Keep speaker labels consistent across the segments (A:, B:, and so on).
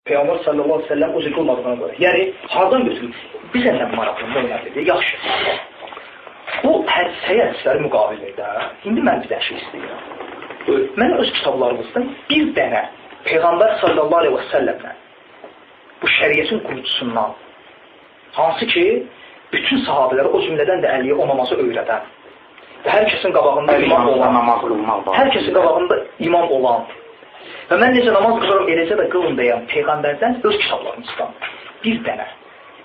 A: Peyğəmbər sallallahu əleyhi və səlləm o cür qılmadığına görə. Yəni hardan götürür? Bizə nə maraqlı, nə önəmlidir? Yaxşı. Bu hədisəyə hədisləri müqavilədə. İndi mən bir dənə şey istəyirəm. Mən öz kitablarımızdan bir dənə Peyğəmbər sallallahu əleyhi və səlləmlə bu şəriətin qurucusundan, hansı ki bütün sahabələrə, o cümlədən də Əliyə o namazı öyrədən və hər kəsin qabağında imam olan, hər kəsin qabağında imam olan və mən necə namaz qılıram, eləcə də qılın deyən Peyğəmbərdən öz kitablarımızdan bir dənə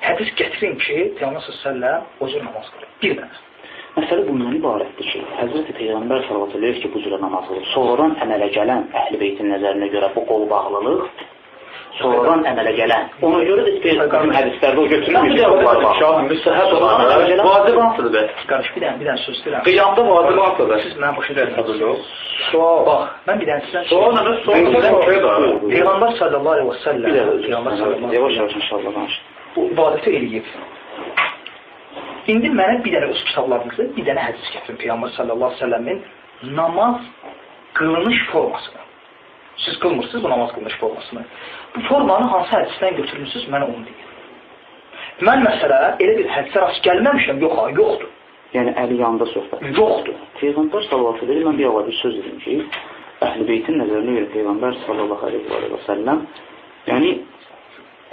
A: hədis gətirin ki, Peyğəmbər sallallahu əleyhi və səlləm o cür namaz qılır. Bir dənə.
B: Məsələ bundan ibarətdir ki, Həzrəti Peyğəmbər sallallahu əleyhi və səlləm ki, bu cürə namaz qılır. Sonradan əmələ gələn Əhl-i Beytin nəzərinə görə bu qolbağlılıq, sonradan əmələ gələn, ona görə də bizim hədislərdə o götürülmür.
C: Müstəhəb olan vacib hansıdır be?
A: Qardaş, bir dənə söz deyirəm.
C: Qiyamda vacib hansıdır?
A: Siz mənə başa düşmürsünüz. Sual, bax, mən bir dənə sizdən
C: sual nə? Sual
A: Peyğəmbər sallallahu əleyhi və səlləm,
B: Peyğəmbər sallallahu yavaş-yavaş inşallah danış.
A: Bu ibadəti eləyib. İndi mənə bir dənə öz kitablarınızda bir dənə hədis gətirin Peyğəmbər sallallahu əleyhi və səlləmin namaz qılınış formasını. Siz qılmırsınız bu namaz qılınış formasını. Bu formanı hansı hədisdən götürmüsünüz, mənə onu deyin. Mən məsələ elə bir hədisə rast gəlməmişəm, yox ha, yoxdur.
B: Yəni əli yanında söhbət.
A: Yoxdur.
B: Peyğəmbər sallallahu əleyhi və səlləm, mən bir avada bir söz dedim ki, Əhl-i Beytin nəzərinə görə Peyğəmbər sallallahu əleyhi və səlləm, yəni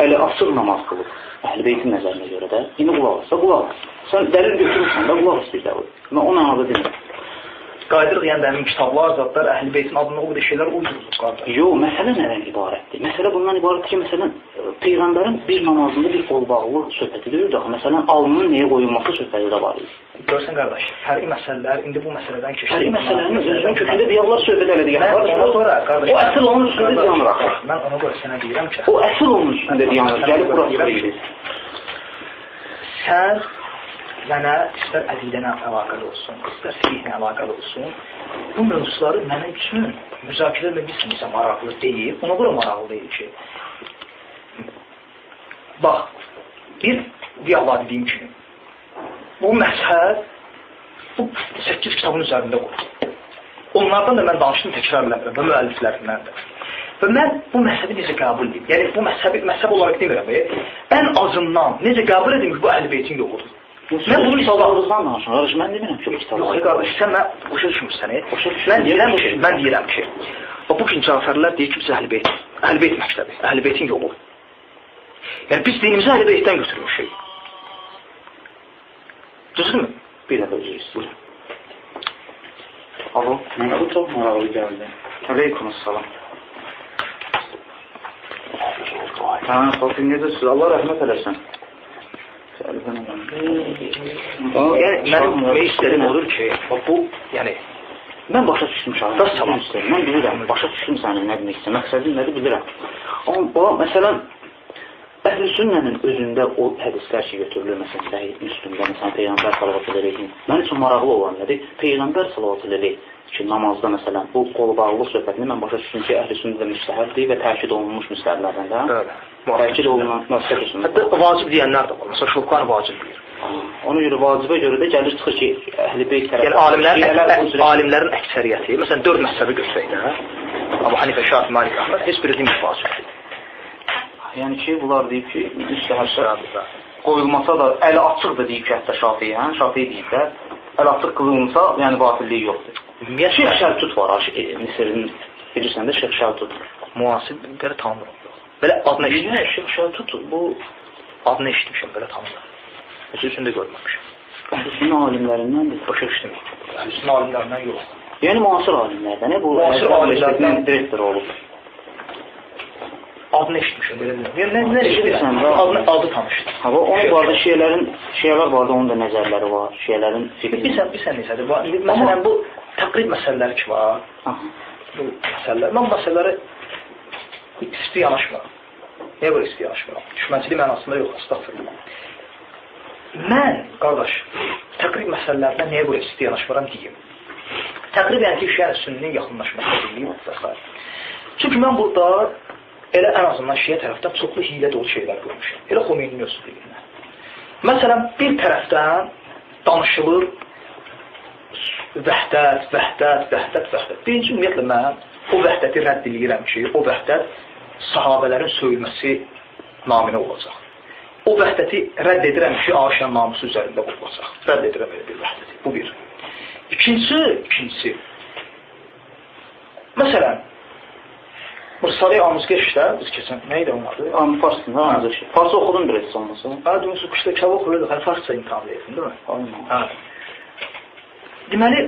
B: əli açıq namaz qılıb. Əhl-i Beytin nəzərinə görə də. İndi qulaq as, qulaq as. Sən dəlil götürürsən də qulaq as bir də. Mən o mənada demirəm.
A: Qayıdırıq, yəni dəmin kitablar, zətlər, Əhl-i Beytin adına o qədər şeylər uydurulur, qardaş.
B: Yox, məsələ nədən ibarətdir? Məsələ bundan ibarətdir ki, məsələn, Peyğəmbərin bir namazında bir qolbağlılıq söhbəti deyil də, məsələn, alnının nəyə qoyulması söhbəti də var idi.
A: Görsən, qardaş, fərqi məsələlər, indi bu məsələdən keçdik.
B: Fərqi məsələnin özünün kökündə deyərlər söhbət elədi.
A: Mən ona görə, qardaş,
B: o əsl onun üstündə dayanır axı.
A: Mən ona görə sənə deyirəm ki,
B: o əsl onun üstündə dayanır, gəlib bura çıxır.
A: Sən mənə istər əqidənə əlaqəli olsun, istər fiqhlə əlaqəli olsun, bu mövzuları mənim üçün müzakirə etmək bilsin, maraqlı deyil. Ona görə maraqlı deyil ki, bax, bir diyalog dediyim kimi, bu məzhəb bu 8 kitabın üzərində qurulur. Onlardan da mən danışdım, təkrar eləmirəm və müəlliflərindən də. Və mən bu məzhəbi necə qəbul edeyim? Yəni, bu məzhəbi məzhəb olaraq demirəm, ən azından necə qəbul edeyim ki, bu Əhl-i Beytin yoludur.
B: Mən bunu kitablarımızdan danışıram. Qardaş, mən demirəm ki, bu kitablar.
A: Yox, qardaş, sən mən başa düşmürsən. Mən deyirəm ki, bu gün Cafərlər deyir ki, biz Əhl-i Beyt, Əhl-i Beyt məktəbi, Əhl-i Beytin yolu. Yəni biz dinimizi Əhl-i Beytdən götürmüşük. Düzdürmü?
B: Bir dəfə üzr istəyirəm. Alo,
C: mənə bu çox maraqlı gəldi.
B: Aleykümselam.
C: Hə, Fatih, necəsiniz? Allah rəhmət eləsin.
A: Yəni, mənim demək istədiyim odur ki, bu, yəni...
B: Mən başa düşdüm şahım. Mən bilirəm, başa düşdüm sənin nə demək istəyirəm, məqsədim nədir bilirəm. Amma, məsələn, Əhl-i Sünnənin özündə o hədislər ki götürülür, məsələn, Səhih Müslümdə, məsələn, Peyğəmbər sallallahu əleyhi, mənim üçün maraqlı olan nədir? Peyğəmbər sallallahu əleyhi ki, namazda, məsələn, bu qolbağlılıq söhbətini mən başa düşdüm ki, Əhl-i Sünnədə müstəhəbdir və təkid olunmuş müstəhəblərdən də.
A: Bəli.
B: Təkid olunan məsəl üçün.
A: Hətta vacib deyənlər də var. Məsələn, Şovqan vacib deyir.
B: Ona görə vacibə görə də gəlir çıxır ki, Əhl-i Beyt tərəfindən.
A: Yəni alimlərin əksəriyyəti, məsələn, 4 məzhəbi götürək də. Əbu Hanifə, Şafi, Malik, Əhməd heç biri demir vacibdir.
B: Yəni ki, bunlar deyib ki, müstəhəbdə qoyulmasa da əli açıqdır deyib ki, hətta Şafi, hə? Şafi deyib də, əl açıq qılınsa, yəni batilliyi yoxdur.
A: Ümumiyyətlə
B: Şeyx Şəltut var, Misir'in bilirsən də Şeyx Şəltut.
A: Müasir belə tanımıram. Belə adını eşitmişəm.
B: Şeyx Şəltut bu
A: adını eşitmişəm, belə tanımıram. Heç üçün də görməmişəm.
B: Əhl-i Sünnə alimlərindəndir.
A: Başa düşdüm. Əhl-i Sünnə alimlərindən yox.
B: Yəni müasir alimlərdən, bu
A: müasir alimlərdən
B: direktor olub.
A: Adını eşitmişəm, belə deyim. Yəni nə eşidirsən? Adı tanışdır.
B: Ha, onun vardı şiələr vardı, onun da nəzərləri var. Şiələrin fikri.
A: Bilirsən necədir? Məsələn bu təqrib məsələləri ki var. Bu məsələlər. Mən bu məsələlərə isti yanaşmıram. Niyə görə isti yanaşmıram? Düşmənçilik mənasında yox, əstəğfirullah. Mən, qardaş, təqrib məsələlərinə niyə görə isti yanaşmıram deyim. Təqrib yəni ki, şiə sünninin yaxınlaşması deyim və s. Çünki mən burada elə ən azından şiə tərəfdən çoxlu hiylə dolu şeylər görmüşəm. Elə Xomeyninin özü deyirlər. Məsələn, bir tərəfdən danışılır vəhdət, vəhdət, vəhdət, vəhdət. Birinci, ümumiyyətlə, mən o vəhdəti rədd eləyirəm ki, o vəhdət sahabələrin söyülməsi naminə olacaq. O vəhdəti rədd edirəm ki, Ayşənin namusu üzərində qurulacaq. Rədd edirəm elə bir vəhdəti. Bu bir. İkincisi, məsələn, Risale-i Amuzgeşdə, biz keçən, nə idi onun adı?
B: Farsında Amuzgeş. Farsı oxudum bir heç olmasa.
A: Hə, demək, qışda kitabı oxuyurduq, hələ farsça imtahan verdin, değil mi? Hə. Deməli,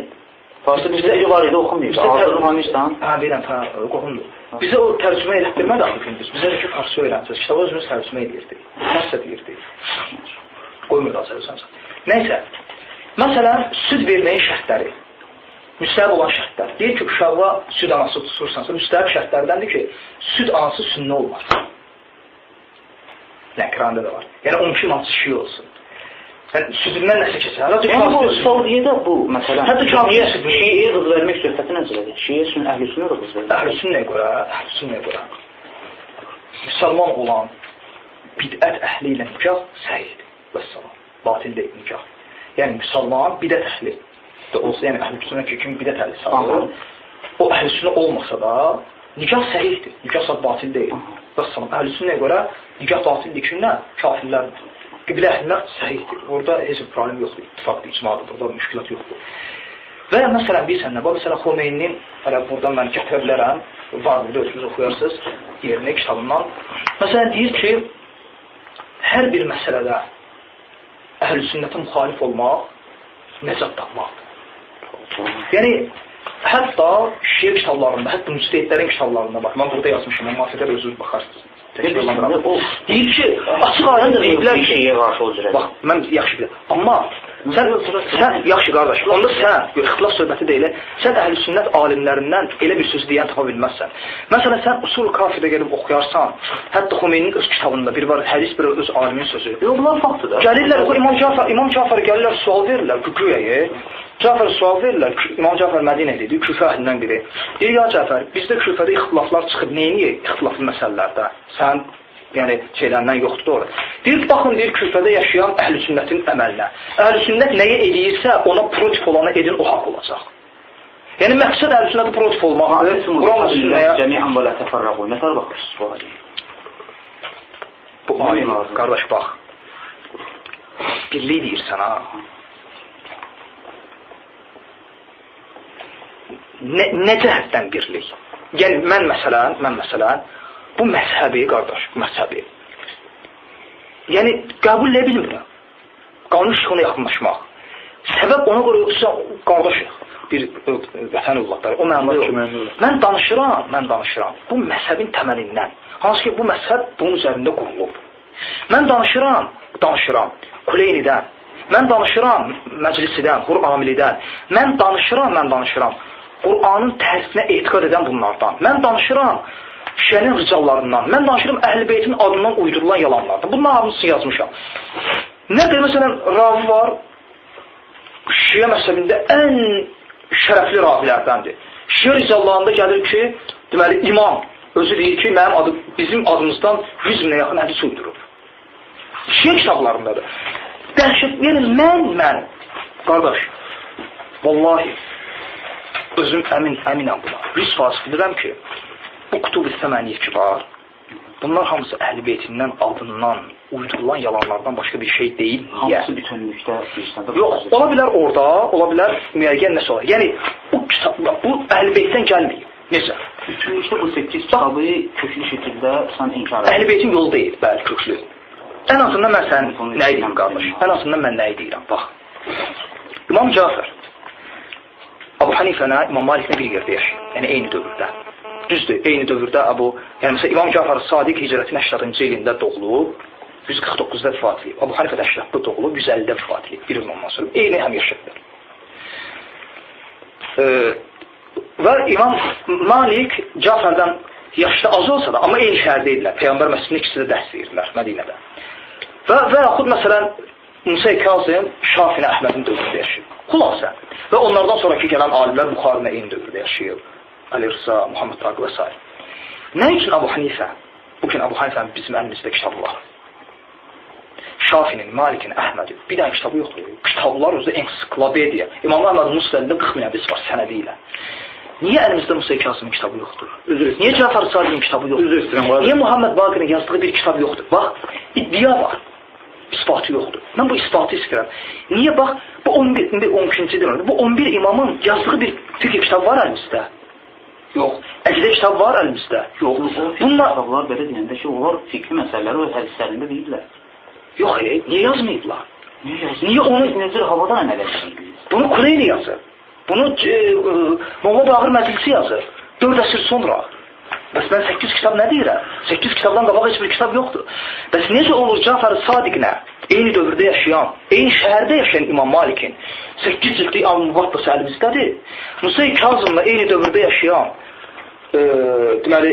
B: Farsı bizdə var idi, oxumayıb. Hazırım hanıysan?
A: Hə, deyirəm, hə, qohumdur. Bizə o tərcümə elətdirmədi axı gündüz. Bizə də ki, farsı öyrənəcəz. Kitabı özümüz tərcümə edirdik. Nəsə deyirdik. Qoymurdu Azərbaycanca. Nəysə, məsələn, süd verməyin şərtləri, müstəhəb olan şərtlər. Deyir ki, uşağa süd anası tutursansa, müstəhəb şərtlərdəndir ki, süd anası sünnə olmaz. Lənkəranda da var. Yəni, 12 imamçı şii olsun. Yəni, südündən nəsə keçər.
B: Yəni, bu Saudiyyədə bu, məsələn,
A: hətta
B: şiiyə qız vermək söhbəti necədir? Şiiyə əhl-i sünnə də qız vermək.
A: Əhl-i sünnəyə görə, müsəlman olan bidət əhli ilə nikah səhihdir. Vəssalam. Batil deyil nikah. Yəni, müsəlman bidət əhli də olsa, yəni əhl-i sünnə ki, kim bidət əhli sayılır, o əhl-i sünnə olmasa da nikah səhihdir. Nikah batil deyil. Vəssalam. Əhl-i sünnəyə görə nikah batildir kimlə? Kafirlərlə. Qiblə əhlinə səhihdir. Orada heç bir problem yoxdur. İttifaqdır, icmadır. Burada müşkilat yoxdur. Və məsələn, bilirsən nə? Məsələn, Xomeyninin, hələ buradan mən gətirə bilərəm, var burada özünüz oxuyarsınız yerini, kitabından. Məsələn, deyir ki, hər bir məsələdə əhl-i sünnətə müxalif olmaq nəcat tapmaqdır. Yəni, hətta şiə kitablarında, hətta müctehidlərin kitablarında, bax, mən burada yazmışam, müvafiqə özünüz baxarsınız. Deyir ki, açıq aydın deyiblər ki, bax, mən yaxşı bilirəm. Amma sən yaxşı qardaş, onda sən, ixtilaf söhbəti deyil, sən əhl-i sünnət alimlərindən elə bir söz deyən tapa bilməzsən. Məsələn, sən usul kafidə gəlib oxuyarsan, hətta Xomeyninin öz kitabında bir var, hədis bir öz alimin sözü.
B: Yox, bunlar faktdır da.
A: Gəlirlər, İmam Cafər gəlirlər, sual verirlər, güyəyə. Cəfər sual verirlər, İmam Cəfər Mədinədə idi, Küfə əhlindən biri. Deyir, ya Cəfər, bizdə Küfədə ixtilaflar çıxıb, neyniyək ixtilaflı məsələlərdə? Sən, yəni, şeylərindən yoxdur, doğru. Deyir, baxın, deyir, Küfədə yaşayan əhl-i sünnətin əməlinə. Əhl-i sünnət nəyə eləyirsə, ona protif olanı edin, o haqq olacaq. Yəni, məqsəd əhl-i sünnətə protif olmaqdır. Quran və sünnəyə...
B: Cəmiən və lə təfərrəqu. Nə tərə baxırsınız bu ayə?
A: Bu ayə, qardaş, bax. Birlik deyirsən, ha. Nə cəhətdən birlik? Yəni, mən məsələn, bu məzhəbi, qardaş, bu məzhəbi, yəni, qəbul eləyə bilmirəm. Qanun işığına yaxınlaşmaq. Səbəb ona görə yoxsa, qardaşıq, bir vətən övladları, o mənada yox. Mən danışıram bu məzhəbin təməlindən. Hansı ki, bu məzhəb bunun üzərində qurulub. Mən danışıram Kuleynidən, mən danışıram Məclisidən, Hur Amilidən, mən danışıram Qur'anın tərsinə etiqad edən bunlardan. Mən danışıram şiənin ricallarından, mən danışıram Əhl-i Beytin adından uydurulan yalanlardan. Bunların hamısını yazmışam. Nə deyir, məsələn, ravi var, şiə məzhəbində ən şərəfli ravilərdəndir. Şiə ricallarında gəlir ki, deməli, imam özü deyir ki, mənim adım, bizim adımızdan 100 minə yaxın hədis uydurub. Şiə kitablarındadır. Dəhşət, yəni mən, qardaş, vallahi, özüm əminəm buna. 100% bilirəm ki, bu Kutub-i Səməniyyə ki var, bunlar hamısı Əhl-i Beytindən, adından, uydurulan yalanlardan başqa bir şey deyil. Niyə?
B: Hamısı bütünlükdə bir sənədə.
A: Yox, ola bilər orada, ola bilər müəyyən nəsə olar. Yəni, bu kitablar, bu Əhl-i Beytdən gəlməyib. Necə?
B: Bütünlükdə bu 8 kitabı köklü şəkildə sən inkar edir.
A: Əhl-i Beytin yolu deyil, bəli, köklü. Ən azından mən sən nə deyirəm, qardaş? Ən azından mən nə deyirəm, bax. İmam Cafər, Abu Hanifənə, İmam Maliklə bir yerdə yaşayır. Yəni, eyni dövrdə. Düzdür, eyni dövrdə Abu... Yəni, məsələn, İmam Cafər Sadiq hicrətin 80-ci ilində doğulub, 149-da vəfat edib. Abu Hanifə də 80-da doğulub, 150-də vəfat edib. Bir il ondan sonra. Eyni həm yaşayıblar. Və İmam Malik Cafərdən yaşda az olsa da, amma eyni şəhərdə idilər. Peyğəmbər məscidində ikisi də dərs verirlər Mədinədə. Və yaxud, məsələn, Musa Kazım Şafinə Əhmədin dövründə yaşayıb. Xülasə. Və onlardan sonraki gələn alimlər Buxarına eyni dövrdə yaşayıb. Əli Rıza, Muhammed Taqi və s. Nə üçün Abu Hanifə? Bugün Abu Hanifənin bizim əlimizdə kitabı var. Şafinin, Malikin, Əhmədin bir dənə kitabı yoxdur. Kitablar özü ensiklopediya. İmam Əhmədin Musnədində 40 min hədis var sənədi ilə. Niyə əlimizdə Musa Kazımın kitabı yoxdur? Niyə Cəfər Sadiqin kitabı yoxdur?
C: Üzr istəyirəm.
A: Niyə Muhammed Baqirin yazdığı bir kitab yoxdur? Bax, iddia var. İsbatı yoxdur. Mən bu isbatı istəyirəm. Niyə bax, bu 11, indi 12-ci deyirəm. Bu 11 imamın yazdığı bir fiqh kitabı var əlimizdə? Yox. Əqidə kitabı var əlimizdə? Yox.
B: Bunlar kitablar belə deyəndə ki, onlar fiqhi məsələləri öz hədislərində deyiblər.
A: Yox, niyə yazmayıblar?
B: Niyə onu necə havadan əməl edirik?
A: Bunu Kuleyni yazır. Bunu Molla Bağır Məclisi yazır. 4 əsr sonra. Bəs mən 8 kitab nə deyirəm? 8 kitabdan qabaq heç bir kitab yoxdur. Bəs necə olur Cəfər Sadiqlə eyni dövrdə yaşayan, eyni şəhərdə yaşayan İmam Malikin 8 cildlik Al-Muvattası əlimizdədir. Musa Kazımla eyni dövrdə yaşayan deməli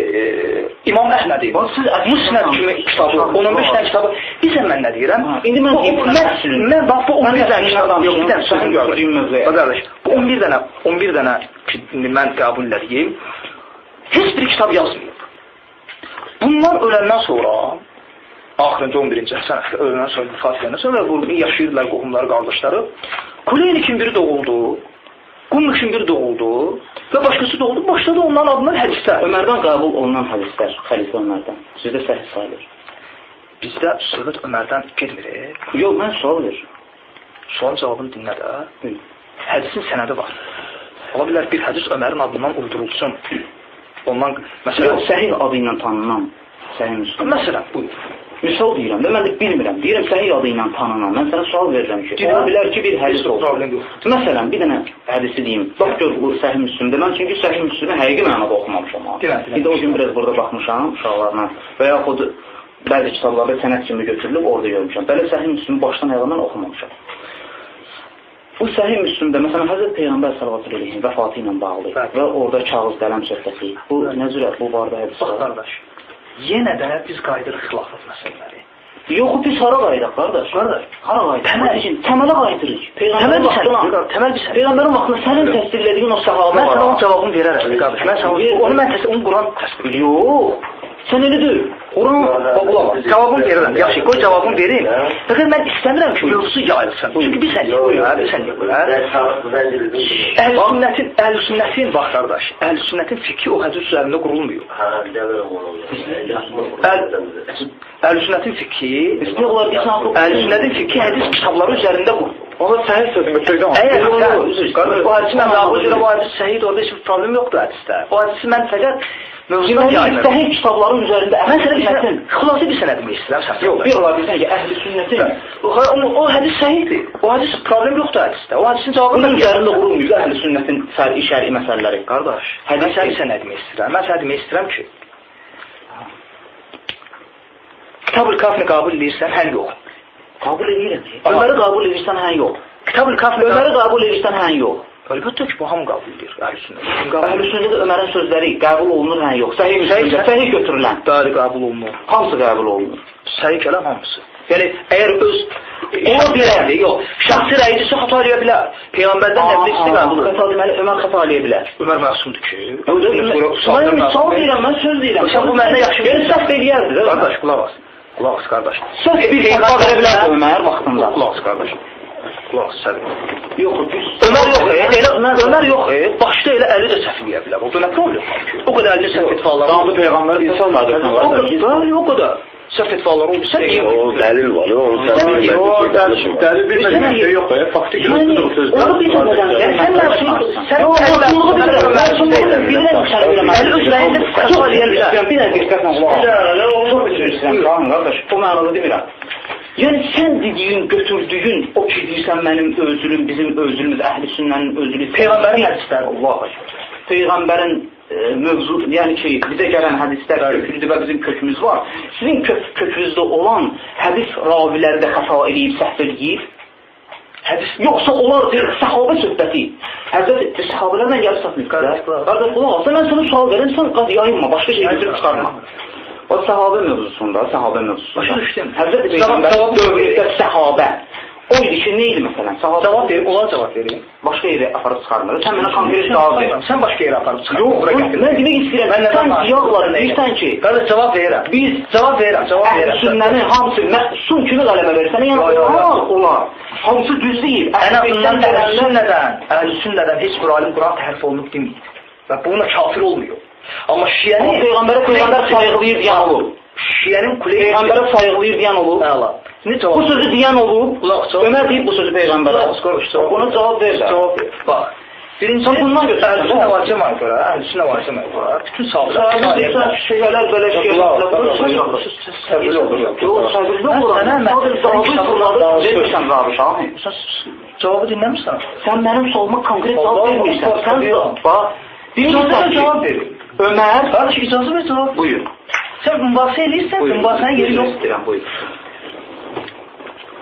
A: İmam Əhmədin Musnad kimi kitabı, 15 dənə kitabı. Bilirsən mən nə deyirəm?
B: İndi mən
A: mən bax bu 11 dənə kitab yox, bir dənə sözüm yox. Qardaş, bu 11 dənə ki, mən qəbul eləyim. Heç bir kitab yazmayıb. Bunlar öləndən sonra axırıncı 11-ci Həsən öləndən sonra, vəfat edəndən sonra bu yaşayırdılar qohumları, qardaşları. Kuleyni kim biri doğuldu. Qum kim biri doğuldu və başqası doğuldu. Başladı onların adından hədislər.
B: Ömərdən qəbul olunan hədislər, xəlifə Ömərdən. Sizdə səhih sayılır.
A: Bizdə söhbət Ömərdən getmir.
B: Yox, mən sual verirəm.
A: Sualın cavabını dinlə də. Hədisin sənədi var. Ola bilər bir hədis Ömərin adından uydurulsun. Ondan məsələn
B: yox, səhih adı ilə tanınan Səhih Müslim.
A: Məsələn, buyur.
B: Misal deyirəm də, mən də bilmirəm. Deyirəm səhih adı ilə tanınan. Mən sənə sual verirəm ki, ola bilər ki, bir hədis olsun. Məsələn, bir dənə hədisi deyim. Bax gör bu Səhih Müslimdə. Mən çünki Səhih Müslimi həqiqi mənada oxumamışam. Bir də o gün biraz burada baxmışam uşaqlarla və yaxud bəzi kitablarda sənəd kimi götürülüb orada görmüşəm. Belə Səhih Müslimi başdan ayağa mən oxumamışam. Bu Səhih Müslimdə məsələn Həzrət Peyğəmbər sallallahu əleyhi vəfatı ilə bağlı və orada kağız qələm söhbəti. Bu nə cürə bu barədə hədis var?
A: Bax qardaş, yenə də biz qayıdırıq xilafət məsələləri.
B: Yox, biz hara qayıdaq qardaş?
A: Qardaş,
B: hara qayıdırıq? Təmələ qayıdırıq. Peyğəmbərin vaxtına,
A: təməl bir
B: Peyğəmbərin vaxtına sənin təsdiqlədiyin o səhabə
A: var. Mən sənə onun cavabını verərəm qardaş. Mən sənə onu mən təsdiq, onu Quran təsdiq.
B: Yox. Sən elə deyil.
A: Quran qulaq as. Cavabını verirəm. Yaxşı, qoy cavabını verim. Fəqət mən istəmirəm ki, mövzu yayılsın. Çünki bir saniyə qoy, bir saniyə qoy. Əhl-i sünnətin bax qardaş, əhl-i sünnətin fikri o hədis üzərində qurulmuyor. Əhl-i sünnətin fikri, əhl-i sünnətin fikri hədis kitabları üzərində qurulur.
C: Ona səhih sözünü söyləm.
A: Əgər o hədisi mən qəbul edirəm, o hədis səhihdir, orada heç bir problem yoxdur hədisdə. O hədisi mən fəqət mövzudan yayılır.
B: Səhih kitabların üzərində
A: əhl-i sünnətin xülasə bir sənə demək istəyirəm sən.
B: Yox, bir olar bilirsən ki, əhl-i sünnətin
A: o hədis səhihdir. O hədis problem yoxdur hədisdə. O hədisin cavabı
B: bunun üzərində qurulmuyor əhl-i sünnətin fərqi şər'i məsələləri.
A: Qardaş, mən sənə sənə demək istəyirəm. Mən sənə demək istəyirəm ki, Kitab-ül Kafini qəbul edirsən, hə yox.
B: Qəbul edirəm. Öməri qəbul edirsən, hə yox.
A: Kitab-ül Kafini
B: Öməri qəbul edirsən, hə yox.
A: Əlbəttə ki, bu hamı qəbul edir əhl-i sünnət.
B: Əhl-i sünnətdə Ömərin sözləri qəbul olunur, hə yox. Səhih Müslimdə səhih götürülən.
A: Bəli, qəbul olunur.
B: Hamısı qəbul olunur.
A: Səhih gələn hamısı. Yəni əgər öz ola bilər, yox, şəxsi rəyidirsə xəta eləyə bilər. Peyğəmbərdən nəqli qəbul olunur.
B: Xəta deməli Ömər xəta eləyə bilər.
A: Ömər məsumdur ki.
B: Mən sual deyirəm, mən söz deyirəm.
A: Sən bu mənə yaxşı
B: bilirsən. Səhv eləyərdi.
A: Qardaş, qulaq as. Qulaq as qardaş.
B: Səhv bir xəta verə bilərdi Ömər vaxtında.
A: Qulaq as qardaş. Qulaq as səbir.
B: Yox,
A: Ömər yox, elə Ömər yox, başda elə əli də səhv eləyə bilər. Orada nə problem var ki? O qədər əlini səhv etfaları.
C: Danlı peyğəmbər insanlardır.
A: O qədər səhv etfaları oldu. Sən niyə?
D: O dəlil var, onu sən
C: bilmədin. Dəlil bilmədin şey yox, faktiki özüdür sözlər.
B: Onu bilmədən,
A: yəni sən məsum, sən məsumluğu bilirəm, məsumluğu bilirəm, sən bilirəm. Əli öz rəyində xəta eləyə bilər.
B: Bir dənə diqqətlə qulaq as. Çox üzr istəyirəm, qardaş, bu mənada demirəm. Yəni sən dediyin, götürdüyün, o ki deyirsən mənim özülüm, bizim özülümüz, əhl-i sünnənin özülü.
A: Peyğəmbərin hədisləri.
B: Allahu Ekber. Peyğəmbərin mövzu, yəni ki, bizə gələn hədislər kökündür və bizim kökümüz var. Sizin kökünüzdə olan hədis raviləri də xəta eləyib, səhv eləyib.
A: Hədis
B: yoxsa onlar deyir, səhabə söhbəti. Həzrət səhabələrlə gəlib satmır. Qardaş, qulaq as. Mən sənə sual verirəm, sən qad yayınma, başqa şey götürüb çıxarma. O səhabə mövzusunda, səhabə mövzusunda.
A: Başa düşdüm.
B: Həzrət Peyğəmbər dövründə səhabə o idi ki, nə idi məsələn? Səhabə
A: cavab verir, onlar cavab verir.
B: Başqa yerə aparıb çıxarmır. Sən mənə konkret cavab ver.
A: Sən başqa yerə aparıb çıxarmır.
B: Yox, mən demək istəyirəm. Sən diyarları deyirsən ki,
A: qardaş cavab verirəm.
B: Biz
A: cavab verirəm, cavab verirəm.
B: Əhl-i sünnənin hamısı məsum kimi qələmə verirsən, yəni olar. Hamısı düz deyil.
A: Ən azından əhl-i sünnədən heç bir alim Quran təhrif olunub deməyib. Və bununla kafir olmuyor. Amma şiənin...
B: Amma Peyğəmbərə Peyğəmbər sayğılayır deyən olub.
A: Şiənin Kuleyni...
B: Peyğəmbərə sayğılayır deyən olub.
A: Əla.
B: Bu sözü deyən olub. Ömər deyib bu sözü Peyğəmbərə. Ona cavab ver.
A: Cavab ver. Bax. Birinci,
B: Sən bundan götürürsən.
A: Əhl-i Sünnə vəl Cəmaə görə, Əhl-i Sünnə vəl Cəmaə görə, bütün sahabələr
B: şeylər belə şeylər.
A: Səbirli olur.
B: Yox, səbirli olur. Sən cavabı vermirsən,
A: Sən cavabı dinləmirsən.
B: Sən mənim sualıma konkret cavab vermirsən. Sən bax,
A: icazə ver, cavab verir.
B: Ömər,
A: qardaş, icazə ver, cavab.
B: Buyur.
A: Sən mübahisə eləyirsən, mübahisənin yeri yoxdur.
B: Buyur.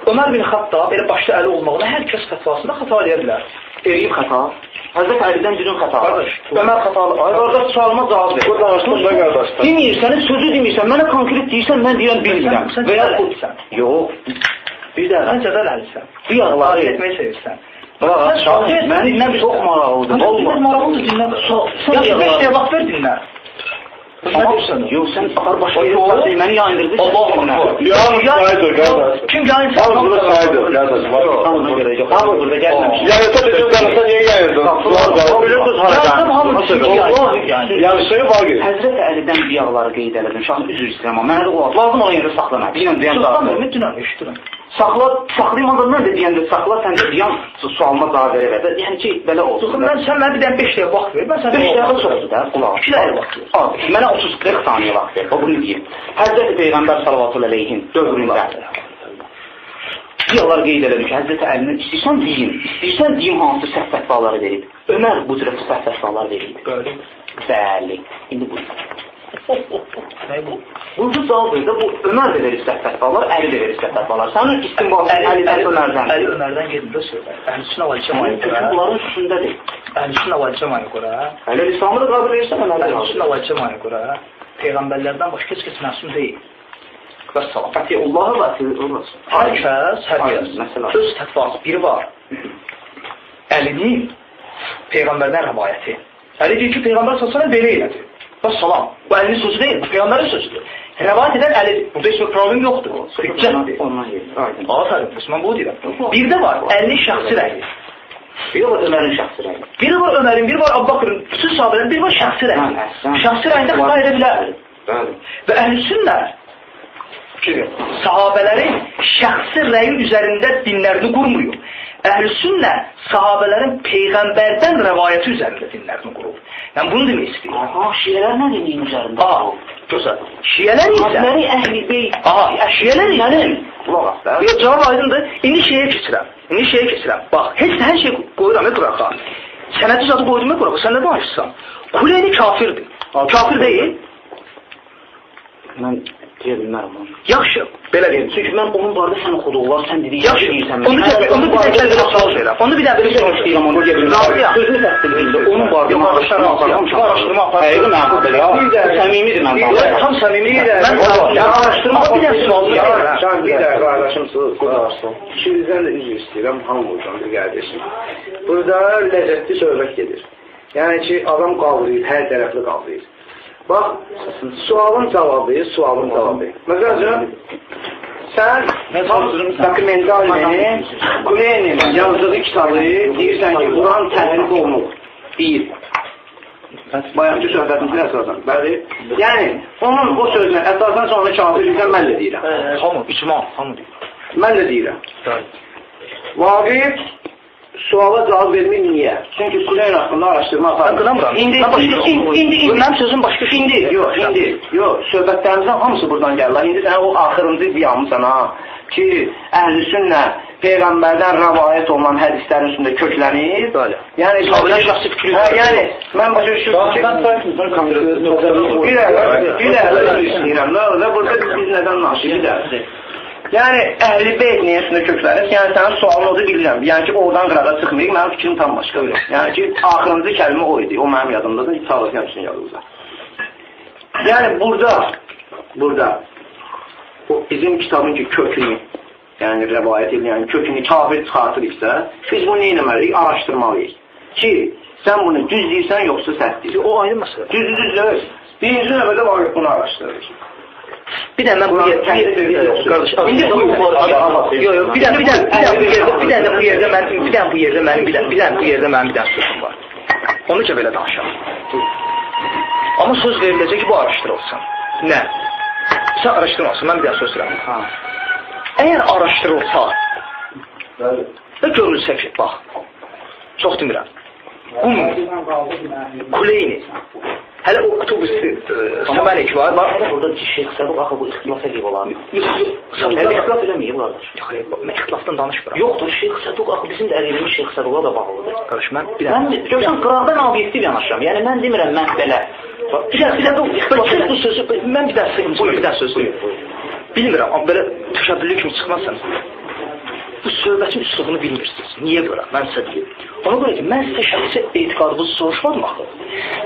A: Ömər bin Xattab elə başda əli olmağına hər kəs fətvasında xəta eləyə bilər.
B: Eləyib xəta. Həzrət Əlidən düzün xəta.
A: Qardaş,
B: Ömər xətalı. Ay qardaş, sualıma cavab ver.
C: Bu danışdın da qardaşlar.
B: Demirsən, sözü demirsən, mənə konkret deyirsən, mən deyirəm bilmirəm.
A: Sən
B: Və ya
A: cədəl.
B: Yox. Bir də
A: sən cədəl əlisən.
B: Bu yağları
A: etməyi sevirsən.
B: Bax, mənim çox maraqlıdır.
A: Vallahi maraqlıdır, dinlə. Yaxşı, 5 dəqiqə vaxt ver, dinlə.
B: Yox, sən axar başqa yerə məni yayındırdın.
C: Yalnız saydır qardaş.
A: Kim yayınsa?
C: Hamı burada saydır qardaş.
B: Hamı görə yox. Hamı burada gəlməmiş.
C: Yayınsa düzgün danışsa niyə yayındın?
B: Bilirsiniz haradan?
C: Yanlışlığı var ki.
B: Həzrət Əlidən biyaqları qeyd elədim. Şahım üzr istəyirəm, amma mənə də o lazım olan yerdə saxlama. Bilirəm deyən
A: cavab. Saxlamıram, dünən eşidirəm.
B: Saxla, saxlayım ancaq mən də deyəndə saxla, sən də deyən sualıma cavab verə bilər. Yəni ki, belə olsun.
A: Mən sən mənə bir dənə 5 dəqiqə vaxt ver. Mən sənə
B: 5 dəqiqə çoxdur da, qulaq.
A: 2 dəqiqə vaxt ver.
B: Az, mənə 30-40 saniyə vaxt ver. Bax bunu deyim. Həzrəti Peyğəmbər sallallahu əleyhin dövründə biyaqlar qeyd elədim ki, Həzrəti Əlinin istəyirsən deyim, istəyirsən deyim hansı səhv fətvaları verib. Ömər bu cürə səhv fətvalar verib.
A: Bəli.
B: Bəli. İndi bu.
A: Nə bu?
B: Burada cavab verir də, bu Ömər də verir səhv fətvalar, Əli də verir səhv fətvalar. Sənin istinbatın Əlidən Ömərdən.
A: Əli Ömərdən gedir də söhbət. Əhl-i Sünnə vəl Cəmaəyə görə.
B: Bunların üstündədir.
A: Əhl-i Sünnə vəl Cəmaəyə görə.
B: Əli İslamı da qəbul edirsən, Ömərdən.
A: Əhl-i Sünnə vəl Cəmaəyə görə peyğəmbərlərdən başqa heç kəs məsum deyil. Vəssalam.
B: Ətiullahı və ətiurrəsul.
A: Hər kəs, hər kəs öz fətvası biri var. Əlinin peyğəmbərdən rəvayəti. Əli deyir ki, peyğəmbər sallallahu əleyhi və səlləm belə elədi. Vəssalam. Bu Əlinin sözü deyil, bu peyğəmbərin sözüdür. Rəvayət edən Əlidir. Burada heç bir problem yoxdur. Hüccətdir. Aferin, mən bunu deyirəm. Bir də var Əlinin şəxsi rəyi.
B: Biri var Ömərin şəxsi rəyi.
A: Biri var Ömərin, biri var Əbubəkrin, bütün sahabələrin, biri var şəxsi rəyi. Şəxsi rəyində xəta edə bilər. Və Əhl-i Sünnə sahabələrin şəxsi rəyi üzərində dinlərini qurmuyor. Əhl-i Sünnə sahabələrin peyğəmbərdən rəvayəti üzərində dinlərini qurur. Mən bunu demək istəyirəm.
B: Aha, şiələr nə dinin üzərində?
A: Aha, gözəl. Şiələr isə...
B: Hadləri Əhl-i Beyt.
A: Aha, şiələr isə...
B: Qulaq as da.
A: Yox, cavab aydındır. İndi şiəyə keçirəm. İndi şiəyə keçirəm. Bax, heç hər şey qoyuram, qırağa. Sənədi zadı qoydum, qırağa. Sən nə danışırsan? Kuleyni kafirdir. Kafir deyil.
B: Mən deyə bilmərəm onu.
A: Yaxşı, belə deyim.
B: Çünki mən onun barədə sən oxuduqlar, sən dediyin
A: Yaxşı,
B: deyirsən.
A: onu bir dənə belə sual verirəm. Onu bir dənə belə sual
B: istəyirəm, onu deyə bilmərəm.
A: Razıyam.
B: Sözünü təsdiq edir. Onun barədə
A: Yox, araşdırma aparıram. Araşdırma aparıram.
B: Həqiqi mənim belə. Səmimidir mən.
A: Tam səmimidir. Mən
B: araşdırma
A: bir dənə sual verirəm.
C: Can, bir də qardaşımsınız. İkinizdən də üzr istəyirəm, hamımızdan bir qardaşım. Burada ləzzətli söhbət gedir. Yəni ki, adam qavrayır, hər tərəfli qavrayır. Bax, sualın cavabı, sualın cavabı. Məsəl üçün, sən dokumentalini, Kuleynin yazdığı kitabı deyirsən ki, Quran təhrif olunub. Deyir. Bayaqki söhbətimizin əsasən. Bəli. Yəni, onun o sözünə əsasən sonra kafir deyirsən, mən də deyirəm.
A: Hamı, icma, hamı deyir.
C: Mən də deyirəm. Vaqif suala cavab vermir niyə? Çünki Kuleyn haqqında araşdırma aparır.
A: Mən qınamıram.
B: İndi,
A: mənim sözüm başqa şey.
B: İndi, yox, indi, yox, söhbətlərimizin hamısı buradan gəlirlər. İndi sən o axırıncı deyəmsən ha, ki, Əhl-i Sünnə Peyğəmbərdən rəvayət olunan hədislərin üstündə köklənir.
A: Bəli.
B: Yəni,
A: sahabələr şəxsi fikri.
B: Hə, yəni, mən başa düşürəm ki, bir də istəyirəm. Burada biz nədən danışırıq? Bir də. Yəni, Əhl-i Beyt niyə üstündə köklənir? Yəni, sənin sualın odur bilirəm. Yəni ki, oradan qırağa çıxmayıq, mənim fikrim tam başqadır. Yəni ki, axırıncı kəlmə o idi. O mənim yadımdadır, sağ olsun, həmçinin yadımızda. Yəni, burada o bizim kitabın ki, kökünü, yəni rəvayət edilən kökünü kafir çıxartırıqsa, biz bunu nə etməliyik? Araşdırmalıyıq. Ki, sən bunu düz deyirsən, yoxsa səhv deyirsən.
A: O ayrı məsələ.
B: Düz. Birinci növbədə Vaqif bunu araşdırır.
A: Bir də mən bu yerdə qardaş, indi bu yox, bir də bu yerdə mənim bir dənə sözüm var. Onu ki belə danışam. Amma söz veriləcək ki, bu araşdırılsın. Nə? Sən araşdırmasın, mən bir daha söz verirəm.
B: Ha.
A: Əgər araşdırılsa və görülsə ki, bax, çox demirəm, Qummi, Kuleyni, hələ o Qutub Səmənik var, bax.
B: Hələ burada Şeyx Səduq axı bu ixtilaf eləyib olar. Yox, ixtilaf eləməyib qardaş.
A: Yox, mən ixtilafdan danışmıram.
B: Yoxdur, Şeyx Səduq axı bizim də əlilimiz Şeyx Səduqa da bağlıdır.
A: Qardaş, mən bir dənə.
B: Mən görsən qıraqdan obyektiv yanaşıram. Yəni mən demirəm mən belə.
A: Bir dənə bu sözü mən bir dənə söz. Bilmirəm, amma belə təkəbbürlü kimi çıxmasın. Bu söhbətin üslubunu bilmirsiniz. Niyə görə? Mən sizə deyim. Ona görə ki, mən sizə şəxsi etiqadınızı soruşmadım axı.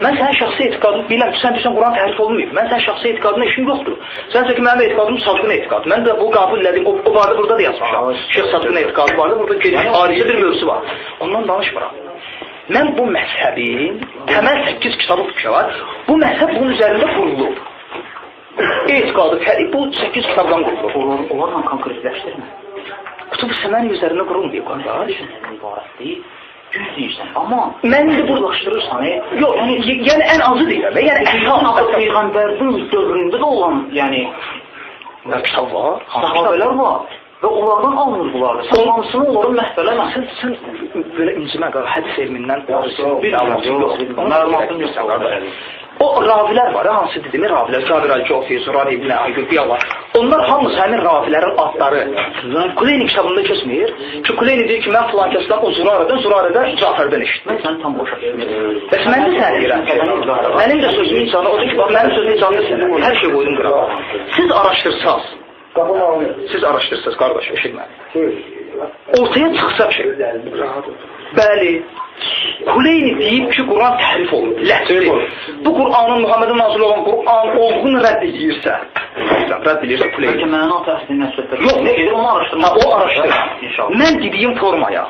A: Mən sənin şəxsi etiqadını bilirəm ki, sən deyirsən Quran təhrif olunmayıb. Mən sənin şəxsi etiqadına işim yoxdur. Sən deyirsən ki, mənim etiqadım Sadqın etiqadı. Mən də bu qəbul elədim. O barədə burada da yazmışam. Şeyx Sadqın etiqadı vardı. Burada geniş ayrıca bir mövzu var. Ondan danışmıram. Mən bu məzhəbin təməl 8 kitabı fikri var. Bu məzhəb bunun üzərində qurulub. Etiqadı fərqi bu 8 kitabdan qurulub.
B: Onlarla konkretləşdirmə.
A: Qutub Səməni üzərində qurulmayıb qardaş.
B: İbarət deyil. Düz deyirsən, amma
A: mən indi
B: burlaşdırırsan,
A: yox, yəni ən azı deyirəm. Yəni
B: əsas peyğəmbərin dövründə də olan, yəni
A: kitab var,
B: sahabələr var və onlardan alınır bunlar. Sən hamısını onları məhv eləmə.
A: Sən belə incimə qardaş, hədis elmindən
B: məlumatım yox qardaş.
A: O ravilər var, hansı dediyimi ravilər, Cabir Əl-Cofi, Zurar İbn Ayyub, Biyala. Onlar hamısı həmin ravilərin adları. Kuleyni kitabında keçmir ki, Kuleyni deyir ki, mən filan kəsdən o Zurarədən, Zurarədən Cafərdən eşitdim.
B: Mən səni tam boşa düşmürəm.
A: Bəs mən də sənə deyirəm. Mənim də sözümün canı odur ki, bax, mənim sözümün canı sənə. Hər şey qoydum qırağa. Siz araşdırsaz, siz araşdırsaz, qardaş, eşit məni. Ortaya çıxsa ki, bəli, Kuleyni deyib ki, Quran təhrif olunub, ləhcəli. Bu Quranın, Muhammedin nazil olan Quran olduğunu rədd edirsə, rədd edirsə Kuleyni.
B: Bəlkə məna təhsilindən söhbət.
A: Yox,
B: nə gedir, onu araşdırma.
A: O araşdırır. Mən dediyim formaya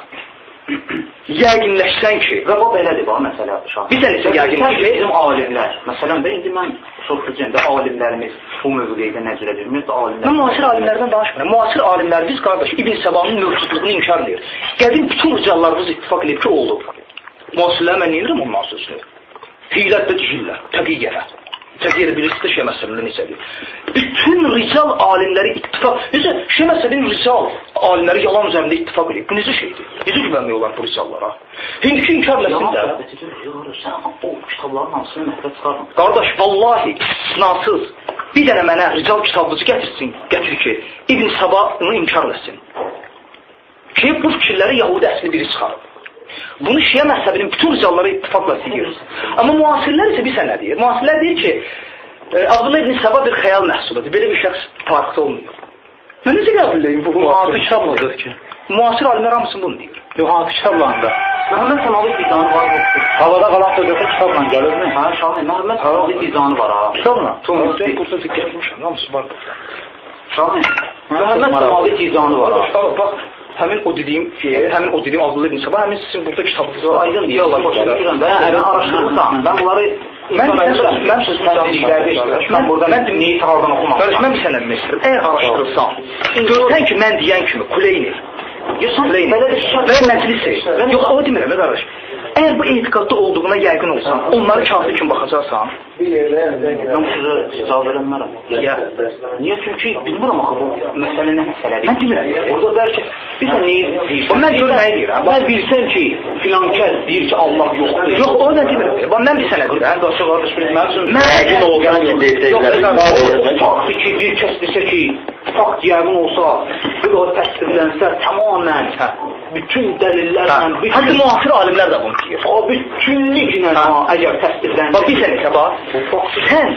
A: yəqinləşsən ki...
B: Və bu belədir, bax, məsələ, Şahin.
A: Bir dənə isə yəqinləşsən.
B: Bizim alimlər, məsələn, də, indi mən soruşacağım da, alimlərimiz bu mövqeydə nə cürədir? Ümumiyyətlə, alimlər...
A: Mən müasir alimlərdən danışmıram. Müasir alimlərimiz, qardaş, İbn Səbanın mövcudluğunu inkar edir. Qədim bütün ricallarımız ittifaq edib ki, olub. Müasirlərə mən neyirəm onların sözünü? Hiylət də deyirlər, təqiyyələ. Təqiyyələ bilirsiniz də Şiə məzhəbində necədir? Bütün rical alimləri ittifaq... Necə? Şiə məzhəbinin rical alimləri yalan üzərində ittifaq edib. Bu necə şeydir? Necə güvənmək olar bu ricallara? İndiki inkar eləsin də.
B: Sən o kitabların hamısını məhvə çıxarma.
A: Qardaş, vallahi istisnasız bir dənə mənə rical kitabınızı gətirsin, gətir ki, İbn Səbanı inkar eləsin. Ki, bu fikirləri Yahudi əsli biri çıxarıb. Bunu Şiə məzhəbinin bütün ricalları ittifaqla deyir. Amma müasirlər isə bir sənə deyir. Müasirlər deyir ki, Abdullah ibn Səba bir xəyal məhsuludur. Belə bir şəxs tarixdə olmuyor. Mən necə qəbul edeyim bu?
D: Hansı kitabladır ki?
A: Müasir alimlər hamısı bunu deyir.
D: Yox, hansı kitablarında?
B: Məhəmməd Samavi dizanı var.
D: Havada qalan sözü kitabla gəlirmi?
B: Hə, Şahin, Məhəmməd Samavi dizanı var ha.
D: Kitabla?
A: Burada gətirmişəm, hamısı var burada.
B: Şahin, Məhəmməd Samavi dizanı var ha.
A: Bax, həmin o dediyim, həmin o dediyim Abdullah ibn Səba, həmin sizin burada kitabınız var.
B: Aydın deyir, mən araşdırmışam. Mən bunları
A: Mən
B: mən burada mən neyi hardan oxumamışam.
A: Mən bir sənə demək istəyirəm. Əgər araşdırılsan, görsən ki, mən deyən kimi Kuleyni, və məclisi, yox, o demirəm, qardaş. Əgər bu etiqadda olduğuna yəqin olsan, onları kafir kimi baxacaqsan.
B: Mən bu sözə cavab verə bilmərəm.
A: Niyə?
B: Niyə? Çünki bilmirəm axı bu məsələ nə məsələdir.
A: Mən demirəm.
B: Orada bəlkə bir sən neyi deyirsən?
A: Mən gör nəyi deyirəm.
B: Mən bilsəm ki, filan kəs deyir ki, Allah yoxdur.
A: Yox, o nə demirəm. Bax, mən bir sənə deyirəm.
B: Qardaşı, qardaş, mənim üçün
A: yəqin olsan
B: faktdır ki, bir kəs desə ki, fakt yəqin olsa, bir o təsdiqlənsə tamamən bütün dəlillərlə,
A: hətta müasir alimlər də bunu deyir.
B: O bütünlüklə əgər təsdiqlənsə.
A: Bax, bir sənə bax, sən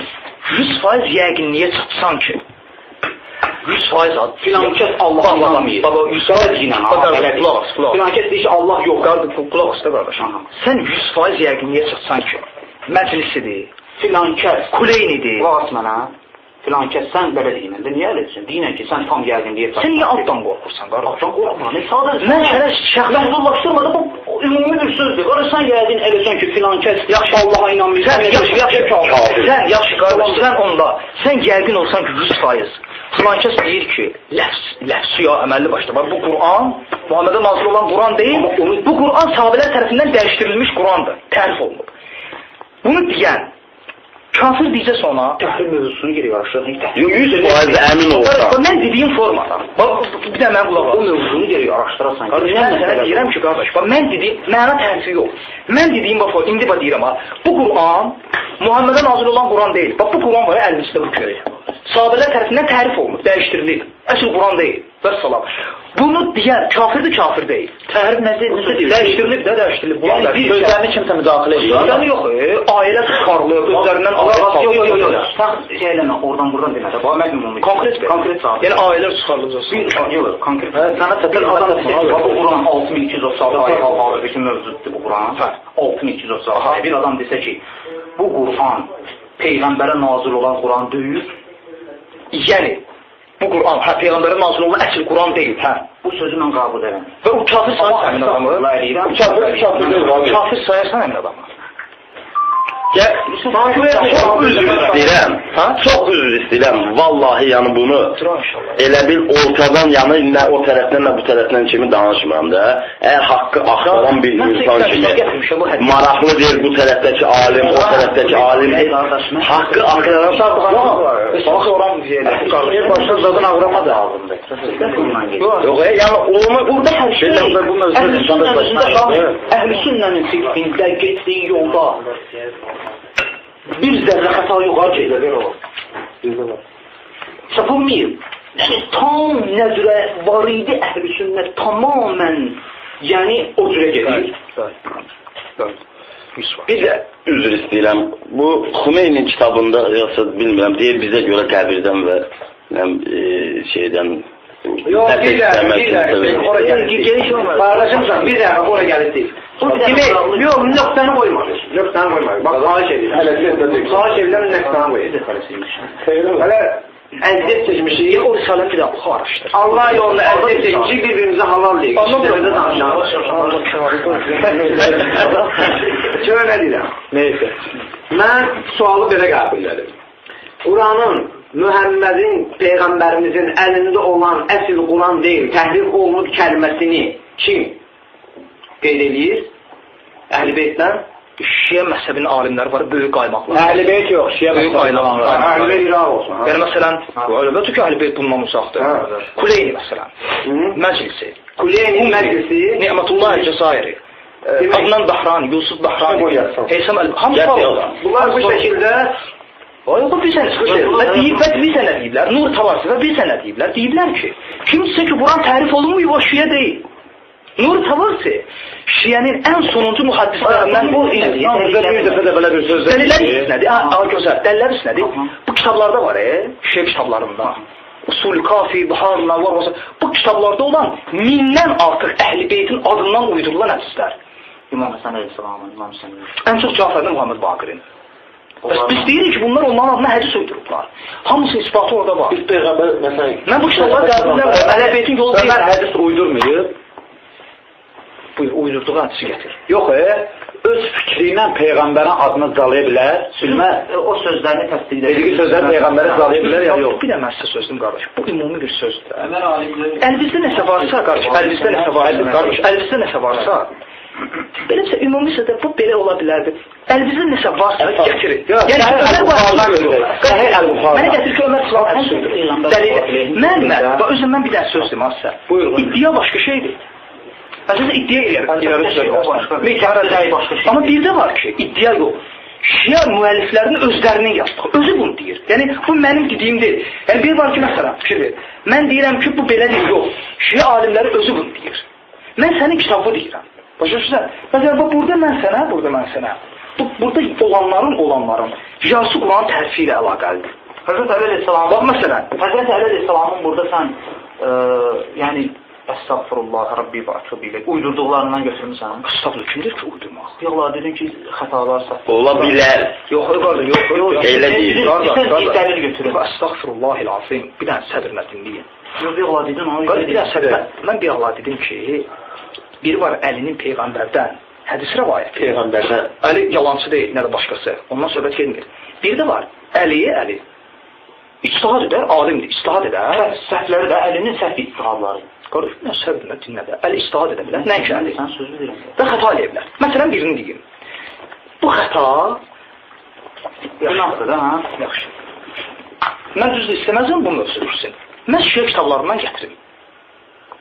A: 100% yəqinliyə çatsan ki, 100% ad,
B: filan kəs Allaha inanmır.
A: Baba, 100%
B: ilə,
A: qulaq as, qulaq.
B: Filan kəs deyir ki, Allah yox.
A: Qardaş, qulaq as da qardaş. Sən 100% yəqinliyə çatsan ki, məclisidir,
B: filan kəs
A: Kuleynidir.
B: Qulaq as mənə. Filan kəs sən belə deyinən də niyə elə deyirsən? Deyinən ki, sən tam yəqinliyə çatsan.
A: Sən niyə addan qorxursan qardaş?
B: Addan qorxmuram. Sadəcə
A: mən sənə şəxsən
B: məhdudlaşdırmadım. Bu ümumi bir sözdür. Qardaş, sən yəqin eləsən ki, filan kəs Allaha inanmır.
A: Sən yaxşı, yaxşı, sən yaxşı qardaş, sən onda, sən yəqin olsan ki, 100% filan kəs deyir ki, ləfsi ya əməlli başda var. Bu Quran, Muhammedə nazil olan Quran deyil. Bu Quran sahabələr tərəfindən dəyişdirilmiş Qurandır. Tərif olunub. Bunu deyən kafir deyəcək ona.
B: Təhrif mövzusunu geri araşdıraq.
E: 100% əmin olsan.
A: Mən dediyim formada. Bax, bir də mən qulaq as.
B: O mövzunu geri araşdırasan.
A: Qardaş, mən sənə deyirəm ki, qardaş, bax mən dediyim, məna təhrifi yox. Mən dediyim bax, indi bax deyirəm ha. Bu Quran Muhammedə nazil olan Quran deyil. Bax bu Quran var əlimizdə bu görək. Sahabələr tərəfindən təhrif olunub, dəyişdirilib. Əsl Quran deyil. Vəssalam. Bunu deyən kafirdir, kafir deyil.
D: Təhrif nədir?
A: Dəyişdirilib də, dəyişdirilib.
D: Yəni bir sözlərini kimsə müdaxilə edir.
A: Sözlərini yox, ayələr çıxarılır, özlərindən ayələr
B: çıxarılır. Yox, yox, yox. Sağ şey eləmə, oradan buradan demə də. Bax, mən ümumi.
A: Konkret,
B: konkret cavab.
A: Yəni ayələr çıxarılır.
B: Yox, konkret.
D: Sənə çətin
B: adam bu Quran 6236 ayə hal-hazırdakı mövcuddur bu Quran. 6236 ayə. Bir adam desə ki, bu Quran peyğəmbərə nazil olan Quran deyil.
A: Yəni bu Quran, hə, peyğəmbərə nazil olan əsl Quran deyil, hə.
B: Bu sözü mən qəbul edirəm.
A: Və o kafir sayarsan həmin adamı.
E: Kafir deyil.
A: Kafir sayarsan həmin adamı.
E: Çox üzr istəyirəm. Çox üzr istəyirəm. Vallahi yəni bunu elə bil ortadan, yəni nə o tərəfdən, nə bu tərəfdən kimi danışmıram da. Əgər haqqı axtaran bir insan kimi maraqlı deyil bu tərəfdəki alim, o tərəfdəki alim. Haqqı axtaran...
D: Başda zadın ağrama da ağrımdır.
E: Yox, yəni onu...
B: Burada hər şey Əhl-i Sünnənin fikrində getdiyi yolda bir zərrə xəta yox ki. Sapılmayıb. Yəni, tam nə cürə var idi Əhl-i Sünnə tamamən, yəni o cürə gedir.
E: Bir də üzr istəyirəm. Bu Xümeynin kitabında, yoxsa bilmirəm, deyir bizə görə qəbirdən və şeydən...
C: Yox, bir dəqiqə, ora gəldik. Qardaşımsan, bir dəqiqə, ora gəldik. Demək, yox, nöqtəni qoymamış. Nöqtəni qoymamış. Bax, xahiş edirəm. Xahiş edirəm, nöqtəni qoyur. Hələ əziyyət çəkmişik.
A: O risaləni bir də oxu, araşdır.
C: Allah yolunda əziyyət çəkmişik, bir-birimizə halal deyirik. Şöyle nə deyirəm?
D: Neyse.
C: Mən sualı belə qəbul edirəm. Quranın, Mühəmmədin, Peyğəmbərimizin əlində olan əsl Quran deyil, təhrif olunub kəlməsini kim qeyd eləyir? Əhl-i Beytdən?
A: Şiə məzhəbinin alimləri var, böyük qaymaqlar.
D: Əhl-i Beyt yox, Şiə
A: böyük
D: məzhəbinin.
C: Əhl-i Beyt İraq olsun.
A: Yəni, məsələn, əlbəttə ki, Əhl-i Beyt bundan uzaqdır. Kuleyni, məsələn, Məclisi.
C: Kuleyni Məclisi.
A: Ni'mətullah Əl-Cəzairi. Adnan Dahrani, Yusuf Dahrani, Heysəm Əl... Hamısı var orada.
C: Bunlar bu şəkildə...
A: Yox, bir sənə və bir sənə deyiblər, Nur Tavarsi və bir sənə deyiblər, deyiblər ki, kimsə ki, Quran tərif olunmuyor, o şiə deyil. Nur Tavarsi, şiənin ən sonuncu mühaddislərindən
D: bu insan bizə bir dəfə də belə bir söz deyil.
A: Dəlillər üstünədir, gözəl, dəlillər üstünədir. Bu kitablarda var, şiə kitablarında. Usul-ü Kafi, Bihar-ı Nəvvar, bu kitablarda olan mindən artıq Əhl-i Beytin adından uydurulan hədislər.
B: İmam Həsən əleyhissalamın, İmam Hüseynin.
A: Ən çox Cəfərin Muhammed Baqirin. Bəs biz deyirik ki, bunlar onların adına hədis uydurublar. Hamısı isbatı orada var.
D: Biz Peyğəmbər, məsələn...
A: Mən bu kitabları qəbul eləmirəm. Əhl-i Beytin yolu deyil.
D: Ömər hədis uydurmayıb.
A: Buyur, uydurduğu hədisi gətir.
D: Yox, öz fikri ilə Peyğəmbərin adını zalaya bilər, bilməz.
B: O sözlərini təsdiq edir.
D: Dediyi sözləri Peyğəmbərə zalaya bilər, ya yox.
A: Bir də mən sizə sözdüm, qardaş. Bu ümumi bir sözdür. Əlinizdə nəsə varsa, qardaş, əlinizdə nəsə varsa, qardaş, əlinizdə nəsə varsa, beləsə ümumisə də bu belə ola bilərdi. Əlinizdə nəsə varsa gətirin. Yəni Ömər var. Mənə gətir ki, Ömər filan hədis uydurur. Dəlil. Mən, özüm mən bir dənə söz deyim sizə. İddia başqa şeydir. Məsələn, iddia irəli sürüyor. Amma bir də var ki, iddia yox. Şiə müəlliflərinin özlərinin yazdığı. Özü bunu deyir. Yəni, bu mənim dediyim deyil. Yəni, bir var ki, məsələn, fikir ver. Mən deyirəm ki, bu belə deyil, yox. Şiə alimləri özü bunu deyir. Mən sənin kitabı deyirəm. Başa düşürsən? Məsələn, burada mən sənə, burada olanların yarısı Quranın tərfi ilə əlaqəlidir.
B: Həzrət Əli əleyhissalamın,
A: bax, məsələn,
B: Həzrət Əli əleyhissalamın burada sən, yəni, Əstəğfurullah, Rabbi və ətub iləyh. Uydurduqlarından götürmüsən.
A: Əstəğfurullah, kimdir ki uydurmaq?
B: Yoxlar, dedin ki, xətalar səhv.
E: Ola bilər.
A: Yox, qardaş, yox, yox.
E: Elə deyil.
A: Qardaş,
B: dəlil götürün.
A: Əstəğfirullahil azim. Bir dənə səbirlə dinləyin.
B: Yox, yoxlar, dedin onu.
A: Qardaş, bir dənə səbirlə. Mən bir Allah dedim ki, biri var Əlinin peyğəmbərdən hədis rəvayət.
D: Peyğəmbərdən.
A: Əli yalancı deyil, nə də başqası. Ondan söhbət getmir. Bir də var Əli, Əli. İctihad edər, alimdir, ictihad edər.
B: Səhvləri də Əlinin səhv ictihadları.
A: Qardaş, mən səbirlə dinlə də. Əli ictihad edə bilər, nəinki Əli.
B: Sən sözü deyirəm.
A: Və xəta eləyə bilər. Məsələn, birini deyim. Bu xəta
B: Günahdır da, ha?
A: Yaxşı. Mən düzdür istəməzəm bu mövzu düşsün. Mən şiə kitablarından gətirim.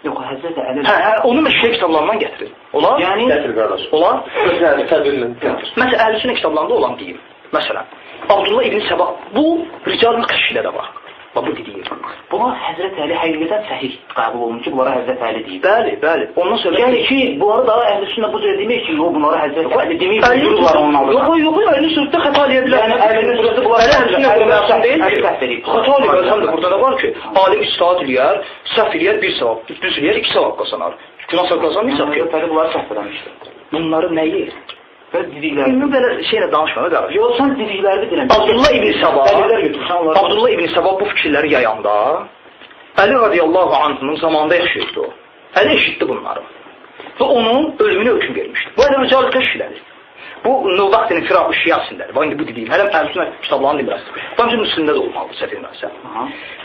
B: Yox, Həzrət Əli.
A: Hə, onu mən şiə kitablarından gətirim. Olar?
B: Yəni
C: gətir qardaş.
A: Olar?
C: Özləri təbillə gətir.
A: Məsələn, Əhl-i Sünnə kitablarında olan deyim. Məsələn, Abdullah İbn Səba, bu Rical-ı Kəşfilə də var. Bax, bu dediyim.
B: Bunlar Həzrət Əli həqiqətən səhih qəbul olunur ki, bunlara Həzrət Əli deyib.
A: Bəli, bəli. Ondan sonra
B: yəni ki, bunları da Əhl-i Sünnə bu cür demək ki, yox, bunlara Həzrət Əli deməyib, dururlar onun adına.
A: Yox, yox, Əhl-i Sünnədə xəta eləyə bilər.
B: Yəni Əhl-i Sünnədə bunlar
A: Əhl-i Sünnə məsum deyil ki. Xəta eləyə bilər, həm də burada nə var ki, alim ictihad eləyər, səhv eləyər bir savab, düz eləyər iki savab qazanar. Günah savab qazanmayacaq ki.
B: Həzrət Əli bunları səhv eləmişdir.
A: Bunları nəyi?
B: Və dedikləri.
A: İndi belə şeylə danışma qardaş.
B: Yox, sən dediklərini deyirəm.
A: Abdullah İbn Səba, Abdullah İbn Səba bu fikirləri yayanda Əli radiyallahu anhunun zamanında yaşayırdı o. Əli eşitdi bunları. Və onun ölümünə hökm vermişdi. Bu hələ Rical-ı Kəşfilədir. Bu Növbəxtinin Firaq-ı Şiasindədir. Bax, indi bu dediyim. Hələ Əhl-i Sünnə kitablarını demirəm. Bu həmçinin Müslimdə də olmalıdır, səhv etmirəmsə.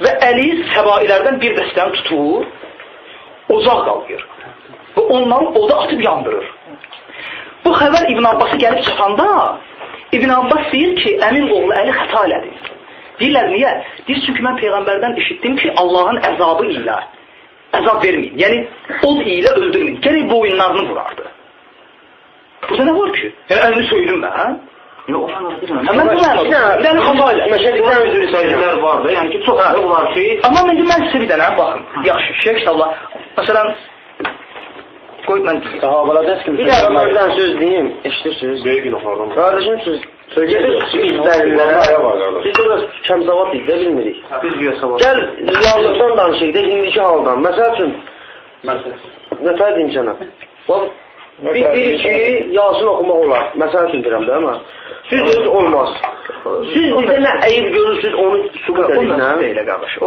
A: Və Əli Səbailərdən bir dəstəni tutur, ocaq qalıyır. Və onları oda atıb yandırır. Bu xəbər İbn Abbası gəlib çıxanda İbn Abbas deyir ki, əmin oğlu Əli xəta elədi. Deyirlər, niyə? Deyir, çünki mən Peyğəmbərdən eşitdim ki, Allahın əzabı ilə əzab verməyin. Yəni, od ilə öldürməyin. Gərək boyunlarını vurardı. Burada nə var ki? Yəni, əlini söydüm mən, hə?
B: Yox, o mənada bilmirəm.
A: Mən bu mənada. Yəni, xəta elədi.
C: Məşədikdən üzr istəyirəm.
B: Var da, yəni ki, çox var ki...
A: Amma mən sizə bir dənə, baxın, yaxşı, şeyh kitablar, məsələn, qoy mən deyim.
C: Sahabalardan kim? Bir dəqiqə mən bir dənə söz deyim, eşidirsiniz.
F: Böyük günahlardan.
C: Qardaşım söz gedir dəlillərə. Biz də biraz kəmsavad deyik də bilmirik.
B: Biz güya savad.
C: Gəl varlıqdan danışıq da indiki haldan. Məsəl üçün nətər deyim sənə? Bax, biz deyirik ki, Yasin oxumaq olar. Məsəl üçün deyirəm də, amma siz öz olmaz. Siz bizdə nə əyib görürsünüz, onu sübut edin.
A: O mövzu deyil, qardaş. O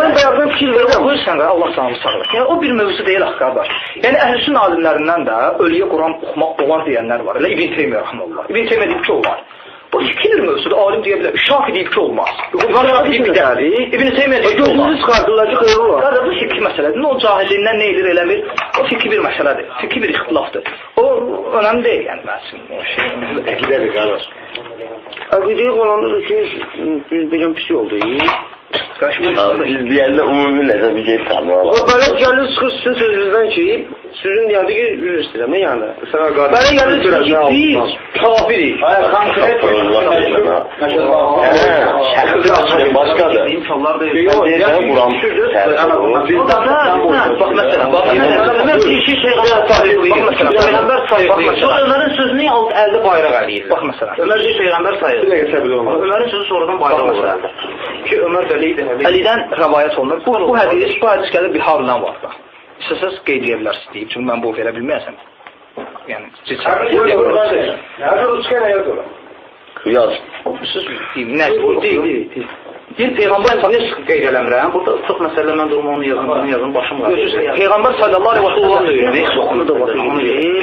A: mən bayaqdan fikir verirəm. Qoyursan, Allah canını sağlasın. Yəni, o bir mövzu deyil, axı, qardaş. Yəni, Əhl-i Sünnə alimlərindən də ölüyə Quran oxumaq olar deyənlər var. Elə İbn Teymiyyə rəhməhullah. İbn Teymiyyə deyib ki, olar. Bu fikir mövzudur, alim deyə bilər. Şafi deyib ki, olmaz. İbn Teymiyyə deyib ki, olmaz.
C: Gözünüzü çıxartırlar ki, xeyir olar.
A: Qardaş, bu fikri məsələdir. O cahilliyindən nə edir, eləmir. O fikri bir məsələdir. Fikri bir ixtilafdır. O önəmli deyil, yəni mən üçün.
F: Əqidədir, qardaş.
C: Əqidəyə olanda da ki, biz bilən pis oldu.
E: Biz deyəndə ümumi nəsə bir şey tanıyalım.
C: Belə gəlir, çıxır sizin sözünüzdən ki, sizin deyəndə ki, üzr istəyirəm, yəni. Belə gəlir, çıxır ki, biz kafirik.
D: Konkret.
E: Şəxsi başqadır.
C: Yox,
E: deyirsən, Quran
A: Bax, məsələn, bax,
B: Ömər deyir ki, Peyğəmbər sayıqlayır. Sonra Ömərin sözünü əldə bayraq eləyirlər.
A: Bax, məsələn.
B: Ömər deyir, Peyğəmbər sayıqlayır. Ömərin sözü sonradan bayraq olur əldə. Ki, Ömər belə idi.
A: Əlidən rəvayət olunur. Bu hədis gəlir Biharından var da. İstəsəz qeyd edə bilərsiniz deyib. Çünki mən bu verə bilməyəsəm. Yəni,
E: Yaz.
A: Siz deyim, nə?
B: Deyil.
A: Deyir, Peyğəmbər
B: Niyə qeyd eləmirəm? Burada çox məsələ mən durum onu yazım, bunu yazım, başım qarışır.
A: Peyğəmbər sallallahu əleyhi və səlləm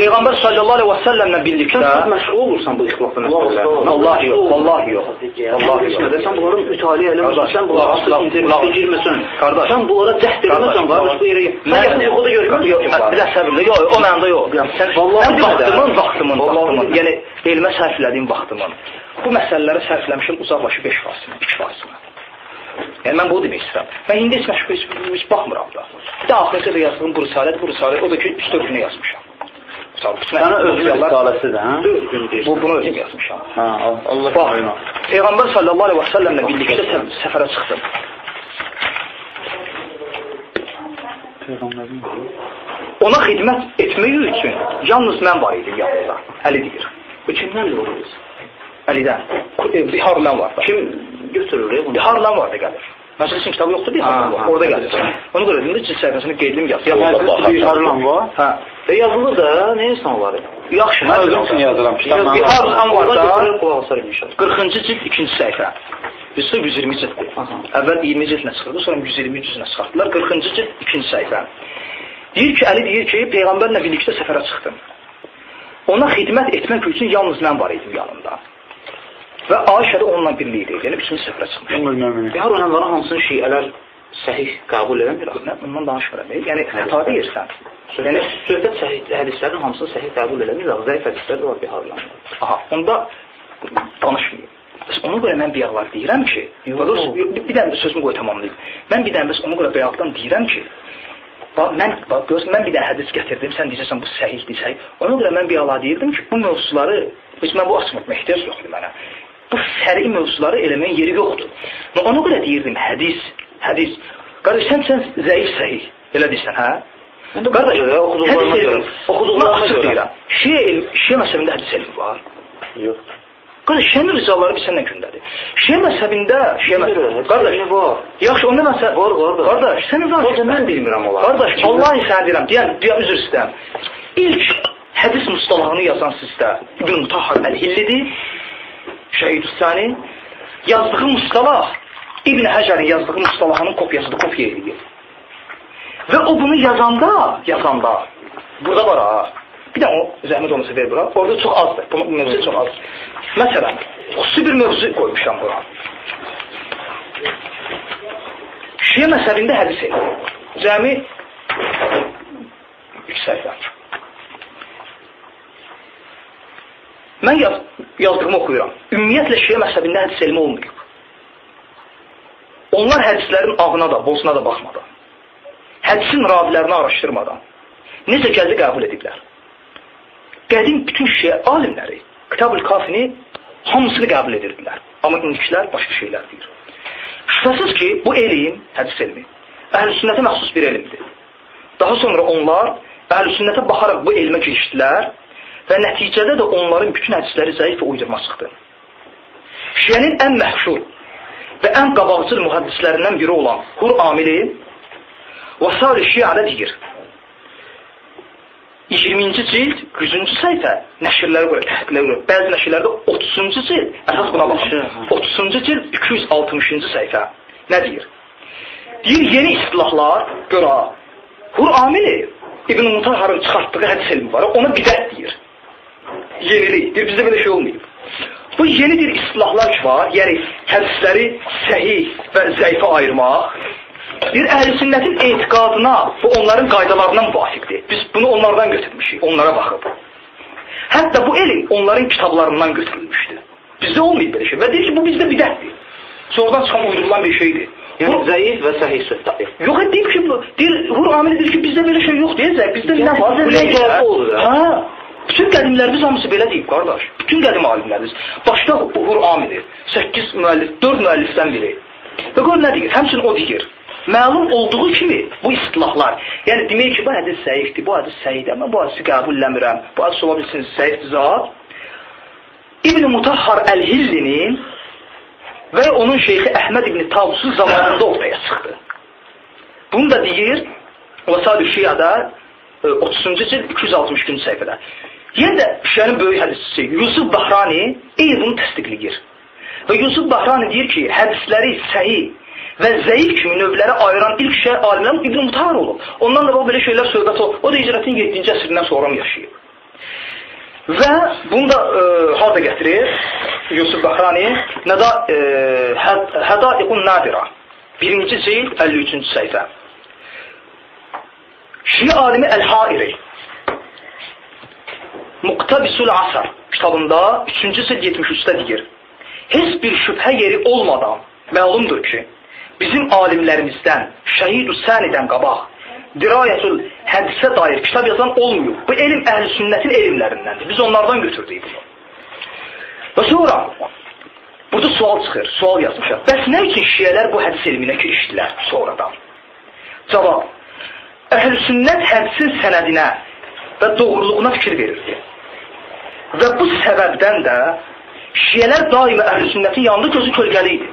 A: Peyğəmbər sallallahu əleyhi və səlləmlə birlikdə
B: sən çox məşğul olursan bu ixtilaflı məsələlərlə.
A: Vallahi yox, vallahi yox.
B: Vallahi yox. Sən bunları mütaliə eləmirsən, sən bunlara asıl internetə girməsən.
A: Qardaş,
B: sən bunlara cəhd eləməsən, qardaş bu yerə. Sən yaxın yuxuda görmürsən.
A: Yox, bir də səbirlə. Yox, o mənada yox. Sən vaxtımın, yəni elmə sərf elədiyim vaxtımın. Bu məsələlərə sərf eləmişim uzaqbaşı 5%-ni, 2%-ni. Yəni, mən bunu demək istəyirəm. Mən indi heç məşğul, heç baxmıram da. Bir də axırıncı da yazdığım bu risalət, bu risalət, o da ki, 3-4 günə yazmışam.
D: Sənə özünün risaləsidir, hə?
B: 4 gün deyirsən.
A: Bunu özüm yazmışam.
D: Hə, Allah
A: Bax, Peyğəmbər sallallahu aleyhi və səlləmlə birlikdə səfərə çıxdım. Ona xidmət etmək üçün yalnız mən var idim yanında. Əli deyir.
B: Bu kimdəndir o qız?
A: Əlidən. Biharlan var da.
B: Kim götürür bunu?
A: Biharlan var da gəlir. Məclisin kitabı yoxdur, Biharlan var. Orada gəlir. Ona görə dedim də cild səhifəsini qeyd edim, yaz.
D: Biharlan var?
A: Hə.
B: Yazılı da, nə insanlar?
A: Yaxşı,
D: mən özüm üçün yazıram.
A: Biharlan var da.
B: Qulaq asarım inşallah.
A: 40-cı cild 2-ci səhifə. Bizdə 120 cilddir. Əvvəl 20 cildlə çıxırdı, sonra 120 cildlə çıxartdılar. 40-cı cild 2-ci səhifə. Deyir ki, Əli deyir ki, Peyğəmbərlə birlikdə səfərə çıxdım. Ona xidmət etmək üçün yalnız mən var idim yanında. Və Ayşə də onunla birlikdə idi. Yəni, üçüncü səfərə çıxmışdı.
B: Bihar Ənvarı hansını şiələr səhih qəbul eləmir.
A: Mən bundan danışmıram. Yəni xəta deyirsən.
B: Yəni söhbət səhih hədislərin hamısını səhih qəbul eləmir, zəif hədislər də var biharlarında.
A: Aha, onda danışmayım. Bəs ona görə mən biyaqlar deyirəm ki, bir dənə də sözümü qoy tamamlayım. Mən bir dənə bəs ona görə biyaqdan deyirəm ki, mən bir dənə hədis gətirdim, sən deyəcəksən bu səhihdir, səhih. Ona görə mən biyaqlar deyirdim ki, bu mövzuları, heç mən bu açmaq ehtiyac yoxdur mənə. Bu fərqi mövzuları eləməyin yeri yoxdur. Mən ona görə deyirdim hədis, hədis. Qardaş, sən zəif səhih, elə deyirsən, hə? Qardaş, oxuduqlarına görə, oxuduqlarına görə deyirəm. Şiə məzhəbində hədis elmi var?
E: Yox.
A: Qardaş, Şiənin ricaları bir səndən gündədir. Şiə məzhəbində, Şiə məzhəbində, qardaş,
B: var.
A: Yaxşı, onda mən sən...
B: Var, qardaş.
A: Qardaş, sənin var.
B: Qardaş, mən bilmirəm onları.
A: Qardaş, vallahi sənə deyirəm, deyən üzr istəyirəm. İlk hədis mustalahını yazan sizdə İbn Mutahhar Əl-Hillidir, Şəhidüssani. Yazdığı mustalah, İbn Həcərin yazdığı mustalahının kopyasıdır, kopya eləyir. Və o bunu yazanda, burada var ha, bir də o zəhmət olmasa ver bura, orada çox azdır, bu mövzu çox azdır. Məsələn, xüsusi bir mövzu qoymuşam bura. Şiə məzhəbində hədis elmi. Cəmi 3 səhifə. Mən yazdığımı oxuyuram. Ümumiyyətlə Şiə məzhəbində hədis elmi olmayıb. Onlar hədislərin ağına da, bozuna da baxmadan, hədisin ravilərini araşdırmadan necə gəldi qəbul ediblər. Qədim bütün şiə alimləri Kitab-ül Kafini hamısını qəbul edirdilər. Amma indikilər başqa şeylər deyir. Şübhəsiz ki, bu elm, hədis elmi, əhl-i sünnətə məxsus bir elmdir. Daha sonra onlar əhl-i sünnətə baxaraq bu elmə girişdilər və nəticədə də onların bütün hədisləri zəif və uydurma çıxdı. Şiənin ən məşhur və ən qabaqcıl mühəddislərindən biri olan Hur Amili Vasail-i Şiədə deyir. 20-ci cild, 100-cü səhifə nəşrlərə görə, təhqiqlərə görə. Bəzi nəşrlərdə 30-cu cild, əsas buna baxın. 30-cu cild, 260-cı səhifə. Nə deyir? Deyir, yeni istilahlar, gör ha, Hur Amili İbn Mutahharın çıxartdığı hədis elmi var, ona bidət deyir. Yenilik, deyir, bizdə belə şey olmayıb. Bu yeni bir istilahlar ki var, yəni hədisləri səhih və zəifə ayırmaq, bir əhl-i sünnətin etiqadına, bu onların qaydalarına müvafiqdir. Biz bunu onlardan götürmüşük, onlara baxıb. Hətta bu elm onların kitablarından götürülmüşdür. Bizdə olmayıb belə şey. Və deyir ki, bu bizdə bidətdir. Sonradan çıxan uydurulan bir şeydir.
B: Yəni zəif və səhih söhbət.
A: Yox, deyir ki, Hur Amili deyir ki, bizdə belə şey yox deyəcək. Bizdə nə var?
B: Bizdə nə gəldi olur?
A: Hə. Bütün qədimlərimiz hamısı belə deyib, qardaş. Bütün qədim alimlərimiz. Başda Hur Amili, 8 müəllif, 4 müəllifdən biri. Və gör nə deyir? Həmçinin o deyir. Məlum olduğu kimi bu istilahlar, yəni demək ki, bu hədis zəifdir, bu hədis səhihdir, mən bu hədisi qəbulləmirəm, bu hədis ola bilsin zəifdir zat. İbn Mutahhar Əl-Hillinin və onun şeyxi Əhməd İbn Tavsusun zamanında ortaya çıxdı. Bunu da deyir Vasail-i Şiədə 30-cu cild 262-ci səhifədə. Yenə də Şiənin böyük hədisçisi Yusuf Bahrani eyni bunu təsdiqləyir. Və Yusuf Bahrani deyir ki, hədisləri səhih və zəif kimi növlərə ayıran ilk şiə alimlərin İbn Mutahhar olub. Ondan da belə şeylər söhbət olub. O da hicrətin 7-ci əsrindən sonra yaşayıb. Və bunu da harada gətirir Yusuf Bahrani? Hədaiqun Nadira 1-ci cild 53-cü səhifə. Şiə alimi Əl-Hairi Muqtabisul Asar kitabında 3-cü cild 73-də deyir. Heç bir şübhə yeri olmadan məlumdur ki, bizim alimlərimizdən, Şəhid-ü Sənidən qabaq, dirayətül hədisə dair kitab yazan olmuyor. Bu elm əhl-i sünnətin elmlərindəndir. Biz onlardan götürdük bunu. Və sonra, burada sual çıxır, sual yazmışam. Bəs nə üçün şiələr bu hədis elminə girişdilər sonradan? Cavab, əhl-i sünnət hədisin sənədinə və doğruluğuna fikir verirdi. Və bu səbəbdən də şiələr daima əhl-i sünnətin yanında gözü kölgəli idi.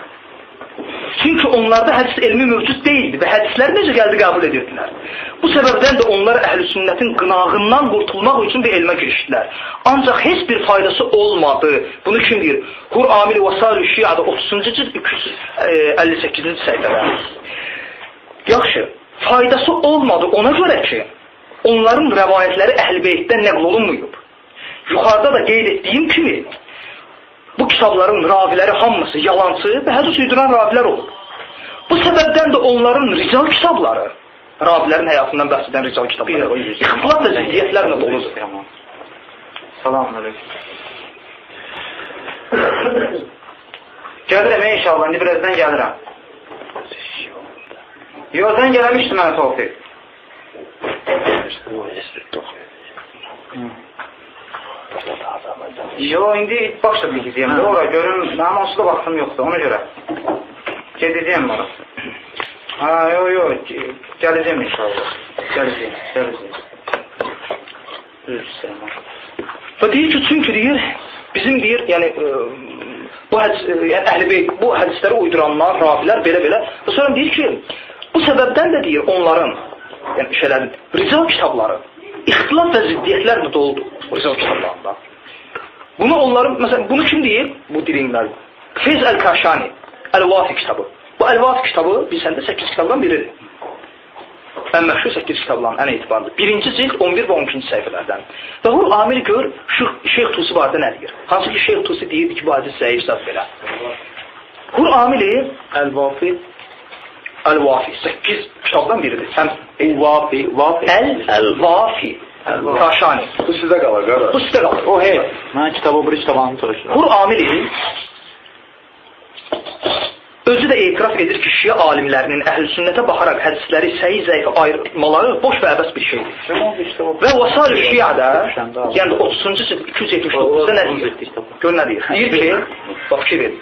A: Çünki onlarda hədis elmi mövcud deyildi və hədislər necə gəldi qəbul edirdilər. Bu səbəbdən də onlar əhl-i sünnətin qınağından qurtulmaq üçün bir elmə girişdilər. Ancaq heç bir faydası olmadı. Bunu kim deyir? Hur Amili Vasail-i Şiədə 30-cu cild 258-ci səhifədə. Yaxşı, faydası olmadı ona görə ki, onların rəvayətləri Əhl-i Beytdən nəql olunmayıb. Yuxarıda da qeyd etdiyim kimi, bu kitabların raviləri hamısı yalancı və hədis uyduran ravilər olub. Bu səbəbdən də onların rical kitabları, ravilərin həyatından bəhs edən rical kitabları, ixtilaf və ziddiyyətlərlə doludur.
B: Salam aleyküm. Gəlirəm inşallah, indi birazdan gəlirəm. Yox, sən gəlmişdin mənə Tofiq. Yox, indi başla bilgiziyəm. Ora görüm, mənim onsuz da vaxtım yoxdur, ona görə. Gedəcəyəm ora. Ha, yox, yox, gələcəyəm inşallah. Gələcəyəm, gələcəyəm. Üzr istəyirəm.
A: Və deyir ki, çünki deyir, bizim deyir, yəni bu hədis, yəni Əhl-i Beyt, bu hədisləri uyduranlar, ravilər belə-belə. Və sonra deyir ki, bu səbəbdən də deyir onların, yəni şeylərin, rical kitabları ixtilaf və ziddiyyətlərlə doludur rical kitablarında. Bunu onların, məsələn, bunu kim deyir? Bu deyirlər. Feyz Əl-Kaşani, Əl-Vafi kitabı. Bu Əl-Vafi kitabı bilsən də 8 kitabdan biridir. Ən məşhur 8 kitabların ən etibarlı. Birinci cild 11 və 12-ci səhifələrdən. Və Hur Amil gör, şu Şeyx Tusi barədə nə deyir? Hansı ki, Şeyx Tusi deyirdi ki, bu hədis zəif zat belə. Hur Amili
D: Əl-Vafi
A: Əl-Vafi 8 kitabdan biridir. Həm
D: Vafi, Vafi
A: Əl-Vafi Kaşani.
F: Bu sizə qalır, qardaş.
A: Bu sizə qalır.
D: O hey, mən kitabı bir kitabını çalışıram.
A: Hur Amili özü də etiraf edir ki, şiə alimlərinin əhl-i sünnətə baxaraq hədisləri səhi zəifi ayırmaları boş və əbəs bir şeydir. Və Vasal-ı Şiədə, yəni 30-cu cild 279-da nə deyir? Gör nə deyir? Deyir ki, bax fikir verin.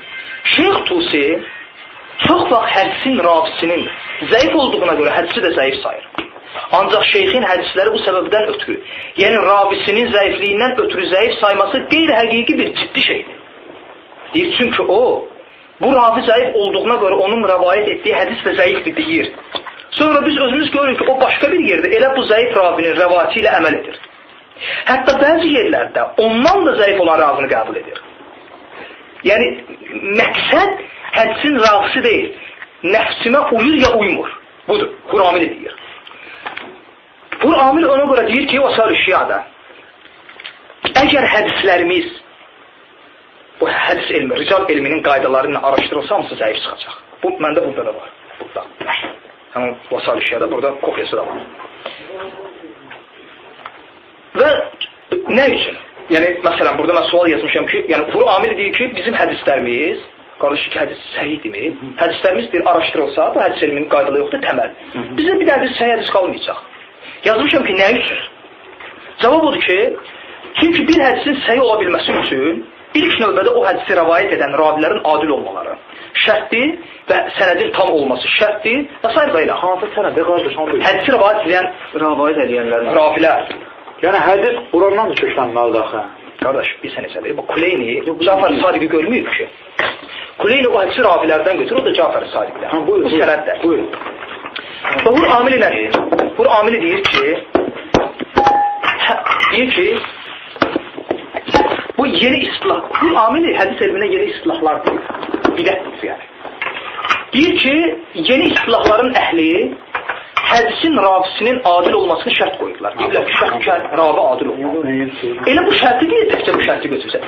A: Şeyx Tusi çox vaxt hədisin ravisinin zəif olduğuna görə hədisi də zəif sayır. Ancaq şeyxin hədisləri bu səbəbdən ötürü, yəni ravisinin zəifliyindən ötürü zəif sayması qeyri-həqiqi bir ciddi şeydir. Deyir, çünki o, bu ravi zəif olduğuna görə onun rəvayət etdiyi hədis də zəifdir deyir. Sonra biz özümüz görürük ki, o başqa bir yerdə elə bu zəif ravinin rəvayəti ilə əməl edir. Hətta bəzi yerlərdə ondan da zəif olan ravini qəbul edir. Yəni, məqsəd hədisin ravisi deyil, nəfsimə uyur ya uymur. Budur, Hur Amili deyir. Hur Amil ona görə deyir ki, Vasal-ı Şiada, əgər hədislərimiz bu hədis elmi, rical elminin qaydaları ilə araşdırılsa, hamısı zəif çıxacaq. Bu, məndə burada da var. Burada. Həmin Vasal-ı Şiada burada kopyası da var. Və nə üçün? Yəni, məsələn, burada mən sual yazmışam ki, yəni, Hur Amil deyir ki, bizim hədislərimiz, qardaş ki, hədis səhihdirmi? Hədislərimiz bir araşdırılsa, bu hədis elminin qaydaları yoxdur, təməl. Bizə bir dənə səhih hədis qalmayacaq. Yazmışam ki, nə üçün? Cavab odur ki, çünki bir hədisin səhih ola bilməsi üçün ilk növbədə o hədisi rəvayət edən ravilərin adil olmaları şərtdir və sənədin tam olması şərtdir və s. və ilə.
D: Hansı sənədə qardaş?
A: Hədisi rəvayət edənlər, ravilər.
D: Yəni hədis Qurandan da köklənməlidir axı.
A: Qardaş, bir sənə səbəbi. Bu Kuleyni, Cafər Sadiqi görməyib ki. Kuleyni o hədisi ravilərdən götürür, o da Cafər Sadiqdən. Bu sənəddir.
D: Buyur.
A: Və Hur Amili nə deyir? Hur Amili deyir ki, bu yeni istilah. Hur Amili hədis elminə yeni istilahlar deyir. Bidətdir yəni. Deyir ki, yeni istilahların əhli hədisin ravisinin adil olmasını şərt qoyurlar. Deyirlər ki, şərt ki, ravi adil olmalı. Elə bu şərti deyir, təkcə bu şərti götürsə.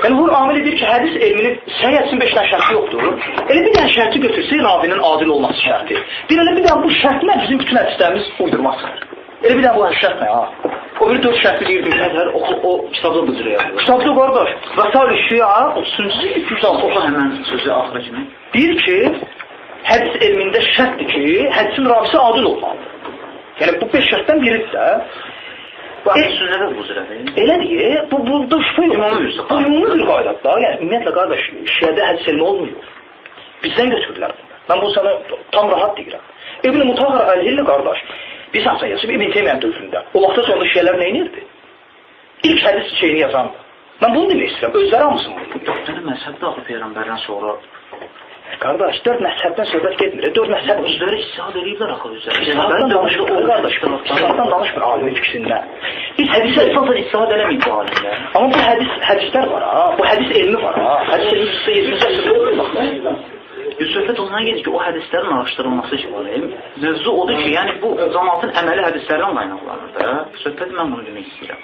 A: Yəni, Hur Amili deyir ki, hədis elminin səhih hədisin 5 dənə şərti yoxdur. Elə bir dənə şərti götürsə, ravinin adil olması şərti. Deyir, elə bir dənə bu şərtlə bizim bütün hədislərimiz uydurma çıxır. Elə bir dənə bu şərtlə, ha. O biri 4 şərti deyir.
B: O kitabda bu cürə yazılır.
A: Kitabda qardaş, Vəsal-ı Şia 30-cu cild 206.
B: Oxu həmən sözü axıra kimi.
A: Deyir ki, hədis elmində şərtdir ki, hədisin ravisi adil olmalıdır. Yəni, bu 5 şərtdən biridir də.
B: Bu əhl-i sünnədə bu cürədir.
A: Elə deyir, bu burada şübhə yox.
B: Ümumi
A: Bu ümumi bir qaydadır da. Yəni, ümumiyyətlə, qardaş, şiədə hədis elmi olmuyor. Bizdən götürdülər bunu. Mən bunu sana tam rahat deyirəm. İbn-i Mutahhar Əl-Hilli qardaş, bir sənsə yazıb İbn Teymiyyənin dövründə. O vaxta sonra şiələr nə edirdi? İlk hədis şeyini yazandı. Mən bunu demək istəyirəm. Özləri hamısını bunu deyir.
B: 4 dənə məzhəb də axı Peyğəmbərdən sonra.
A: Qardaş, 4 məzhəbdən söhbət getmir. 4 məzhəb
B: özləri ictihad eləyiblər axı özləri.
A: İctihaddan danışmır, qardaş. İctihaddan danışmır alimin fikrindən. Biz
B: hədisə əsasən ictihad eləməyib bu alimlər.
A: Amma bu hədislər var ha. Bu hədis elmi var ha. Hədis elmi 7-ci əsrdə olur bax.
B: Söhbət ondan gedir ki, o hədislərin araşdırılması ki var. Mövzu odur ki, yəni bu cəmaatın əməli hədislərdən qaynaqlanır da. Söhbət mən bunu demək istəyirəm.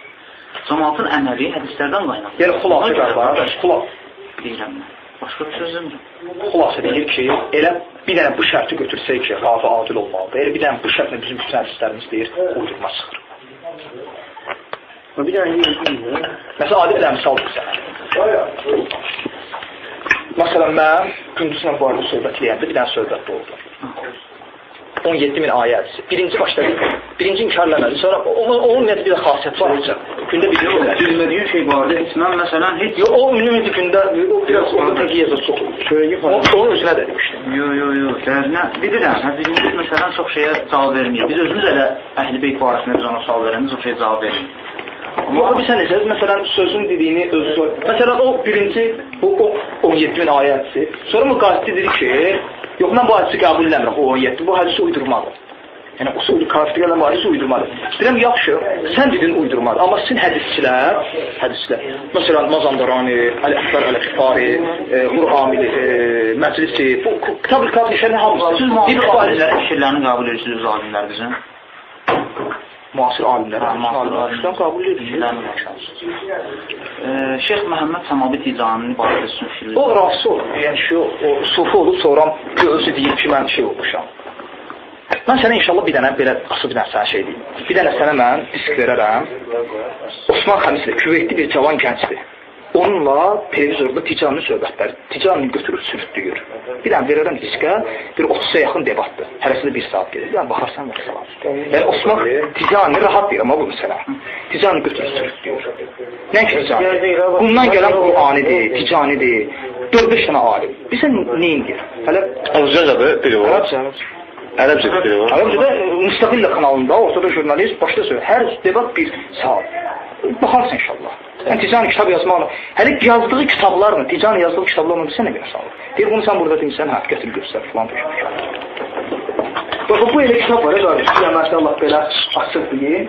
B: Cəmaatın əməli hədislərdən qaynaqlanır.
A: Yəni xülasə qardaş, xülasə
B: deyirəm mən. Başqa bir söz demirəm.
A: Xülasə deyir ki, elə bir dənə bu şərti götürsək ki, ravi adil olmalıdır. Elə bir dənə bu şərtlə bizim bütün hədislərimiz deyir, uydurma çıxır.
C: Bir dənə deyir.
A: Məsələn, adi bir dənə misal sənə. Məsələn, mən gündüzlə bu arada söhbət eləyəndə bir dənə söhbət oldu. 17.000 ayə hədisi. Birinci başda, birinci inkar eləmədi. Sonra onun ümumiyyətlə bir də xasiyyəti var. Gündə bir şey olar.
B: Bilmədiyin şey barədə heç mən məsələn heç...
A: Yox, o ümumiyyətlə gündə, o biraz orada təqiyyə çox olur. Onun özünə də demişdim.
B: Yox. Dərinə, bilirəm, hə, birinci məsələn çox şeyə cavab verməyib. Biz özümüz elə Əhl-i Beyt barəsində biz ona sual verəndə çox şeyə cavab verməyib.
A: Yox, bir sən necə, məsələn, sözün dediyini özü sor. Məsələn, o birinci, bu 17.000 ayə hədisi. Sonra Müqasidi dedi ki, yox, mən bu hədisi qəbul eləmirəm, o 17, bu hədisi uydurmadır. Yəni, kafir gələn bu hədisi uydurmadır. Deyirəm, yaxşı, sən dedin uydurmadır, amma sizin hədisçilər, məsələn, Mazandarani, Əli Əkbər Əl-Xifari, Qur Amili, Məclisi, bu kitab-ı kafir işlərinin hamısı.
B: Siz müasir alimlərin fikirlərini qəbul edirsiniz, alimlər bizim.
A: Müasir alimlər, alimlər qəbul edilir.
B: Şeyx Məhəmməd Səmavi Ticaninin barədə sizin fikriniz.
A: O rafisi olur. Yəni ki, o sufi olub, sonra özü deyir ki, mən şey olmuşam. Mən sənə inşallah bir dənə belə qısa bir dənə sənə şey deyim. Bir dənə sənə mən disk verərəm. Osman Xəmisli, Küveytli bir cavan gəncdir. Onunla televizorda Ticaninin söhbətləri, Ticanini götürür, sürütlüyür. Bir dənə verərəm diskə, bir 30-a yaxın debatdır. Hərəsində bir saat gedir. Bir dənə baxarsan və salam. Yəni Osman Ticanini rahat deyir, amma bu məsələ. Ticanini götürür, sürütlüyür. Nə ki Ticani? Bundan gələn Qur'anidir, Ticanidir. 4-5 dənə alim. Bizə neyindir? Hələ
E: Azərbaycancadır biri var. Ərəbcə biri var.
A: Ərəbcədə Müstəqillə kanalında ortada jurnalist başda söylüyor. Hər debat bir saat. Baxarsın inşallah. Yəni Ticani kitab yazmaqla, hələ yazdığı kitablarla, Ticani yazdığı kitablarla bilsən nə görə sağ olur. Deyir, bunu sən burada demirsən, hə, gətir göstər, filan peşməkar. Bax, bu elə kitab var, qardaş. Yəni, Allah belə açıq deyim.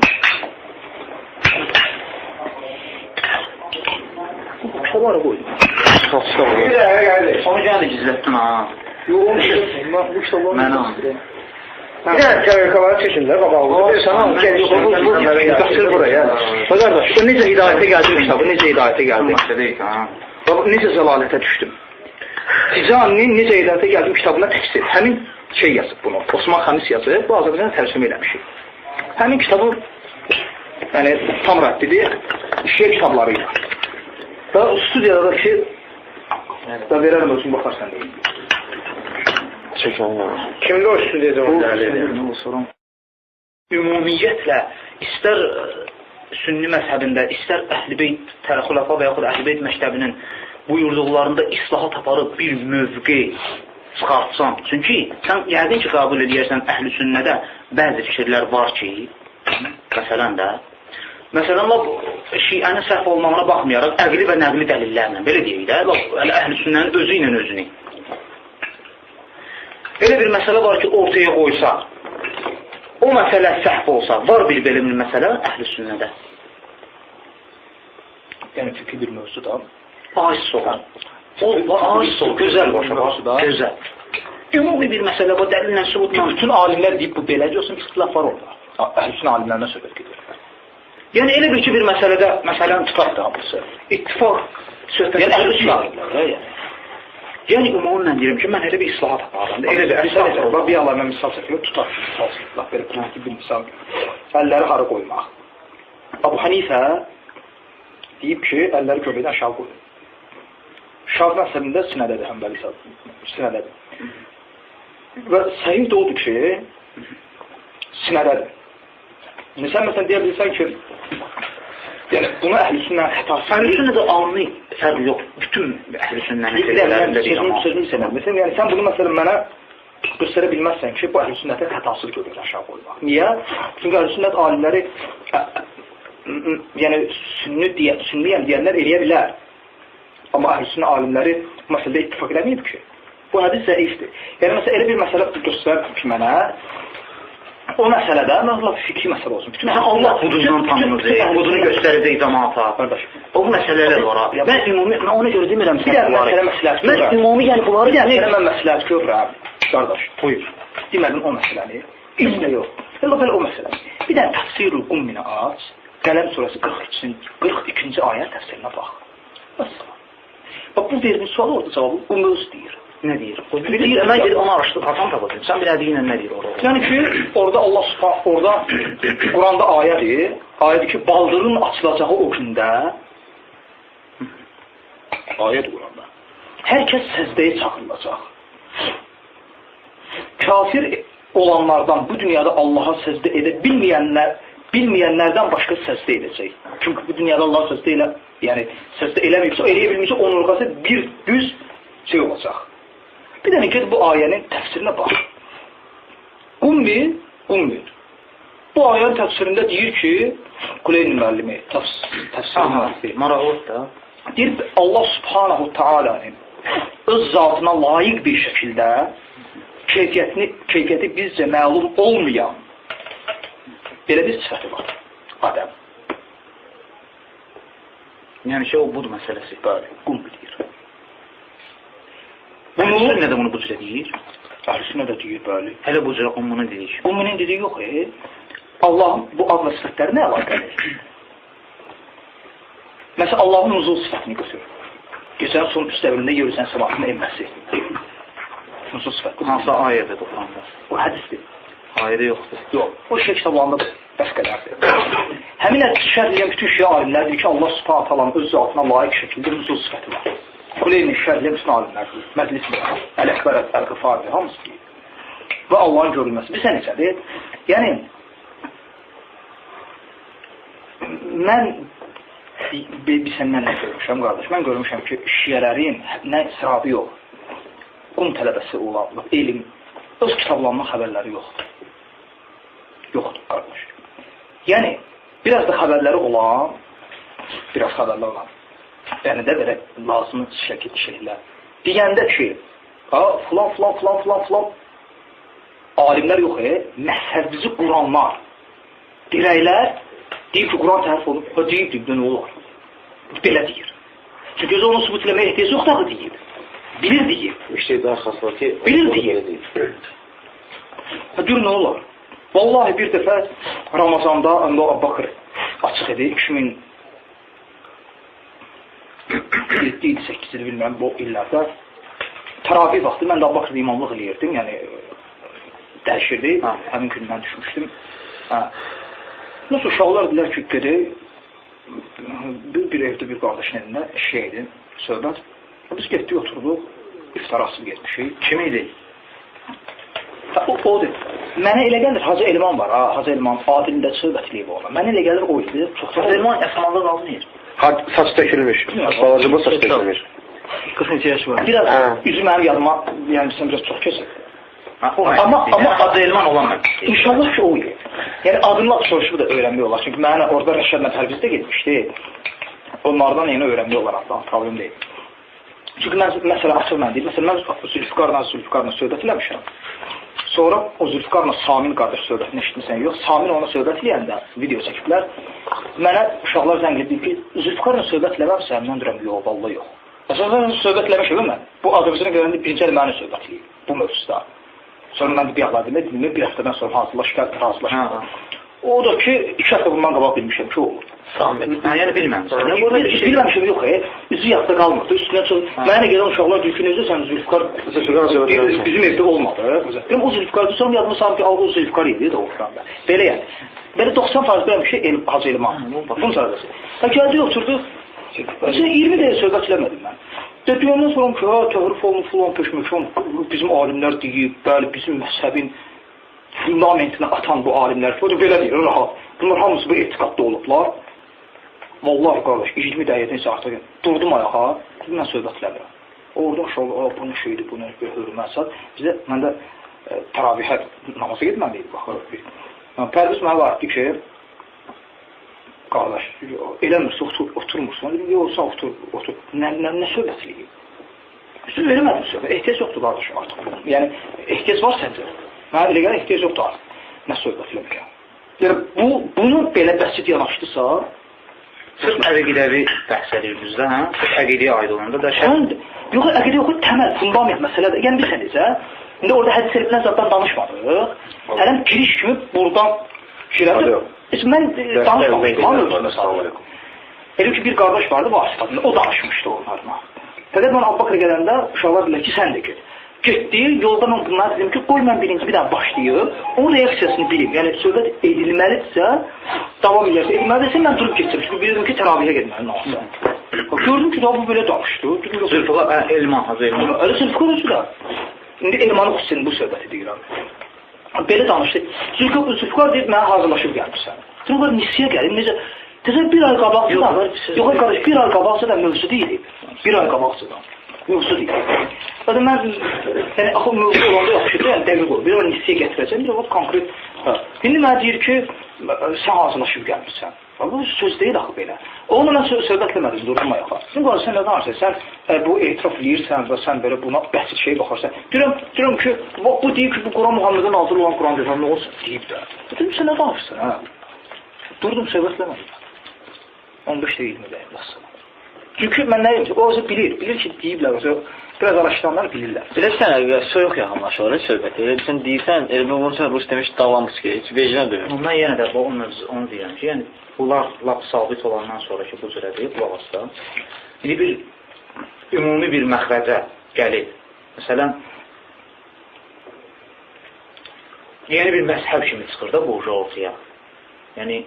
A: Bu kitabı hara qoydum?
C: Bir dəqiqə qardaş.
B: Onu yenə də gizlətdin ha.
A: Yox, onu gizlətdim. Bu kitabları
B: Mən aldım.
C: Bir dənə təvəkkələri çəkinlər, qabağında.
A: Qaçır buraya. Bax, qardaş, o necə hidayətə gəldi bu kitabı, necə hidayətə gəldi? Bax, necə zəlalətə düşdüm. Ticaninin necə hidayətə gəldi kitabına təfsir. Həmin şey yazıb bunu, Osman Xəmis yazıb, bu Azərbaycana tərcümə eləmişik. Həmin kitabı, yəni tam rəddidir, şiə kitabları ilə. Və studiyada ki, da verərəm özün baxarsan deyim.
C: Kimdə o studiyada onu dəlil edir?
B: Ümumiyyətlə, istər sünni məzhəbində, istər Əhl-i Beyt, xüləfa və yaxud Əhl-i Beyt məktəbinin buyurduqlarında islahat aparıb bir mövqe çıxartsan. Çünki sən yəqin ki, qəbul edərsən Əhl-i Sünnədə bəzi fikirlər var ki, məsələn də, məsələn, lap şiənin səhv olmağına baxmayaraq əqli və nəqli dəlillərlə, belə deyək də, lap Əhl-i Sünnənin özü ilə özünü. Elə bir məsələ var ki, ortaya qoysa, o məsələ səhv olsa, var bir belə bir məsələ Əhl-i Sünnədə.
A: Yəni, fikri bir mövzu da.
B: Aciz olan. Aciz ol, gözəl başa bax, gözəl. Ümumi bir məsələ bu, dəlillə, sübutla.
A: Bütün alimlər deyib, bu beləcə olsun, ixtilaf var orada. Əhl-i Sünnə alimlərindən söhbət gedir.
B: Yəni, elə bir ki, bir məsələdə, məsələn,
A: İttifaq da hamısı.
B: İttifaq
A: söhbət.
B: Yəni, Əhl-i Sünnə alimləri, yəni. Yəni, ümumi mən deyirəm ki, mən elə bir islahat aparıram.
A: Elə bir misal çəkir, bir Allah mən misal çəkir, tutaq ki, misal çəkir, belə primitiv bir misal. Əlləri hara qoymaq? Abu Hanifə deyib ki, əlləri göbəkdən aşağı qoyun. Şafi məzhəbində sinədədir, Həmbəli sinədədir. Və səhih də odur ki, sinədədir. İndi sən məsələn deyə bilirsən ki, yəni bunu Əhl-i Sünnənin xətası.
B: Əhl-i Sünnədə alını fərq yox. Bütün Əhl-i Sünnənin firqələrində deyir amma.
A: Sözünü sənə. Məsələn, yəni sən bunu məsələn mənə göstərə bilməzsən ki, bu Əhl-i Sünnətin xətasıdır göbəkdən aşağı qoymaq. Niyə? Çünki Əhl-i Sünnət alimləri yəni sünni deyə, sünniyəm deyənlər eləyə bilər. Amma Əhl-i Sünnə alimləri bu məsələdə ittifaq eləməyib ki. Bu hədis zəifdir. Yəni məsələn elə bir məsələ göstərəm ki mənə, o məsələdə, mən fikri məsələ olsun. Bütün
B: Məsələn, Allah hudundan tanınacaq, hudunu göstərəcək cəmaata.
A: Qardaş,
B: o məsələlər var ha. Mən ümumi, mən ona görə demirəm
A: sən bunları.
B: Mən ümumi, yəni bunları
A: bir dənə mən məsləhət görürəm, qardaş, buyur. Demədim o məsələni. İzlə yox. Elə belə o məsələni. Bir dənə Təfsirul Qumminə aç, Qələm surəsi 42-ci ayə təfsirinə bax. Məsələn. Bax, bu verdiğin sual orada cavabı Qummi öz deyir.
B: Nə deyir? O deyir, mən gedib onu araşdırıb, hardan tapacağım? Sən bilədiyi ilə nə deyir orada?
A: Yəni ki, orada Allah Subhanahu, orada Quranda ayədir. Ayədir ki, baldırın açılacağı o gündə ayədir Quranda. Hər kəs səcdəyə çağırılacaq. Kafir olanlardan bu dünyada Allaha səcdə edə bilməyənlərdən başqa səcdə edəcək. Çünki bu dünyada Allaha səcdə elə, yəni səcdə eləməyibsə, eləyə bilmirsə, onurğası bir düz şey olacaq. Bir dənə get bu ayənin təfsirinə bax. Qummi. Bu ayənin təfsirində deyir ki, Kuleyni müəllimi təfsirini
B: maraqlıdır da.
A: Deyir, Allah Subhanahu Taala'nın öz zatına layiq bir şəkildə keyfiyyəti bizcə məlum olmayan belə bir sifəti var. Adəm.
B: Yəni ki, o budur məsələsi.
A: Bəli, Qummi deyir.
B: Əhl-i Sünnə də bunu bu cürə deyir.
A: Əhl-i Sünnə də deyir, bəli.
B: Hələ bu cürə Qumminin dediyi.
A: Qumminin dediyi yox, Allahın bu ad və sifətləri nə əlaqəli? Məsələn, Allahın nuzul sifətini götür. Gecənin son üst dəvrində yer üzərinə səmasına enməsi. Nuzul sifəti.
B: Hansı ayədə Quranda?
A: O hədisdir.
B: Ayədə yoxdur.
A: Yox, o şia kitablarında bəs qədərdir. Həmin hədisi şərh edən bütün şia alimlər deyir ki, Allah Subhanahu Taala'nın öz zatına layiq şəkildə nuzul sifəti var. Kuleyni şərh edən bütün alimlərdir. Məclis Əl-Əkbər, Əl-Qıfari, hamısı deyir. Və Allahın görülməsi. Bilirsən necədir? Yəni, mən bilirsən mən nə görmüşəm, qardaş? Mən görmüşəm ki, şiələrin nə israbı yox, qum tələbəsi olan, elm, öz kitablarından xəbərləri yoxdur. Yoxdur, qardaş. Yəni, biraz da xəbərləri olan, yəni də belə lazımı şəkil şeylər. Deyəndə ki, filan, filan, filan, filan, filan alimlər yox, məzhəbimizi quranlar, dirəklər deyib ki, Quran tərif olub, deyib, deyib, nə olar? Belə deyir. Çünki özü onu sübut eləməyə ehtiyac yoxdur, axı deyib. Bilir deyib.
F: İşte daha xas var ki,
A: bilir deyib. Gör nə olar? Vallahi bir dəfə Ramazanda Əmdə Abubakır açıq idi, 2007 idi, 8 idi, bilmirəm, bu illərdə. Təravih vaxtı mən də Abubakırda imamlıq eləyirdim, yəni dəyişirdi, həmin gün mən düşmüşdüm. Nasıl uşaqlar dedilər ki, gedək, bir evdə bir qardaşın evində şey idi, söhbət. Biz getdik, oturduq, iftara asıb getmişik.
B: Kim idi?
A: Odur. Mənə elə gəlir, Hacı Elman var, Hacı Elman, Adilin də söhbət eləyib ona. Mənə elə gəlir, o idi.
B: Hacı Elman əsmanda qalmayır.
C: Saç tökülmüş, balaca bu saç tökülmüş.
B: 42 yaşı var.
A: Biraz üzü mənim yadıma, yəni sən biraz çox keçir.
B: Amma Hacı Elman olan mən.
A: İnşallah ki, o idi. Yəni adını lap soruşub da öyrənmək olar. Çünki mənə orada Rəşadla Pərvizdə getmişdi. Onlardan yəni öyrənmək olar, problem deyil. Çünki mən, məsələ açıq mən deyil. Məsələn, mən Zülfüqarla söhbət eləmişəm. Sonra o Zülfüqarla Samin qardaş söhbətini eşitmirsən, yox. Samin ona söhbət eləyəndə video çəkiblər. Mənə uşaqlar zəng edib ki, Zülfüqarla söhbət eləməmsən, mən deyirəm, yox, vallahi yox. Məsələn, söhbət eləmişəm mən. Bu Azərbaycana gələndə birinci əl mənə söhbət eləyib bu mövzuda. Sonra mən də bir ağlar demək, bir həftədən sonra hazırlaş, razılaş. O da ki, 2 həftə bundan qabaq bilmişəm ki, o olurdu.
B: Yəni bilməmişəm.
A: Bilməmişəm, yox, üzü yadda qalmırdı. Üstünə çox, mənə gələn uşaqlar deyir ki, necə sən Zülfüqar, bizim evdə olmadı. Deyirəm, o Zülfüqar, sonra yadıma salım ki, o Zülfüqar idi də oxuran da. Belə yəni. Belə 90% biləm ki, Hacı Elman. Bunun sadəcə. Gəldik, oturduq. 20 dəqiqə söhbət eləmədim mən. Deyəndən sonra ki, təhrif olunub, filan, peşməkan, bizim alimlər deyib, bəli, bizim məzhəbin fundamentini atan bu alimlər, belə deyir, rahat. Bunlar hamısı bu etiqadda olublar. Vallahi qardaş, 20 dəqiqədən isə artıq durdum ayağa, dedim, mən söhbət eləmirəm. Orada uşaqlar, bu nə şeydir, bu nə hörmət sat. Bizə, mən də təravihə namaza getməliydik, bax. Pərviz mənə vardı ki, qardaş, eləmirsə, oturmursan. Dedim, yox, sən otur, otur. Nə söhbət eləyim? Üstün vermədim söhbət. Ehtiyac yoxdur, qardaş, artıq. Yəni, ehtiyac var səncə? Mənə elə gəlir, ehtiyac yoxdur artıq. Nə söhbət eləməyəm? Yəni, bunu belə bəsit yanaşdısa...
B: Sırf əqidəvi bəhs edir bizdə, hə? Sırf əqidəyə aid olanda da
A: şər... Yox, əqidə yox, təməl, fundament məsələdir. Yəni, bilirsən necə? İndi orada hədis elmindən zaddan danışmadıq. Hələm giriş kimi buradan şeylərdir. Mən danışmamışdım. Elə ki, bir qardaş vardı Vasif adında, o danışmışdı onlarla. Fəqət mən Abu Bakr gələndə uşaqlar dedilər ki, sən də get. Getdi, yolda mən bunlara dedim ki, qoy mən birinci bir dənə başlayım, onun reaksiyasını bilim. Yəni söhbət edilməlidirsə, davam eləyərsə, edilməlidirsə mən durub getdim. Çünki bilirdim ki, təravihə getməli namazda. Gördüm ki, daha bu belə danışdı.
B: Zülfüqar, Elman, Hacı Elman.
A: Elə Zülfüqar özü də. İndi Elmanı xüsusən bu söhbəti deyirəm. Belə danışdı. Zülfüqar deyib, mənə hazırlaşıb gəlmirsən. Zülfüqar nisiyə gəlib, necə? Təzə bir ay qabaqcadan, yox, qardaş, bir ay qabaqcadan mövzu deyil. Bir ay qabaqcadan mövzu deyil. Zaten mən, yəni, axı mövzu olanda yaxşıdır, yəni dəqiq olur. Bir o nisiyə gətirəcəm, bir o konkret. İndi mənə deyir ki, sən hazırlaşıb gəlmirsən. Bu söz deyil axı belə. Onunla mən söhbətləmədim, durdum ayağa. Dedim, qardaş, sən nə danışırsan? Sən bu etiraf eləyirsən və sən belə buna bəsit şeyə baxarsan. Deyirəm ki, bu deyib ki, bu Quran Muhammedə nazil olan Quran deyirəm, nə olsun? Deyib də. Dedim, sən nə danışırsan, hə? Durdum, söhbətləmədim. 15 də 20 dəqiqə vəssalam. Çünki mən nə deyim ki, o özü bilir, bilir ki, deyiblər, biraz araşdıranlar bilirlər.
G: Bilirsən, soyuq yaxınlaşır söhbət. Elə sən deyirsən, elə vurursan, Rus demiş, davamız ki, heç vecnə deyir.
B: Ondan yenə də onu deyirəm ki, yəni bunlar lap sabit olandan sonra ki, bu cürədir, qulaq asda. İndi bir ümumi bir məxrəcə gəlib. Məsələn, yeni bir məzhəb kimi çıxır da bu ortaya. Yəni,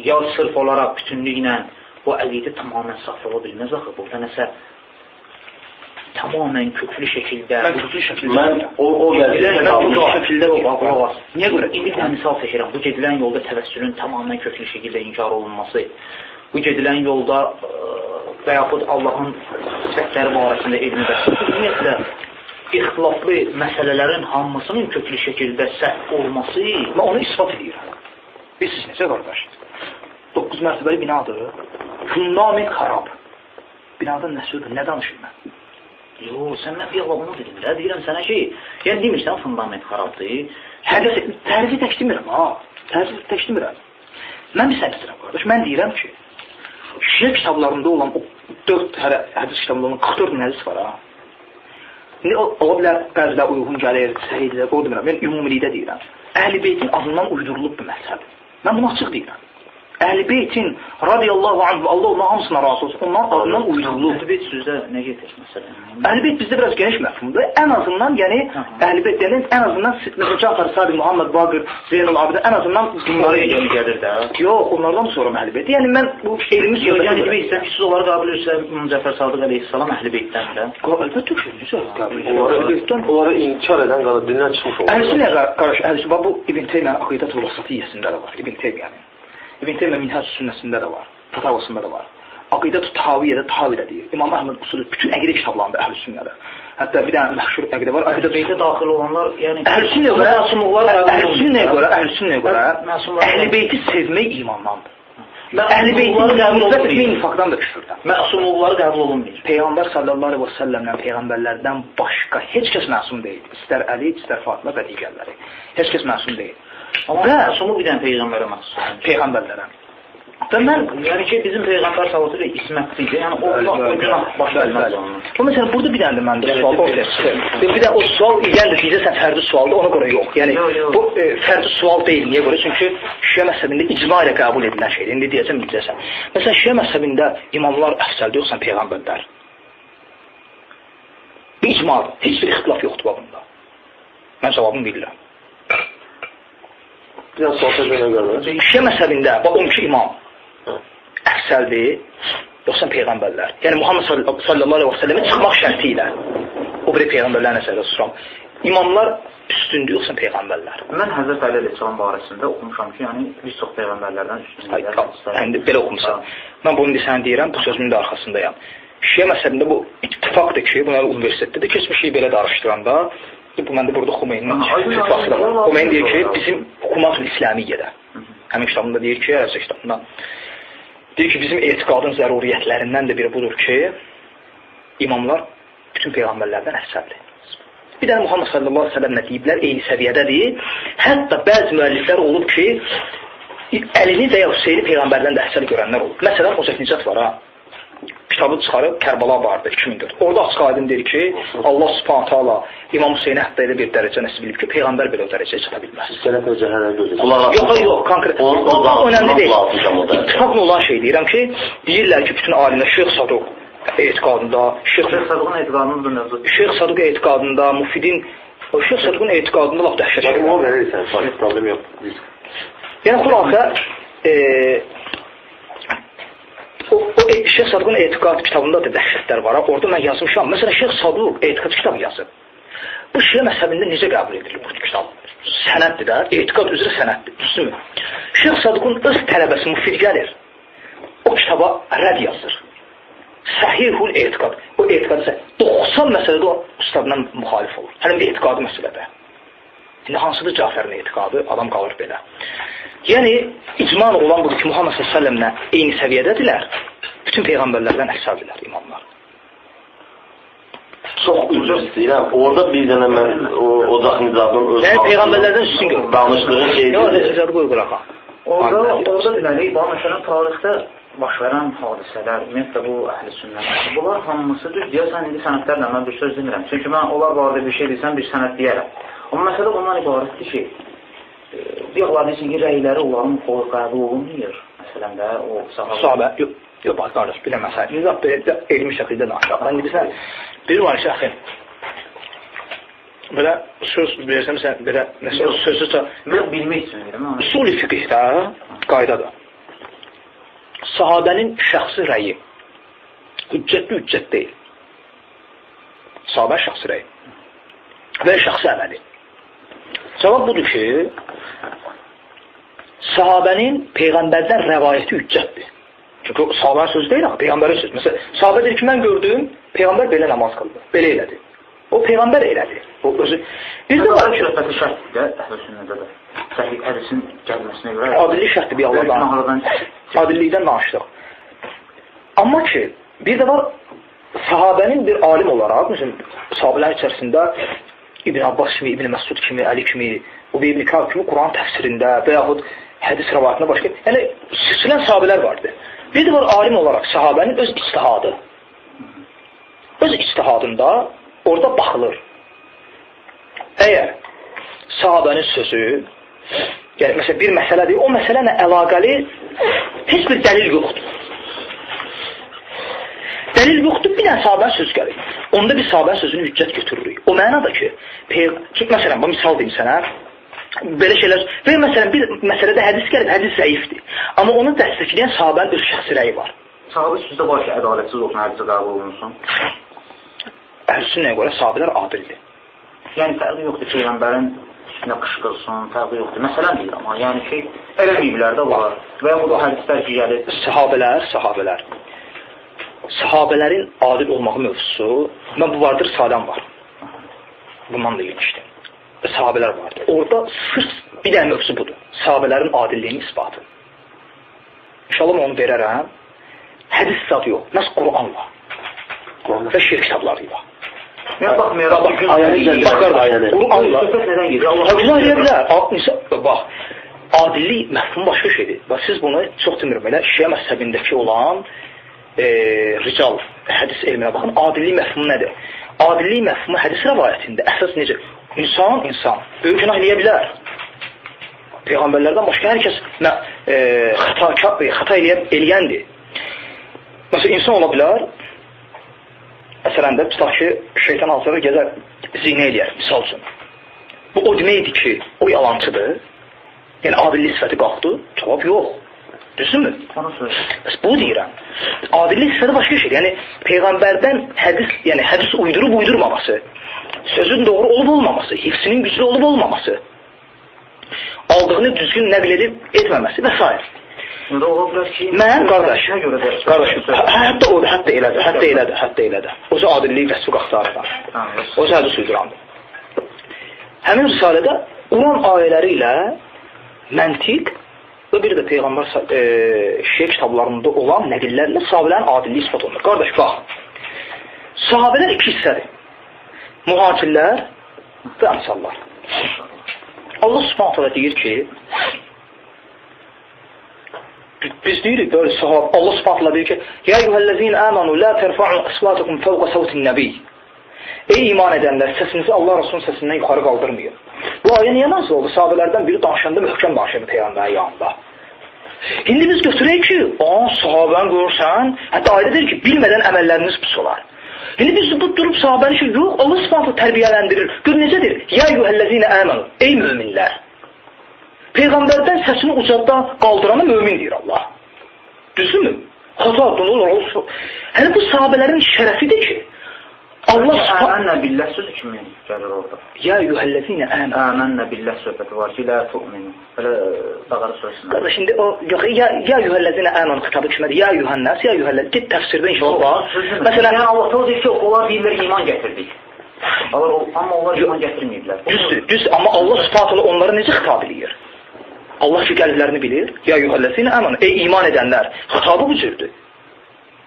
B: ya sırf olaraq bütünlüklə bu əqidə tamamən saf ola bilməz axı. Burada nəsə tamamən köklü şəkildə...
A: Mən köklü şəkildə...
E: Mən o vəziyyətdə
B: qulaq as. Niyə görə? İndi bir misal çəkirəm. Bu gedilən yolda təvəssülün tamamən köklü şəkildə inkar olunması, bu gedilən yolda və yaxud Allahın sifətləri barəsində elmi bəs. Ümumiyyətlə, ixtilaflı məsələlərin hamısının köklü şəkildə səhv olması...
A: Mən onu ispat edirəm. Bilirsiniz necə, qardaş? 9 mərtəbəli binadır. Fundament xarab. Binadan nə söhbət, nə danışır mən?
B: Yox, sən mən bir onu dedim də. Deyirəm sənə ki, yəni demirsən fundament xarabdır.
A: Hədəs, tərifi tək demirəm, ha. Tərifi tək demirəm. Mən bir sənə deyirəm, qardaş. Mən deyirəm ki, şiə kitablarında olan o 4 hədis kitabında olan 44 hədis var, ha. İndi ola bilər bəzilə uyğun gəlir, səhiyyə, o demirəm. Mən ümumilikdə deyirəm. Əhl-i Beytin adından uydurulub bu məzhəb. Mən bunu açıq deyirəm. Əhl-i Beytin radiyallahu anhu, Allah onların hamısına razı olsun, onların adından uydurulub.
B: Əhl-i Beyt sözdə nə getir məsələn?
A: Əhl-i Beyt bizdə biraz geniş məfhumdur. Ən azından, yəni Əhl-i Beyt deyəndə ən azından məsələn Cəfər Sadiq, Muhammed Baqir, Zeynəl Abidin ən azından bunları
B: gəlir də.
A: Yox, onlardan sonra Əhl-i Beyt. Yəni mən bu elmi söhbət.
B: Yəni demək istəyirəm ki, siz onları qəbul edirsiniz, Cəfər Sadiq əleyhissalam Əhl-i Beytdən də.
A: Əlbəttə ki, necə qəbul edirlər?
F: Onları inkar edən qadar dindən çıxmış olur.
A: Əhl-i Sünnəyə qarşı Əhl-i Sünnə bu İbn Teymiyənin Əqidətul Vasatiyyəsində də var. İbn Teymiyənin. İbn Teymiyyə Minhaj-ı Sünnəsində də var, Fatavasında da var. Əqidə-tü Taviyyədə Tavidə deyir. İmam Əhməd usulü bütün əqidə kitablarında Əhl-i Sünnədə. Hətta bir dənə məşhur əqidə var.
B: Əhl-i Beytə daxil olanlar, yəni
A: Əhl-i Sünnəyə görə, Əhl-i Beyti sevmək imandandır. Əhl-i Beyti müsbət etmək nifaqdan da küfürdən.
B: Məsumluqları qəbul olunmuyor.
A: Peyğəmbər sallallahu əleyhi və səlləmlə peyğəmbərlərdən başqa heç kəs məsum deyil. İstər Əli, istər Fatıma və digərləri. Heç kəs məsum deyil.
B: Amma məsumluq bir dənə peyğəmbərə məxsus.
A: Peyğəmbərlərə. Və mən,
B: yəni ki, bizim peyğəmbər sallallahu əleyhi və səlləm ismətlidir. Yəni o günah baş verməz onun.
A: Bu məsələn burada bir dənə də məndə sual ortaya çıxır. Bir də o sual yəni deyəcəksən fərdi sualdır, ona görə yox. Yəni bu fərdi sual deyil. Niyə görə? Çünki şiə məzhəbində icma ilə qəbul edilən şeydir. İndi deyəcəm, biləcəksən. Məsələn şiə məzhəbində imamlar əfsəldir yoxsa peyğəmbərlər? Bir icmadır. Heç bir ixtilaf yoxdur bunda. Mən cavabımı bilirəm.
F: Bir sual sözünə görə.
A: Şiə məzhəbində bax 12 imam əfsəldir, yoxsa peyğəmbərlər. Yəni Muhammed sallallahu əleyhi və səlləmə çıxmaq şərti ilə o biri peyğəmbərlər nəzərdə tuturam. İmamlar üstündür, yoxsa peyğəmbərlər.
B: Mən Həzrət Əli əleyhissalam barəsində oxumuşam ki, yəni bir çox peyğəmbərlərdən üstündür.
A: İndi belə oxumusan. Mən bunu indi sənə deyirəm, bu sözümün də arxasındayam. Şiə məzhəbində bu ittifaqdır ki, bunları universitetdə də keçmişik belə də araşdıranda. Bu məndə burada Xumeynin fitvası da var. Xumeyni deyir ki, bizim Hukumat-ül İslamiyyədə, həmin kitabında deyir ki, ərəbcə kitabında, deyir ki, bizim etiqadın zəruriyyətlərindən də biri budur ki, imamlar bütün peyğəmbərlərdən əfsəldir. Bir dənə Muhammed sallallahu əleyhi və səlləm nə deyiblər, eyni səviyyədədir. Hətta bəzi müəlliflər olub ki, Əlini və ya Hüseyni peyğəmbərdən də əfsəl görənlər olub. Məsələn, Ocaq Nicat var ha. Kitabı çıxarıb Kərbəla vardı 2004. Orada açıq aydın deyir ki, Allah Subhanahu taala İmam Hüseynə hətta elə bir dərəcə nəsib edib ki, peyğəmbər belə o dərəcəyə çata bilməz. Yox, yox, konkret. O önəmli deyil. İttifaqla olan şey deyirəm ki, deyirlər ki, bütün alimlər Şeyx Saduq, etiqadında,
B: Şeyx Saduqun etiqadında da mövcud.
A: Şeyx Saduq etiqadında, Mufidin, o Şeyx Saduqun etiqadında lap dəhşət
F: Bak,
A: şeylər.
F: ona verirsən, sakit problem yox.
A: Yəni xülasə o Şeyx Saduqun etiqad kitabında da dəhşətlər var. Orada mən yazmışam. Məsələn, Şeyx Saduq etiqad kitabı yazıb. Bu şiə məzhəbində necə qəbul edilir bu kitab? Sənəddir də, etiqad üzrə sənəddir, düzdürmü? Şeyx Saduqun öz tələbəsi Mufid gəlir. O kitaba rədd yazır. Səhihul etiqad. O etiqad isə 90 məsələdə o ustadından müxalif olur. Hələm etiqadi məsələdə. İndi hansıdır Cafərin etiqadı? Adam qalır belə. Yəni, icma olan budur ki, Muhammed s.ə.v-lə eyni səviyyədədirlər. Bütün peyğəmbərlərdən əfsəldilər imamlar.
E: Çox üzr istəyirəm. Orada bir dənə mən o Ocaq Nicatının öz
A: Yəni, peyğəmbərlərdən üstün görür.
E: danışdığı şeydir.
A: Yox, Nicatı qoy qırağa.
B: Orada deməli, bax, məsələn, tarixdə baş verən hadisələr, ümumiyyətlə bu əhl-i sünnət, bunlar hamısı düz deyərsən, indi sənədlərlə mən bir söz demirəm. Çünki mən onlar barədə bir şey desəm, bir sənəd deyərəm. Amma məsələ ondan ibarətdir ki, deyirlər, deyirsən ki, rəyləri onların qəbul olunmuyor. Məsələn də, o
A: sahabə, yox, yox, bax, qardaş, bir məsələ. Nizat belə elmi şəkildə danışaq. Mən bilirsən, bir var ki, axı, belə söz versəm, sən belə, məsələn, sözü
B: mən bilmək üçün deyirəm.
A: Usul-i fiqhdə qaydadır. Sahabənin şəxsi rəyi hüccətli hüccət deyil. Sahabə şəxsi rəyi və şəxsi əməli. Cavab budur ki, sahabənin peyğəmbərdən rəvayəti hüccətdir. Çünki sahabənin sözü deyil, axı, peyğəmbərin sözü. Məsələn, sahabə deyir ki, mən gördüm, peyğəmbər belə namaz qıldı, belə elədi. O peyğəmbər elədi. O özü. Bir də var ki,
B: söhbəti şərtdir də, əhl-i sünnədə də. Səhih hədisin gəlməsinə görə.
A: Adillik şərtdir, bir Allahdan. Adillikdən danışdıq. Amma ki, bir də var sahabənin bir alim olaraq, məsələn, sahabələr içərisində İbn Abbas kimi, İbn Məsud kimi, Əli kimi, Ubey ibn Kab kimi Quran təfsirində və yaxud hədis rəvayətində başqa, yəni seçilən sahabələr vardı. Bir də var alim olaraq sahabənin öz ictihadı. Öz ictihadında orada baxılır. Əgər sahabənin sözü, yəni məsələn bir məsələdir, o məsələ ilə əlaqəli heç bir dəlil yoxdur. Dəlil yoxdur, bir dənə sahabənin sözü gəlir. Onda biz sahabənin sözünü hüccət götürürük. O mənada ki, çünki məsələn, bu misal deyim sənə, belə şeylər, və məsələn, bir məsələdə hədis gəlib, hədis zəifdir. Amma onu dəstəkləyən sahabənin öz şəxsi rəyi var.
B: Sahabə sözdə var ki, ədalətsiz olsun, hədisə qəbul olunsun.
A: Əhl-i sünnəyə görə sahabələr adildir.
B: Yəni, fərqi yoxdur, peyğəmbərin üstünə qışqırsın, fərqi yoxdur. Məsələn deyir amma, yəni ki, eləməyiblər də var. Və yaxud o hədislər ki, gəlir.
A: Sahabələr. Sahabələrin adil olmağı mövzusu, mən bu vardır, risaləm var. Bundan da genişdir. Sahabələr vardır. Orada sırf bir dənə mövzu budur. Sahabələrin adilliyinin isbatı. İnşallah mən onu verərəm. Hədis zad yox, məhz Quranla və şirk kitabları ilə.
B: Mən baxmayaraq,
A: Quranla.
B: Söhbət nədən gedir?
A: Günah eləyə bilər. Bax, adillik məfhumu başqa şeydir. Bax, siz bunu çox demirəm, elə şiə məzhəbindəki olan rical hədis elminə baxın. Adillik məfhumu nədir? Adillik məfhumu hədis rəvayətində əsas necə? İnsan böyük günah eləyə bilər. Peyğəmbərlərdən başqa hər kəs xəta eləyəndir. Məsələn, insan ola bilər, məsələn də, tutaq ki, şeytan hazırlar gəzər, zinə eləyər, misal üçün. Bu o deməkdir ki, o yalancıdır. Yəni, adillik sifəti qalxdı, cavab yox. Düzdürmü? Bəs bu deyirəm. Adillik sifəti başqa şeydir. Yəni, peyğəmbərdən hədis, yəni hədis uydurub uydurmaması, sözün doğru olub olmaması, hifsinin güclü olub olmaması, aldığını düzgün nəql edib etməməsi və s. Mən, qardaş, hətta o, hətta elədir, O adillik vəsfi qalxdı. O hədis uydurandır. Həmin risalədə Quran ayələri ilə məntiq və bir də Peyğəmbər şiə kitablarında olan nəqillərlə sahabələrin adilliyi isbat olunur. Qardaş, bax, sahabələr iki hissədir. Mühacirlər və ənsarlar. Allah Subhanahu taala deyir ki, biz deyirik böyle sahab, Allah Subhanahu taala deyir ki, Ya eyyuhellezine amanu la terfa'u aswatakum fawqa savtin nebi. Ey iman edənlər, səsinizi Allah Resulünün səsindən yuxarı qaldırmayın. Bu ayə niyə nazil oldu? Sahabələrdən biri danışanda möhkəm danışırdı Peyğəmbərin yanında. İndi biz götürək ki, sahabəni görürsən, hətta ayədə deyir ki, bilmədən əməlləriniz pis olar. İndi biz bu durub sahabəni ki, yox, Allah Subhanahu tərbiyələndirir. Gör necədir? Ya eyyuhellezine amanu, ey möminlər. Peyğəmbərdən səsini ucaldan qaldıranı mömin deyir Allah. Düzdürmü? Xata adını olur. Hələ bu sahabələrin şərəfidir ki, Allah
B: Əmənnə billah sözü kimi gəlir orada.
A: Ya eyyuhellezine amanu.
B: Əmənnə billah söhbəti var ki, la tu'minu. Belə Bəqərə surəsində.
A: Qardaş, indi o yox, ya eyyuhellezine amanu xitabı kimədir? Ya eyyuhannas, ya eyyuhellezine. Get təfsirdə inşallah.
B: Məsələn, yəni Allah da deyir ki, onlar deyirlər iman gətirdik. Amma onlar iman gətirməyiblər.
A: Düzdür, düz, amma Allah Subhanahu onlara necə xitab eləyir? Allah ki qəlblərini bilir. Ya eyyuhellezine amanu. Ey iman edənlər, xitabı bu cürdür.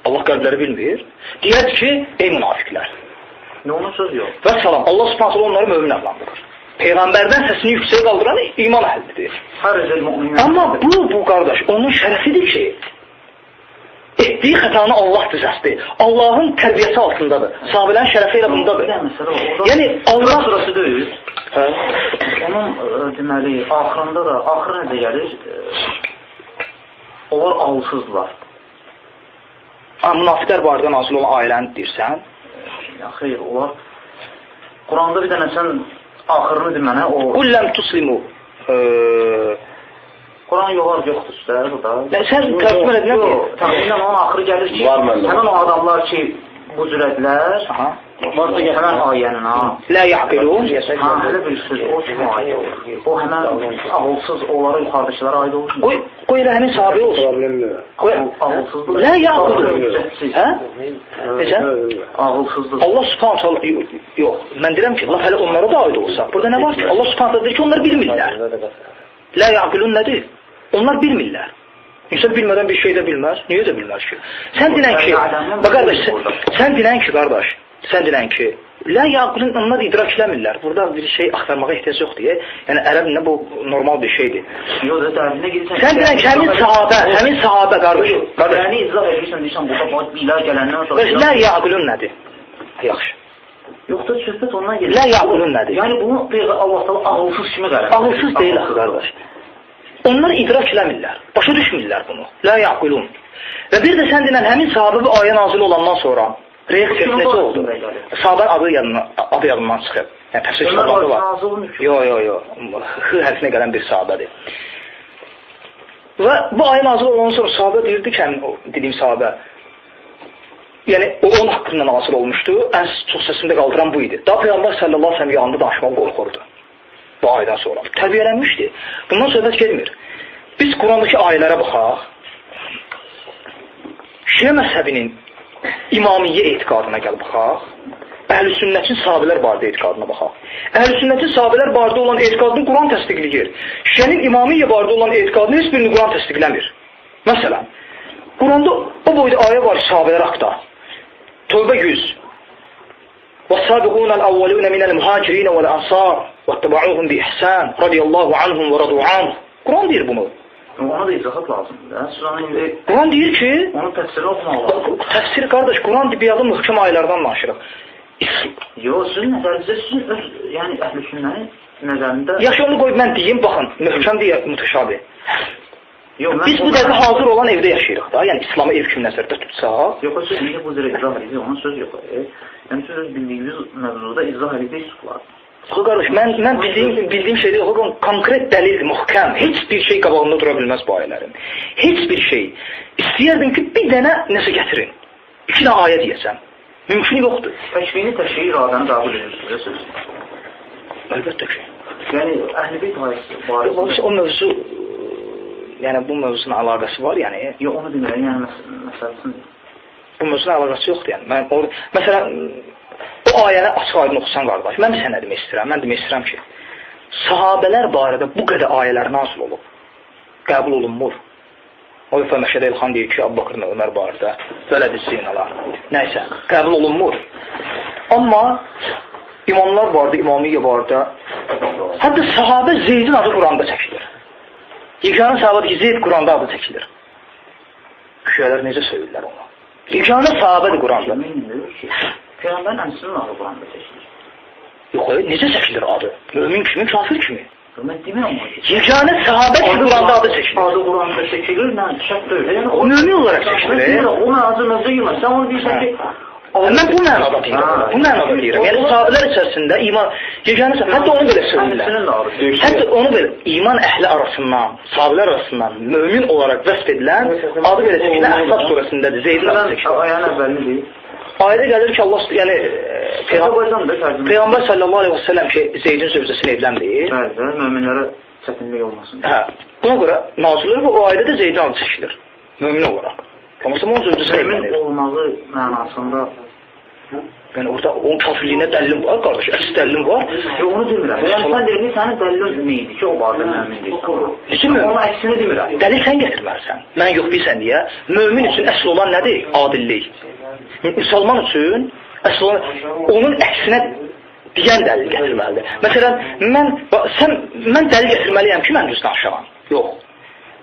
A: Allah qəlbləri bilmir. Deyər ki, ey münafiqlər.
B: Nə onun sözü yox.
A: Və salam, Allah Subhanahu onları mömin adlandırır. Peyğəmbərdən səsini yüksək qaldıran iman əhlidir. Amma bu qardaş, onun şərəfidir ki, etdiyi xətanı Allah düzəltdi. Allahın tərbiyəsi altındadır. Sahabələrin şərəfi elə bundadır. Yəni Allah
B: surası deyil. Hə? Onun deməli axırında da, axırı necə gəlir? Onlar ağılsızdılar.
A: Münafiqlər barədə nazil olan ayələni deyirsən?
B: Xeyr, onlar Quranda bir dənə sən axırını de mənə o
A: Qulləm tuslimu.
B: Quran yoxlar yoxdur üstə burada.
A: Sən tərcümə elədin ki?
B: Təxminən onun axırı gəlir ki, həmin o adamlar ki bu cürədilər, həmən ayənin ha.
A: Lə yaqilun.
B: Ha, elə bir söz, o kimi aid olur. O həmən ağılsız onlara yuxarıdakılara aid olur.
A: Qoy elə həmin sahabi olsun.
B: Ağılsızdır.
A: Lə yaqilun. Hə? Necə?
B: Ağılsızdır.
A: Allah Subhanahu taala yox, mən deyirəm ki, laf hələ onlara da aid olsa. Burada nə var ki? Allah Subhanahu taala deyir ki, onlar bilmirlər. Lə yaqilun nədir? Onlar bilmirlər. İnsan bilmədən bir şey də bilməz. Niyə də bilməz ki? Sən dinən ki, bax qardaş, sən dinən ki, qardaş, sən dinən ki, lə yaqilun onlar idrak eləmirlər. Burada bir şey axtarmağa ehtiyac yoxdur. Yəni ərəbində bu normal bir şeydir.
B: Yox, ərəbində gedirsən.
A: Sən dinən ki, həmin sahabə qardaş, qardaş.
B: Yəni izah edirsən, deyirsən burada bax bilə gələndən sonra.
A: Lə yaqilun nədir? Yaxşı.
B: Yoxsa söhbət ondan gedir.
A: Lə yaqilun nədir?
B: Yəni bunu Allah təala ağılsız kimi qərar.
A: Ağılsız deyil axı qardaş. Onlar idrak eləmirlər, başa düşmürlər bunu. Lə yaqilun. Və bir də sən dinən həmin sahabə bu ayə nazil olandan sonra reaksiyası necə oldu? Sahabənin adı yadından çıxıb. Yəni təfsir kitablarında var. Yox, yox, yox. X hərfinə gələn bir sahabədir. Və bu ayə nazil olandan sonra sahabə deyirdi ki, həmin o dediyim sahabə, yəni o onun haqqında nazil olmuşdu. Ən çox səsində qaldıran bu idi. Daha Peyğəmbər sallallahu əleyhi və səlləm yanında danışmağa qorxurdu. Bu ayədən sonra tərbiyələnmişdi. Bundan söhbət getmir. Biz Qurandakı ayələrə baxaq. Şiə məzhəbinin İmamiyyə etiqadına gəl baxaq. Əhl-i sünnətin sahabələr barədə etiqadına baxaq. Əhl-i sünnətin sahabələr barədə olan etiqadını Quran təsdiqləyir. Şiənin İmamiyyə barədə olan etiqadını heç birini Quran təsdiqləmir. Məsələn, Quranda o boyda ayə var sahabələr haqda. Tövbə 100. وَالسَّابِقُونَ الْأَوَّلُونَ مِنَ الْمُهَاجِرِينَ وَالْأَنصَارِ وَاتَّبَعُوهُمْ بِإِحْسَانٍ رَضِيَ اللّٰهُ عَنْهُمْ وَرَضُوا عَنْهُ. Quran deyir bunu.
B: Ona da izahat lazımdır.
A: Quran deyir ki,
B: onun təfsirini oxumaq lazımdır.
A: Təfsir qardaş, Quran bir adım möhkəm ayələrdən danışırıq.
B: Yox, sizin nəzərinizdə, sizin öz, yəni əhl-i sünnənin nəzərində.
A: Yaxşı, onu qoy mən deyim, baxın, möhkəm deyə mütəşabih.
B: Yox,
A: biz bu dəqiqə hazır olan evdə yaşayırıq da, yəni İslamı ev kimi nəzərdə tutsaq.
B: Yox, siz niyə bu cürə izah edir, onun sözü yox. Yəni siz öz bildiyiniz mövzuda izah edirsiniz.
A: Yox qardaş, mən bildiyim şeydə yox, konkret dəlil, möhkəm, heç bir şey qabağında dura bilməz bu ayələrin. Heç bir şey. İstəyərdim ki, bir dənə nəsə gətirin. 2 dənə ayə deyəsən. Mümkün yoxdur.
B: Təkvini təşri'i iradəni qəbul edirsiniz, söz.
A: Əlbəttə ki.
B: Yəni Əhl-i Beyt ayəsi barəsində
A: o mövzu, yəni bu mövzunun əlaqəsi var, yəni.
B: Yox, onu demirəm, yəni məsələsini.
A: Bu mövzunun əlaqəsi yoxdur, yəni. Mən or məsələn o ayəni açıq-aydın oxusan qardaş, mən sənə demək istəyirəm, mən demək istəyirəm ki, sahabələr barədə bu qədər ayələr nazil olub, qəbul olunmur. O dəfə Məşədə İlxan deyir ki, Əbu Bakırla Ömər barədə vələd zinalar. Nəysə, qəbul olunmur. Amma imamlar barədə, İmamiyyə barədə, hətta sahabə Zeydin adı Quranda çəkilir. Yeganə sahabədir ki, Zeyd Quranda adı çəkilir. Şiələr necə söyürlər onu? Yeganə sahabədir Quranda.
B: Peyğəmbərin əmsinin adı Quranda çəkilir.
A: Yox, necə çəkilir adı? Mömin kimi, kafir kimi?
B: Mən demirəm onu.
A: Yeganə sahabə ki, Quranda adı çəkilir.
B: Adı Quranda çəkilir, mən şək deyil. Yəni,
A: mömin olaraq çəkilir.
B: O mənada mövzuya girmə. Sən onu deyirsən ki...
A: Mən bu mənada deyirəm. Bu mənada deyirəm. Yəni, sahabələr içərisində iman... Yeganə sahabə... Hətta onu belə söylürlər. Hətta onu belə... İman əhli arasından, sahabələr arasından mömin olaraq vəsf edilən adı belə çəkilən Əhzab surəsindədir. Zeydin adı çəkilir.
B: Ayənin əvvəlini deyir.
A: Ayədə gəlir ki, Allah, yəni Peyğəmbər sallallahu aleyhi və səlləm ki, Zeydin zövcəsini evlənmir.
B: Bəli, möminlərə çətinlik olmasın.
A: Hə, buna görə nazil olur və o ayədə də Zeydin adı çəkilir, mömin olaraq. Amma onun zövcəsini evlənir.
B: Mömin olmağı mənasında...
A: Yəni orada onun kafirliyinə dəlilin var, qardaş, əsas dəlilin var.
B: Yox, onu demirəm. Yəni sən deyirsən ki, sənin dəlilin nə idi ki, o barədə mömindir.
A: Necə mömin?
B: Onun əksini demirəm.
A: Dəlil sən gətirməlisən. Mən yox bilsən deyə, mömin üçün əsl olan nədir? Adillik. Müsəlman üçün əsl olan, onun əksinə deyən dəlil gətirməlidir. Məsələn, mən dəlil gətirməliyəm ki, mən düz danışaram. Yox.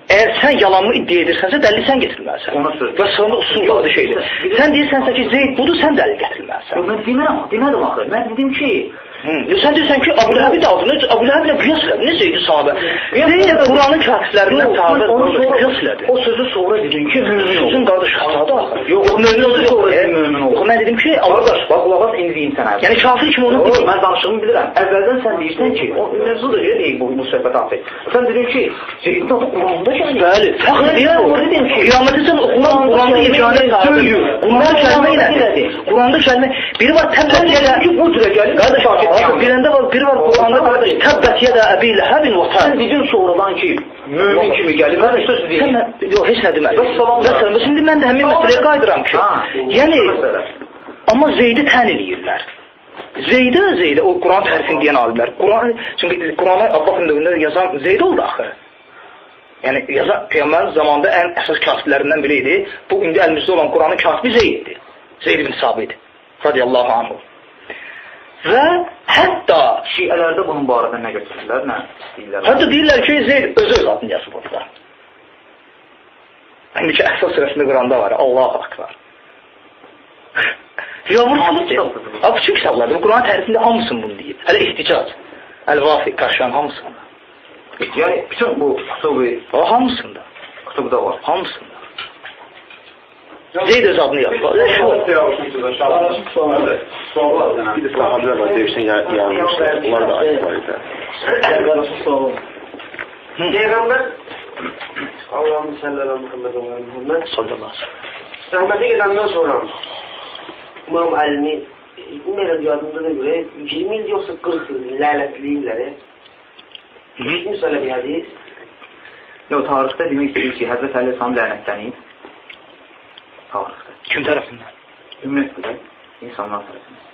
A: Əgər sən yalanımı iddia edirsənsə, dəlili sən gətirməlisən. Və sonunda usul adı şeydir. Sən deyirsənsə ki, Zeyd budur, sən dəlil gətirməlisən.
B: Yox, mən demirəm, demədim axı. Mən dedim ki...
A: Sən deyirsən ki, Əbu Ləhəbi də adını, Əbu Ləhəblə qiyas elədi. Nə Zeydi sahabə? Zeyd Quranın katiblərindən sahabə qiyas elədi.
B: O sözü sonra dedin ki, mömin oldu.
A: Sözün qardaş xatadır axı.
B: Yox, mömin oldu, sonra dedin mömin oldu.
A: Yox, mən dedim ki,
B: qardaş, bax, qulaq as, indi deyim sənə.
A: Yəni kafir kimi onu
B: deyim. Mən danışığımı bilirəm. Əvvəldən sən deyirsən ki, o mövzudur, deyil bu söhbət artıq. Sən dedin ki, Zeydin adı Quranda gəlir.
A: Bəli, fəxr deyil o. Qiyamətə sən oxunan Quranda yeganə sahabə. Quranda kəlmə elədir. Quranda kəlmə biri var təbbət yedə.
B: Bu cürə gəlir.
A: Qardaş, birəndə var, biri var Quranda qardaş, təbbət yedə əbi ləhəbin və
B: Sən dedin sonradan ki, mömin kimi gəlir. Mən söz deyim.
A: Yox, heç nə demədim. Vəssalam. Şimdi mən də həmin məsələyə qayıdıram ki, yəni amma Zeydi tən eləyirlər. Zeydə o Quran tərifini deyən alimlər. Quran, çünki Quranı Abbasın dövründə yazan Zeyd oldu axı. Yəni yazan Peyğəmbərin zamanında ən əsas katiblərindən biri idi. Bu indi əlimizdə olan Quranın katibi Zeyddir. Zeyd ibn Sabit radiyallahu anhu. Və hətta
B: şiələrdə bunun barədə nə götürürlər, nə istəyirlər?
A: Hətta deyirlər ki, Zeyd özü öz adını yazıb orada. İndiki Əhzab surəsində Quranda var. Allahu akbar. Yavrusudur. Bütün kitablarda, bu Quran tərifində hamısını bunu deyib. Hələ İhticac, Əl-Vafi, Kaşan hamısında.
B: Yəni bütün bu kutubu
A: hamısında.
B: Kutubda var.
A: Hamısında. Zeyd öz adını yazıb.
F: Bir də sahabələr var, döyüşdən yayılmışlar. Onlar da ayət var idi.
C: Peyğəmbər Allahümme salli ala Muhammed və ala Muhammed
A: sallallahu aleyhi.
C: Rəhmətə gedəndən sonra İmam Əlini bilmirəm yadımda da görə 20 il yoxsa 40 il lənətləyirlər. Eşitmiş elə bir hədis.
B: Yox, tarixdə demək istəyir ki, Həzrət Əli əleyhissalam lənətlənib. Tarixdə.
A: Kim tərəfindən?
B: Ümumiyyətlə, insanlar tərəfindən.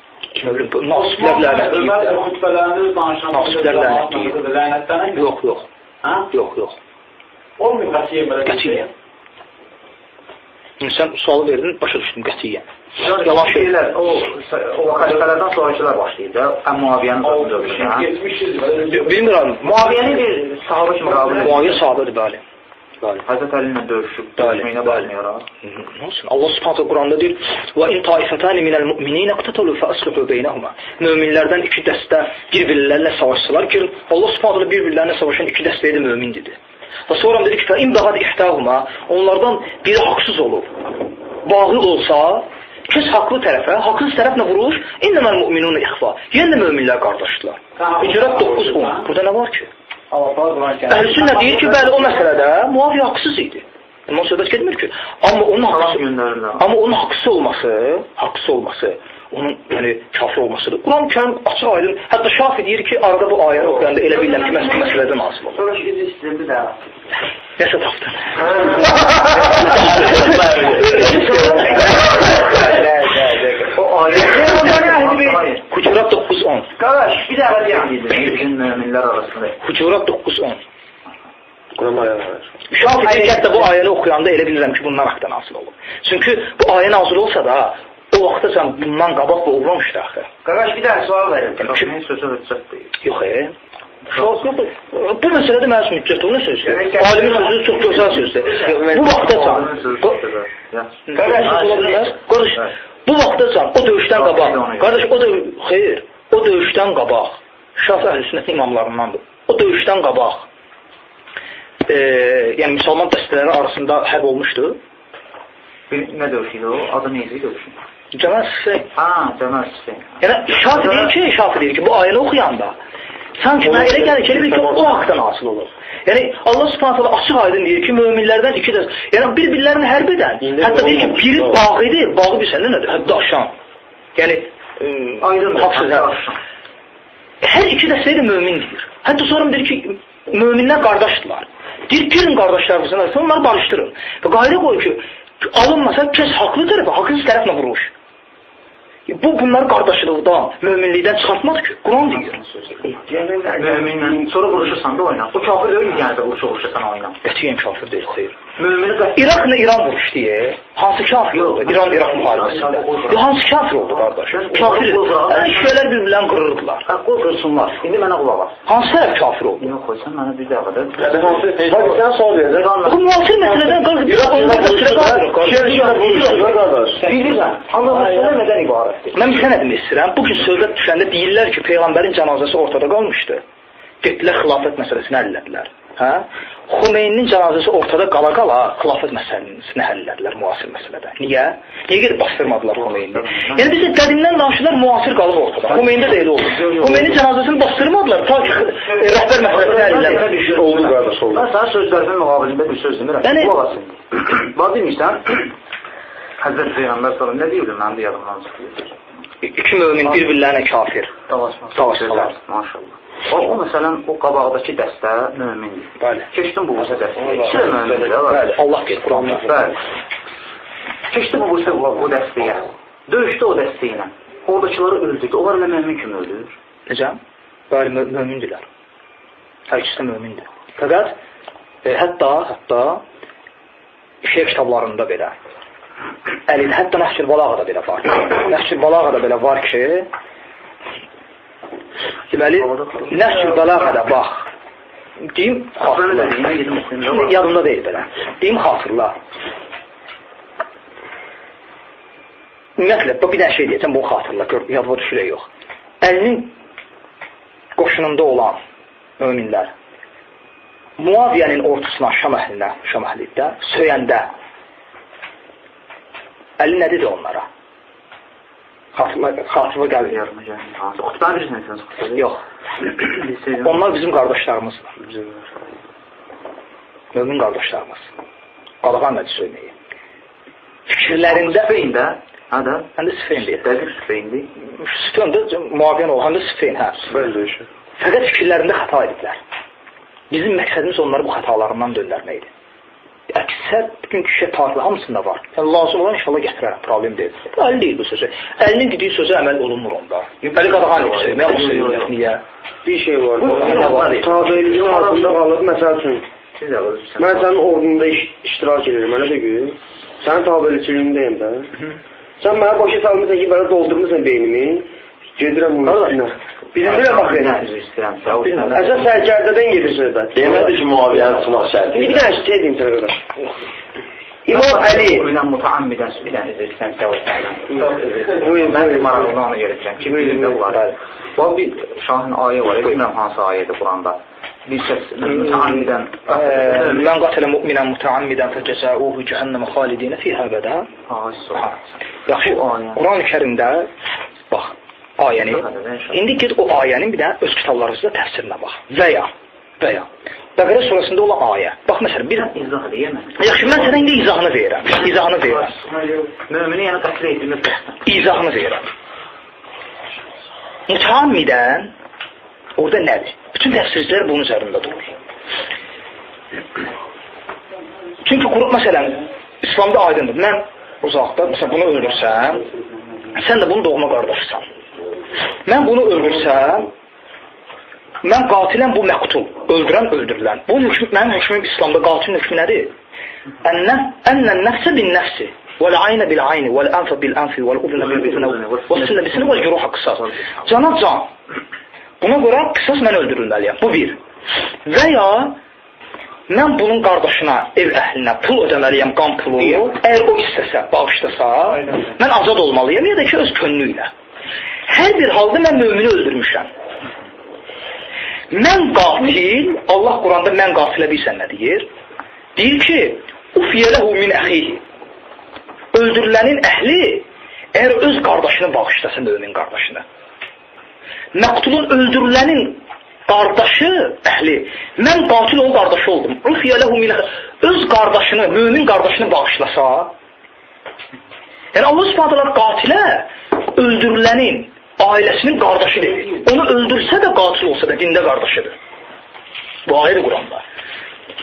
A: Nasiblər lənətləyib.
D: Ömər xütbələrini danışan
A: Nasiblər lənətləyib.
D: Lənətlənib?
A: Yox, yox. Yox, yox.
D: Olmuyor qətiyyən belə.
A: Qətiyyən. Sən sualı verdin, başa düşdüm qətiyyən. Yalan
B: şeylər, o xəlifələrdən sonrakılar başlayır da, Muaviyyənin dövründə.
A: Bilmirəm.
B: Muaviyyəni bir sahabə kimi qəbul edir.
A: Muaviyyə sahabədir, bəli.
B: Həzrət Əli ilə döyüşüb, döyüşməyinə baxmayaraq.
A: Nə olsun? Allah Subhanahu Quranda deyir: "Və in taifatan minəl mu'minina iqtatalu fa'aslihu beynəhuma." Möminlərdən iki dəstə bir-birlərlə savaşsalar ki, Allah Subhanahu bir-birlərinə savaşan iki dəstəyə də mömin dedi. Və sonra dedi ki, "Fa in bagad ihtahuma", onlardan biri haqsız olub, bağlı olsa, kes haqlı tərəfə, haqsız tərəflə vuruş, inneməl mu'minuna ixva. Yenə də möminlər qardaşdırlar. Hicrət 9-10. Burada nə var ki? Əhl-i Sünnə deyir ki, bəli, o məsələdə Muaviyə haqsız idi. Ondan söhbət getmir ki. Amma onun haqsız olması, onun yəni kafir olmasıdır. Quran-ı Kərim açıq aydın. Hətta Şafi deyir ki, arada bu ayəni oxuyanda elə bilirəm ki, məhz bu məsələdə nazil olur.
C: Sonra üzr istəyirəm bir daha.
A: Nəsə tapdın.
B: O ayə.
A: Hucurat 9-10.
C: Qardaş, bir daha deyəm.
B: Bütün möminlər arasında.
A: Hucurat 9-10.
F: Quran ayələri var.
A: Şafi deyir ki, hətta bu ayəni oxuyanda elə bilirəm ki, bundan haqda nazil olur. Çünki bu ayə nazil olsa da, o vaxta sən bundan qabaq bu olmamışdı axı.
C: Qardaş, bir daha sual verim.
B: Şafinin sözü hüccət deyil.
A: Yox, bu məsələdə mənim üçün hüccət olur, nə sözdür? Alimin sözü çox gözəl sözdür. Bu vaxtacan, qardaş, bu vaxtacan o döyüşdən qabaq, qardaş, o döyüşdən qabaq, Şafi əhl-i sünnətin imamlarındandır. O döyüşdən qabaq, yəni müsəlman dəstələri arasında hərb olmuşdu.
B: Nə döyüş idi o? Adı nə idi döyüşün?
A: Cəməl Siffin.
B: Ha, Cəməl Siffin.
A: Yəni Şafi deyir ki, bu ayəni oxuyanda sanki mənə elə gəlir ki, elə bil ki, o haqdan asıl olur. Yəni Allah Subhanahu taala açıq aydın deyir ki, möminlərdən iki dəstə, yəni bir-birlərini hərb edən, hətta deyir ki, biri bağidir, bağı bilsən nədir? Həddi aşan. Yəni
B: aydın
A: haqsız hə. Hər iki dəstəyə də mömin deyir. Hətta sonra deyir ki, möminlər qardaşdırlar. Deyir, girin qardaşlarınızın arasına, onları barışdırın. Və qayda qoyur ki, alınmasa kəs haqlı tərəfə, haqsız tərəflə vuruş. Bu, bunları qardaşlıqdan, möminlikdən çıxartmaz ki, Quran deyir.
B: Möminlə sonra vuruşursan da oyna. O kafir deyil ki, yəni də vuruşursan oyna.
A: Qətiyyən kafir deyil, xeyr.
B: Mömini
A: İraqla İran vuruşdu, hansı kafir oldu? İran-İraq müharibəsində. Hansı kafir oldu, qardaş? Kafir. Şübhələr bir-birlərini qırırdılar.
B: Qoy qırsınlar. İndi mənə qulaq as.
A: Hansı tərəf kafir oldu?
B: Yox, qoy, sən mənə bir dəqiqə də.
C: Sən sual verəcək.
A: Bu müasir məsələdən qalır.
B: Bilirəm. Amma məsələ nədən ibarətdir?
A: Mən bir sənə demək istəyirəm. Bu gün söhbət düşəndə deyirlər ki, Peyğəmbərin cənazəsi ortada qalmışdı. Getdilər xilafət məsələsini həll elədilər. Hə? Xumeyninin cənazəsi ortada qala-qala xilafət məsələsini həll elədilər müasir məsələdə. Niyə? Niyə gedib bastırmadılar Xumeynini? Yəni bizə qədimdən danışırlar, müasir qalıb ortada. Xumeyndə də elə oldu. Xumeyninin cənazəsini bastırmadılar, ta ki rəhbər məsələsini həll elədilər.
C: Oldu qardaş, oldu.
B: Mən sənə sözlərimin müqabilində bir söz demirəm.
A: Yəni
B: qulaq as indi. Bax demirsən, Həzrət Peyğəmbər sallallahu nə deyirdi? Mənim də yadımdan çıxdı.
A: İki mömin bir-birlərinə kafir.
B: Dalaşmalar. Maşallah. O məsələn, o qabaqdakı dəstə mömindir.
A: Bəli.
B: Keçdim bu dəstəyə. İkisi də mömindir.
A: Bəli, Allah gedir Quranda.
B: Bəli. Keçdi bu bu dəstəyə. Döyüşdü o dəstə ilə. Oradakıları öldürdü. Onlar elə mömin kimi öldürür.
A: Necə? Bəli, mömindirlər. Hər ikisi də mömindir. Fəqət hətta şiə kitablarında belə Əli, hətta Nəhcül Balağada belə var. Nəhcül Balağada belə var ki, deməli, Nəhcül Balağada bax, deyim, xatırla. Yadımda deyil belə. Deyim, xatırla. Ümumiyyətlə, bir dənə şey deyəcəm, bunu xatırla, gör, yadıma düşürək yox. Əlinin qoşununda olan möminlər Muaviyyənin ordusuna, Şam əhlinə, Şam əhlində, söyəndə Əli nə dedi onlara? Xatırla gəlir.
B: Xutbəni bilirsən sən xutbəni?
A: Yox. Onlar bizim qardaşlarımızdır. Mömin qardaşlarımız. Qadağan nədir söyməyi? Fikirlərində...
B: Sifeyn də? Hə də?
A: Həm də Sifeyn deyir.
B: Dəqiq Sifeyndir.
A: Sifeyn də Muaviyyən olur, həm də Sifeyn, hə.
C: Sifeyn döyüşü.
A: Fəqət fikirlərində xəta ediblər. Bizim məqsədimiz onları bu xətalarından döndərməkdir. Əksər bütün şiə tarixi hamısında var. Yəni lazım olan inşallah gətirərəm, problem deyil. Əli deyil bu sözü. Əlinin dediyi sözə əməl olunmur onda. Əli qadağan edir söyməyə, amma söyləyir. Niyə?
C: Bir şey var. Tabeiliyin altında qalıb, məsəl üçün. Mən sənin ordunda iştirak edirəm, elə də gül. Sənin tabeiliçiliyindəyim də. Sən mənə başa salmısan ki, mənə doldurmursan beynimi. Gedirəm bunun üstünə. Bilirəm bax elə. Əsas sərkərdədən gedir söhbət.
E: Demədi ki, Muaviyyənin sınaq şərti.
C: Bir dənə şey deyim sənə qardaş. İmam Əli.
B: Mütəammidən bir dənə istəyirəm sənə. Mən maraqlı onu öyrədirəm ki, bilirəm var. Bax bir şahin ayə var, bilmirəm hansı ayədir Quranda. Bir kəs mütəammidən
A: Mən qatələ mu'minən mütəammidən fəcəzəuhu cəhənnəmə xalidinə fiyhə əbədə. Yaxşı, Quran-ı Kərimdə bax ayəni, indi get o ayənin bir dənə öz kitablarınızda təfsirinə bax. Və ya Bəqərə surəsində olan ayə. Bax, məsələn, bir...
B: İzah eləyəməm.
A: Yaxşı, mən sənə indi izahını verirəm. İzahını verirəm.
B: Mömini yəni qətl etdirmək qəsdən.
A: İzahını verirəm. Mütəammidən orada nədir? Bütün təfsircilər bunun üzərində durur. Çünki, məsələn, İslamda aydındır. Mən uzaqda, məsələn, bunu öldürsəm, sən də bunun doğma qardaşısan. Mən bunu öldürsəm, mən qatiləm, bu məqtul, öldürən, öldürülən. Bunun hökmü, mənim hökmüm İslamda qatilin hökmü nədir? Ənən nəfsə bin nəfsi, vəl-aynə bil-ayni, vəl-ənfə bil-ənfi, vəl-udunə bil-udunə, vəs-sinə bil-sinə, vəl-curuha qisas. Cana can. Buna görə qisas mən öldürülməliyəm. Bu bir. Və ya mən bunun qardaşına, ev əhlinə pul ödəməliyəm, qan pulu. Əgər o istəsə, bağışlasa, mən azad olmalıyam ya da ki, öz könlü ilə. Hər bir halda mən mümini öldürmüşəm. Mən qatil, Allah Quranda mən qatilə bilsən nə deyir? Deyir ki, ufiyələhu min əxihi. Öldürülənin əhli əgər öz qardaşını bağışlasa, mömin qardaşını. Məqtulun öldürülənin qardaşı əhli, mən qatil onun qardaşı oldum. Ufiyələhu min əxihi. Öz qardaşını, mömin qardaşını bağışlasa, yəni Allah Subhanahu taala qatilə öldürülənin ailəsinin qardaşı dedi. Onu öldürsə də qatil olsa da dində qardaşıdır. Bu ayədir Quranda.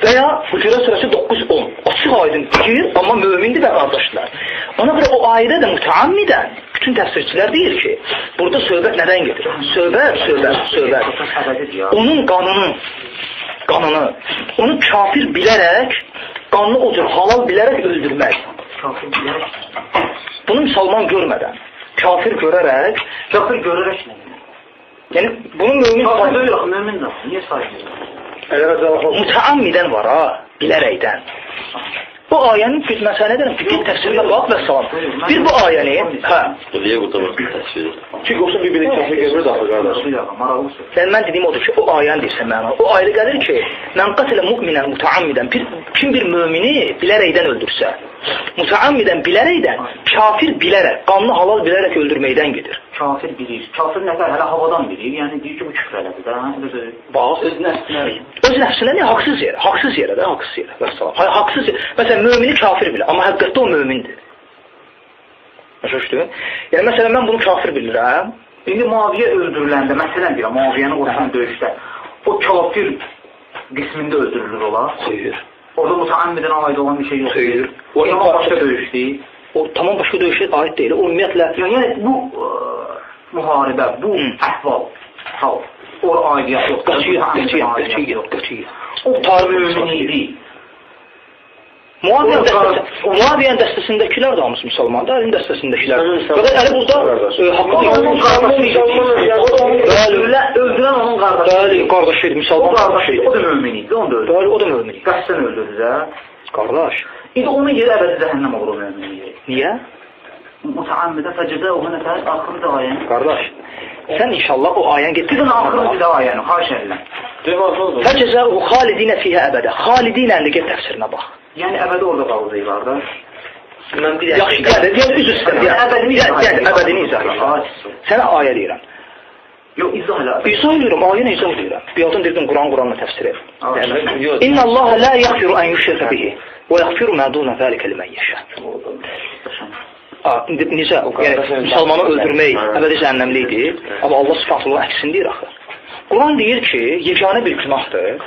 A: Və ya Hucurat surəsi 9-10. Açıq aydın deyir, amma mömindir və qardaşlar. Ona görə o ayədə də mütəammidən bütün təfsirçilər deyir ki, burada söhbət nədən gedir? Söhbət. Onun qanını, onu kafir bilərək, qanını o cür halal bilərək öldürmək. Bunu müsəlman görmədən, kafir görərək,
B: nə?
A: Yəni bunu mömin
B: kafir deyil axı, mömindir. Niyə sayılır?
A: Mütəammidən var ha, bilərəkdən. Bu ayənin məsələ deyirəm, get təfsirinə bax və salam. Bir bu ayəni, hə.
E: Niyə burada baxın təfsiri?
F: Çünki yoxsa bir-birini kafir görmür axı qardaş.
A: Yəni mən dediyim odur ki, o ayəni deyirsən məna. O ayrı gəlir ki, mən qatələ mu'minən mütəammidən, kim bir mömini bilərəkdən öldürsə, mütəammidən bilərəkdən, kafir bilərək, qanlı halal bilərək öldürməkdən gedir.
B: Kafir bilir. Kafir nə qədər hələ havadan bilir. Yəni deyir ki, bu küfr elədi də. Elə deyil.
A: Bax,
B: öz nəfsinə.
A: Öz nəfsinə niyə haqsız yerə? Haqsız yerə də, haqsız yerə. Vəssalam. Hayır, haqsız yerə. Məsələn, mömini kafir bilir, amma həqiqətdə o mömindir. Başa düşdün? Yəni məsələn mən bunu kafir bilirəm.
B: İndi Muaviyə öldürüləndə, məsələn deyirəm, Muaviyəni qoşan döyüşdə o kafir qismində öldürülür olar?
A: Xeyr.
B: Orada mütəammidən aid olan bir şey yoxdur.
A: Xeyr.
B: O tamam başqa döyüşdür.
A: O tamam başqa döyüşə aid deyil. O ümumiyyətlə
B: yəni bu müharibə, bu əhval, hal, ora aidiyyət yoxdur.
A: Qətiyyət.
B: O tarix mömin idi.
A: Muaviyyənin dəstəsindəkilər də hamısı müsəlmandır, Əlinin dəstəsindəkilər. Fakat Əli burada haqqı
B: öldürən onun qardaşı.
A: Bəli, qardaşı idi, müsəlman qardaşı idi.
B: O da mömin idi, onu da öldürdü.
A: Bəli, o da mömin idi.
B: Qəsdən öldürdü də.
A: Qardaş.
B: İndi onun yeri əbədi cəhənnəm olur o müminin yeri.
A: Niyə?
B: Mütəammidə fəcəzəuhu nətər axırıncı ayəni.
A: Qardaş, sən inşallah o ayəni get.
B: Sizin axırıncı ayəni, xahiş edirəm.
A: Fəcəzəuhu xalidinə fiyhə əbədə. Xalidinə indi get təfsirinə bax.
B: Yəni əbədi orada qalacaqlar da.
A: Mən bir yaxşı, yəni üzr istəyirəm. Əbədini izah edirəm. Sənə ayə deyirəm.
B: Yox, izah elə.
A: İzah edirəm, ayəni izah edirəm. Bir adam dedim Quranla təfsir et. İnna Allah la yaghfiru an yushraka bihi və yaghfiru ma duna zalika limen yasha. İndi necə? Yəni müsəlmanı öldürmək əbədi cəhənnəmlik idi, amma Allah Subhanahu taala əksini deyir axı. Quran deyir ki, yeganə bir günahdır.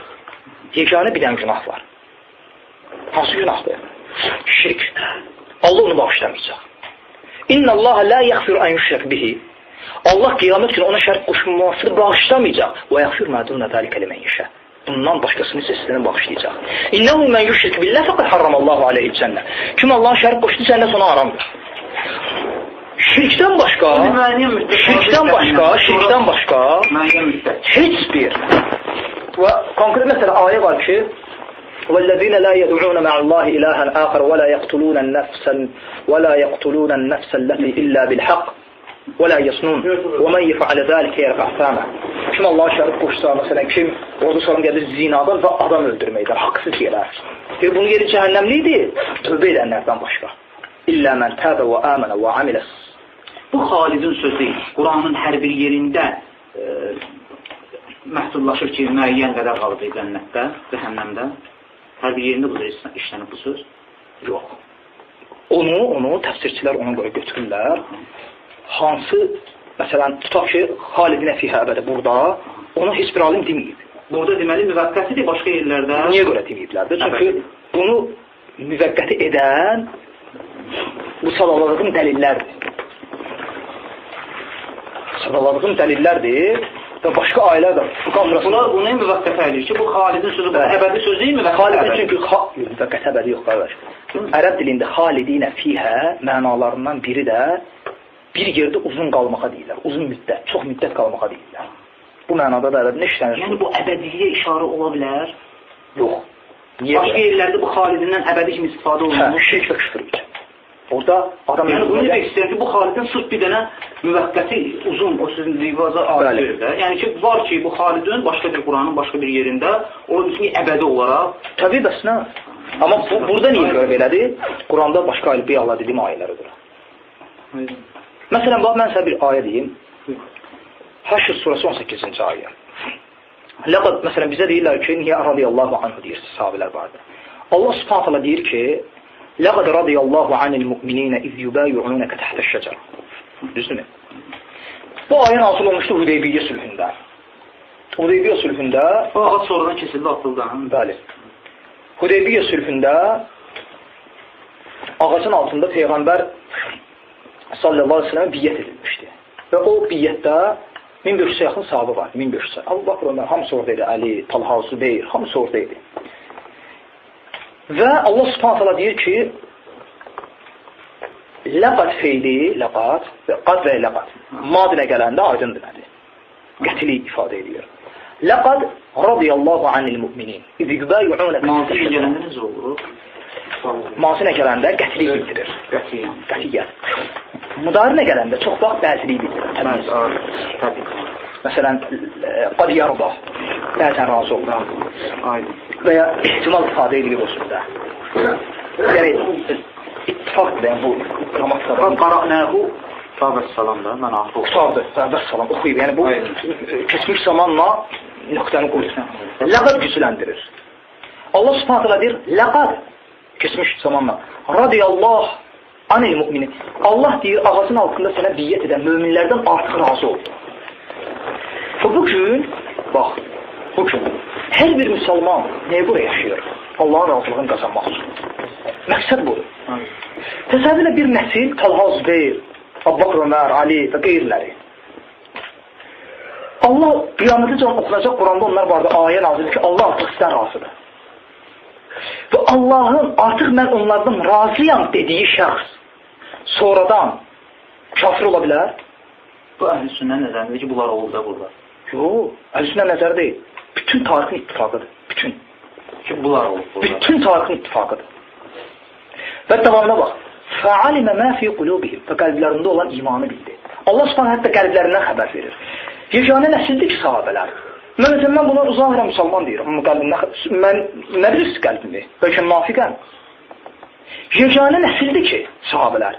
A: Yeganə bir dənə günah var. Hansı günahdır? Şirk. Allah onu bağışlamayacaq. İnna Allah la yaghfiru an yushraka bihi. Allah qiyamət günü ona şərik qoşulmasını bağışlamayacaq. Və yaghfiru ma duna zalika limen yasha. Bundan başqasını isə bağışlayacaq. İnnehu men yushrik billah faqad harramallahu aleyhi'l cennə. Kim Allah'a şərik qoşdu, cənnət ona haramdır. Şirkdən başqa, heç bir və konkret məsələ ayə var ki, وَالَّذِينَ لَا يَدْعُونَ مَعَ اللّٰهِ إِلَٰهًا آخَرَ وَلَا يَقْتُلُونَ النَّفْسَ الَّتِي إِلَّا بِالْحَقِّ وَلَا يَزْنُونَ وَمَنْ يَفْعَلْ ذَٰلِكَ يَلْقَ أَثَامًا. Kim Allah'a şərik qoşsa, məsələn, kim orada sonra gəlir zinadan və adam öldürməkdən, haqsız yerə. Deyir, bunun yeri cəhənnəmli idi, tövbə edənlərdən başqa. İllə mən təbə və əmənə və amilə.
B: Bu Xalidin sözü Quranın hər bir yerində məhdudlaşır ki, müəyyən qədər qalacaq cənnətdə, cəhənnəmdə. Hər bir yerində bu işlənib bu söz?
A: Yox. Onu təfsirçilər ona görə götürürlər. Hansı, məsələn, tutaq ki, Xalidinə fiyhə əbədə burada, onu heç bir alim deməyib.
B: Burada deməli müvəqqətidir, başqa yerlərdə.
A: Niyə görə deməyiblərdir? Çünki bunu müvəqqəti edən bu sadaladığım dəlillərdir. Sadaladığım dəlillərdir və başqa ayələr də.
B: Bunlar bunu müvəqqəti edir ki, bu Xalidin sözü, bu əbədi söz deyil, müvəqqəti.
A: Xalidin çünki müvəqqəti əbədi yox, qardaş. Ərəb dilində Xalidinə fiyhə mənalarından biri də bir yerdə uzun qalmağa deyirlər. Uzun müddət, çox müddət qalmağa deyirlər. Bu mənada da ərəbdə işlənir.
B: Yəni bu əbədiliyə işarə ola bilər?
A: Yox. Niyə?
B: Başqa yerlərdə bu Xalidindən əbədi kimi istifadə olunur.
A: Hə, şirk və küfür üçün. Orada adam...
B: Yəni, bunu demək istəyirəm ki, bu Xalidin sırf bir dənə müvəqqəti uzun, o sizin dediğiniz adı də. Yəni ki, var ki, bu Xalidin başqa bir Quranın başqa bir yerində, o bütün əbədi olaraq...
A: Təbii, bəs nə? Amma burada niyə görə belədir? Quranda başqa bir Allah dediyim ayələrə görə. Məsələn, bax, mən sənə bir ayə deyim. Həşr surəsi 18-ci ayə. Ləqad, məsələn, bizə deyirlər ki, niyə radiyallahu anhu deyir sahabələr barədə. Allah subhanahu taala deyir ki, Ləqad radiyallahu anil mu'minina iz yubayi'unaka tahtəş-şəcara. Düzdürmü? Bu ayə nazil olmuşdu Hudeybiyyə sülhündə. Hudeybiyyə sülhündə
B: o ağac sonradan kesildi, atıldı.
A: Bəli. Hudeybiyyə sülhündə ağacın altında Peyğəmbər sallallahu aleyhi ve sellem biyyət edilmişdi. Və o biyyətdə 1500-ə yaxın sahabə var, 1500-ə. Əbu Bakr, Ömər, hamısı orada idi, Əli, Talha, Zübeyir, hamısı orada idi. Və Allah subhanahu taala deyir ki, ləqad feili, ləqad, qad və ləqad, madinə gələndə aydındır nədir? Qətilik ifadə edir. Ləqad radiyallahu anil müminin. İz yubayi'unaka.
B: Mazinə gələndə necə olur?
A: Mazinə gələndə qətilik bildirir.
B: Qətiyyən.
A: Qətiyyən. Müdarinə gələndə çox vaxt bəziliyi bildirir.
B: Təbii.
A: Məsələn, qad yarda, bəzən razı olur.
B: Aydın.
A: Və ya ehtimal ifadə edilir o sözdə. Yəni, ittifaqdır, yəni bu qrammatikada.
B: Qara'nəhu vəssalam da, mən axı oxuyub.
A: Qutardı, vəssalam, oxuyub. Yəni bu keçmiş zamanla nöqtəni qoyur. Ləqad gücləndirir. Allah subhanahu taala deyir, ləqad keçmiş zamanla radiyallahu anil müminin. Allah deyir, ağacın altında sənə biyyət edən möminlərdən artıq razı oldu. Və bugün, bax, bugün hər bir müsəlman nəyə görə yaşayır? Allahın razılığını qazanmaq üçün. Məqsəd budur. Təsəvvürlə bir nəsil Talha, Zübeyir, Əbu Bakr, Ömər, Ali və qeyriləri. Allah qiyamətə oxunacaq Quranda onlar vardı, ayə nazil ki, Allah artıq sizdən razıdır. Və Allahın artıq mən onlardan razıyam dediyi şəxs sonradan kafir ola bilər?
B: Bu əhl-i sünnə nəzərində ki, bunlar olub da burada.
A: Yox, əhl-i sünnə nəzəri deyil. Bütün tarixin ittifaqıdır. Bütün.
B: Ki, bunlar olub burada.
A: Bütün tarixin ittifaqıdır. Və davamına bax. Fəalimə mə fi qulubihim. Və qəlblərində olan imanı bildi. Allah subhanahu hətta qəlblərindən xəbər verir. Yeganə nəsildir ki, sahabələr. Mən məsələn, mən buna zahirən müsəlman deyirəm. Amma qəlbimdən, mən nə bilirsiniz qəlbimi? Bəlkə münafiqəm. Yeganə nəsildir ki, sahabələr.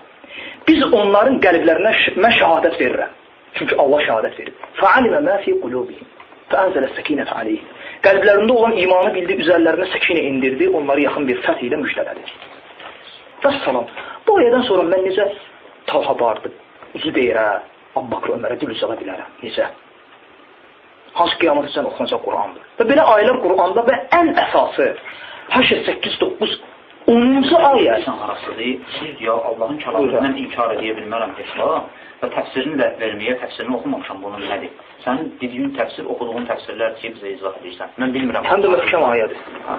A: Biz onların qəlblərinə mən şəhadət verirəm. Çünki Allah şəhadət verib. Fəalimə mə fi qulubihim. Fəənzələ səkinətə aleyhim. Qəlblərində olan imanı bildi, üzərlərinə səkinə indirdi, onları yaxın bir fəth ilə müjdələdi. Vəssalam. Bu ayədən sonra mən necə Talha vardı, Zübeyrə, Əbu Bakr, Ömərə dil uzada bilərəm? Necə? Hansı qiyamət üçün oxunacaq Qurandır. Və belə ayələr Quranda və ən əsası 8, 8, 9, 10-cu ayə.
B: İnsan arasıdır. Siz ya Allahın kəlamından inkar edə bilmərəm heç vaxt və təfsirini də verməyə, təfsirini oxumamışam bunun nədir. Sənin dediyin təfsir, oxuduğun təfsirlər ki, bizə izah edirsən. Mən bilmirəm.
A: Həm də möhkəm ayədir.
B: Hə.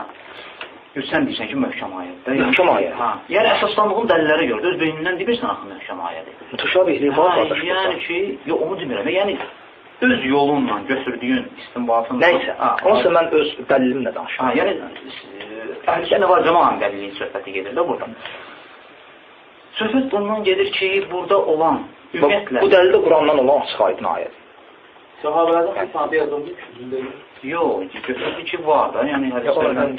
B: Sən deyirsən ki, möhkəm ayədir.
A: Möhkəm ayə.
B: Hə. Yəni əsaslandığın dəlillərə görə öz beynindən demirsən axı möhkəm ayədir.
A: Mütəşabihlik var qardaş.
B: Yəni ki, yox onu demirəm. Yəni öz yolunla götürdüyün istinbatın.
A: Nəysə, onsa mən öz dəlilimlə danışıram.
B: Ha, yəni əhl-i sünnə və cemaat dəlilinin söhbəti gedir də burada. Söhbət bundan gedir ki, burada olan ümumiyyətlə
A: bu dəlil də Qurandan olan açıq aydın ayədir.
G: Sahabələrdən xüsusilə yazılmış cümlə.
B: Yox, götürdü ki, var da, yəni hədislərdən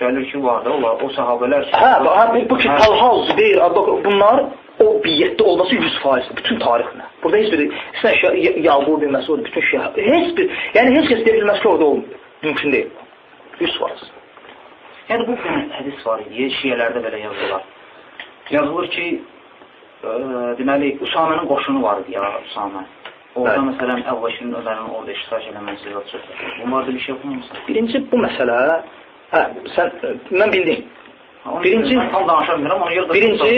B: gəlir ki, var da, o sahabələr.
A: Hə, bu ki, Talha, Zübeyir, bunlar o biyyətdə olması 100%, bütün tarixlə. Burada heç bir, sən Yaqub bin Məsud, bütün şey, heç bir, yəni heç kəs deyə bilməz ki, orada olmuyor. Mümkün deyil. 100%.
B: Yəni bu hədis var idi, şiələrdə belə yazılır. Yazılır ki, deməli, Usamənin qoşunu var idi ya, Usamə. Orada məsələn, Əbu Bəkirin, Ömərin orada iştirak eləməsi və söhbət. Bunlarda bir şey oxumamısan.
A: Birinci, bu məsələ, hə, sən, mən bildim. Birinci,
B: tam danışa bilmirəm, ona görə də
A: birinci,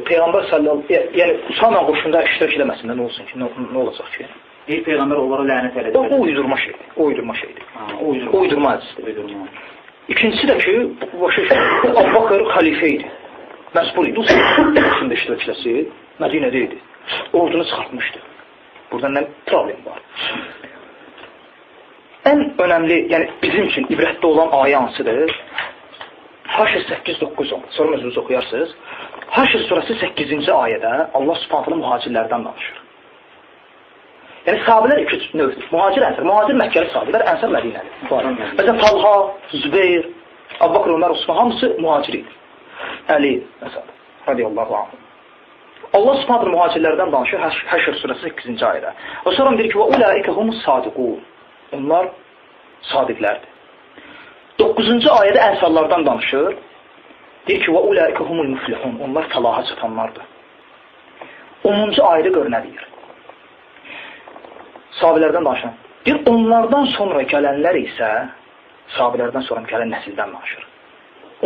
A: Peyğəmbər sallallahu, yəni Usamə qoşunda iştirak eləməsində nə olsun ki, nə olacaq ki?
B: Deyir, Peyğəmbər onlara lənət elədi.
A: O uydurma şeydir, o uydurma şeydir.
B: O
A: uydurma hədisdir. İkincisi də ki, Əbu Bakr xəlifə idi. Məcbur idi, o qoşunda iştirak eləsi Mədinədə idi. Ordunu çıxartmışdı. Burada nə problem var? Ən önəmli, yəni bizim üçün ibrətdə olan ayə hansıdır? Həşr 8, 9, 10. Sonra özünüz oxuyarsınız. Həşr surəsi 8-ci ayədə Allah Subhanahu taala mühacirlərdən danışır. Yəni sahabələr iki növdür. Mühacir, ənsar. Mühacir Məkkəli sahabələr, ənsar Mədinəli. Məsələn Talha, Zübeyir, Əbubəkr, Ömər, Osman hamısı mühacir idi. Əli məsələn, radiyallahu anh. Allah Subhanahu mühacirlərdən danışır Həşr surəsi 8-ci ayədə. Və sonra deyir ki: "Və ulaike humus sadiqun." Onlar sadiqlərdir. 9-cu ayədə ənsarlardan danışır. Deyir ki: "Və ulaike humul muflihun." Onlar fəlaha çatanlardır. 10-cu ayədə gör nə deyir? Sahabələrdən danışır. Deyir, onlardan sonra gələnlər isə sahabələrdən sonra gələn nəsildən danışır.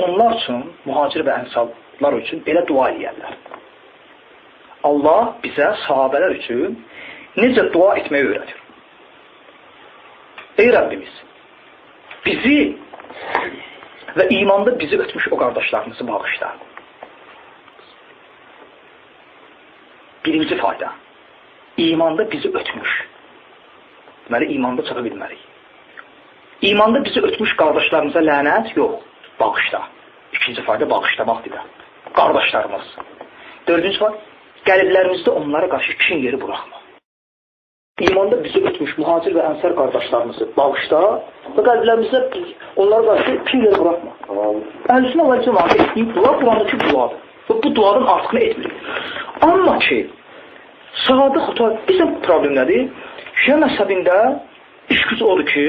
A: Onlar üçün, mühacir və ənsarlar üçün belə dua eləyərlər. Allah bizə sahabələr üçün necə dua etməyi öyrədir. Ey Rəbbimiz, bizi və imanda bizi ötmüş o qardaşlarımızı bağışla. Birinci fayda, imanda bizi ötmüş. Deməli, imanda çata bilməliyik. İmanda bizi ötmüş qardaşlarımıza lənət yox, bağışla. İkinci fayda bağışlamaq demək. Qardaşlarımız. Dördüncü fayda, qəlblərimizdə onlara qarşı kin yeri buraxma. İmanda bizi ötmüş mühacir və ənsar qardaşlarımızı bağışla və qəlblərimizdə onlara qarşı kin yeri buraxma. Əhl-i Sünnə vəl Cemaat etdiyi dua Qurandakı duadır. Və bu duadan artıqını etmirik. Amma ki, sahadə xüta, bizim problem nədir? Şiə məzhəbində iş gücü odur ki,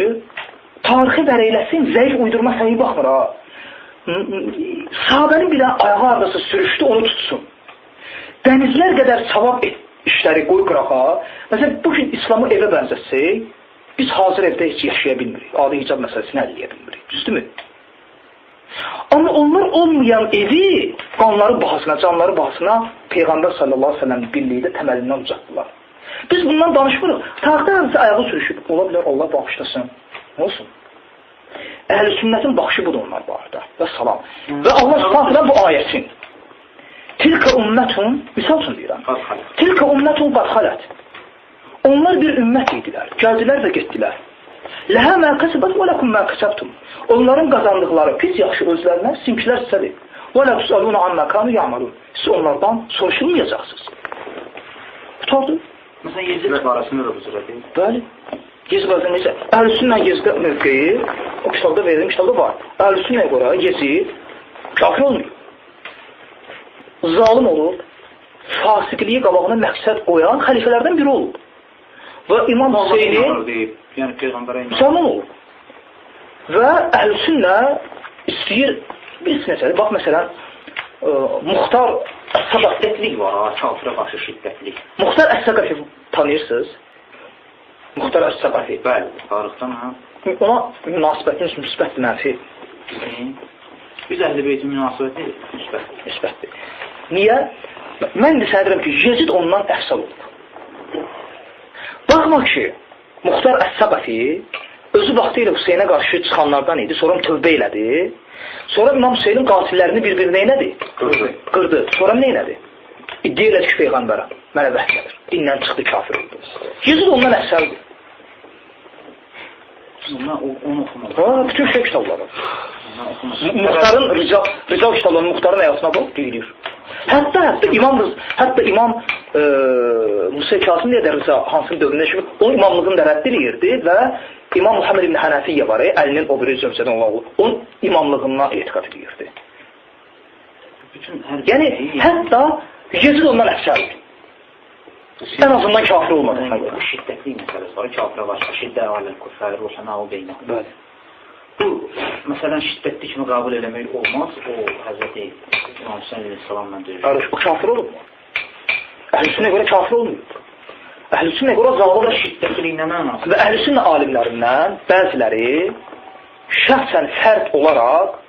A: tarixi vərəqləsin, zəif uydurma səhi baxmır ha. Sahabənin bir ayağı hardasa sürüşdü, onu tutsun. Dənizlər qədər savab işləri qoy qırağa. Məsələn, bugün İslamı evə bənzətsək, biz hazır evdə heç yaşaya bilmirik. Adi hicab məsələsini həll edə bilmirik. Düzdürmü? Amma onlar olmayan evi qanları bahasına, canları bahasına Peyğəmbər sallallahu əleyhi və səlləm birlikdə təməlindən uzatdılar. Biz bundan danışmırıq. Tarixdə hardasa ayağı sürüşüb. Ola bilər, Allah bağışlasın. Nə olsun? Əhl-i sünnətin baxışı budur onlar barədə. Və salam. Və Allah Subhanahu taala bu ayəsin. Tilkə ümmətun, misal üçün deyirəm. Tilkə ümmətun qad xalət. Onlar bir ümmət idilər. Gəldilər və getdilər. Ləhə mə kəsəbət və ləkum mə kəsəbtum. Onların qazandıqları pis yaxşı özlərinə, sizinkilər sizədir. Və lə tusaluna ammə kanu ya'malun. Siz onlardan soruşulmayacaqsınız. Qurtardı.
B: Məsələn, Yezid barəsində də bu cürə deyil.
A: Bəli. Yezid barəsində necə? Əhl-i Sünnə Yezid mövqeyi, o kitabda verilmiş kitabda var. Əhl-i Sünnəyə görə Yezid kafir olmuyor. Zalim olub, fasiqliyi qabağına məqsəd qoyan xəlifələrdən biri olub. Və İmam Hüseyni
B: yəni Peyğəmbərə
A: müsəlman olub. Və Əhl-i Sünnə istəyir, bilirsin necədir? Bax, məsələn, Muxtar Əs-Səqəfi
B: şiddətlik var, ha, kafirə qarşı şiddətlik.
A: Muxtar Əs-Səqəfi tanıyırsınız? Muxtar Əs-Səqəfi.
B: Bəli, tarixdən ha.
A: Ona münasibətiniz müsbətdir, mənfi?
B: Biz Əhl-i Beytin münasibəti müsbətdir.
A: Müsbətdir. Niyə? Mən də sənə deyirəm ki, Yezid ondan əfsal olub. Baxma ki, Muxtar Əs-Səqəfi özü vaxtı ilə Hüseynə qarşı çıxanlardan idi, sonra tövbə elədi. Sonra İmam Hüseynin qatillərini bir-birinə elədi?
E: Qırdı.
A: Qırdı. Sonra nə elədi? İddia elədi ki, Peyğəmbərə, mənə vəhy gəlir. Dindən çıxdı, kafir oldu. Yezid ondan əfsəldir.
B: Mən onu oxumadım.
A: Ha, bütün şey kitabları. Muxtarın, Rical kitablarının Muxtarın həyatına bax, deyilir. Hətta İmam Musa Kasım deyə də Rıza hansının dövründə yaşayıb, onun imamlığını da rədd eləyirdi və İmam Muhammed ibn Hənəfiyyə var, Əlinin o biri zövcədən olan oğlu, onun imamlığına etiqad edirdi. Yəni, hətta Yezid ondan əfsəldir. Ən azından kafir olmadığına görə.
B: Bu şiddətli məsələsi var, kafirə qarşı şiddə aləl küffər, ruhəmə beynə.
A: Bəli.
B: Bu, məsələn, şiddətli kimi qəbul eləmək olmaz. O, Həzrəti İmam Hüseyn əleyhissalamla döyüşür.
A: Qardaş, o kafir olubmu? Əhl-i Sünnəyə görə kafir olmayıb. Əhl-i Sünnəyə görə zalim
B: şiddətlilik nə mənası?
A: Və Əhl-i Sünnə alimlərindən bəziləri şəxsən fərd olaraq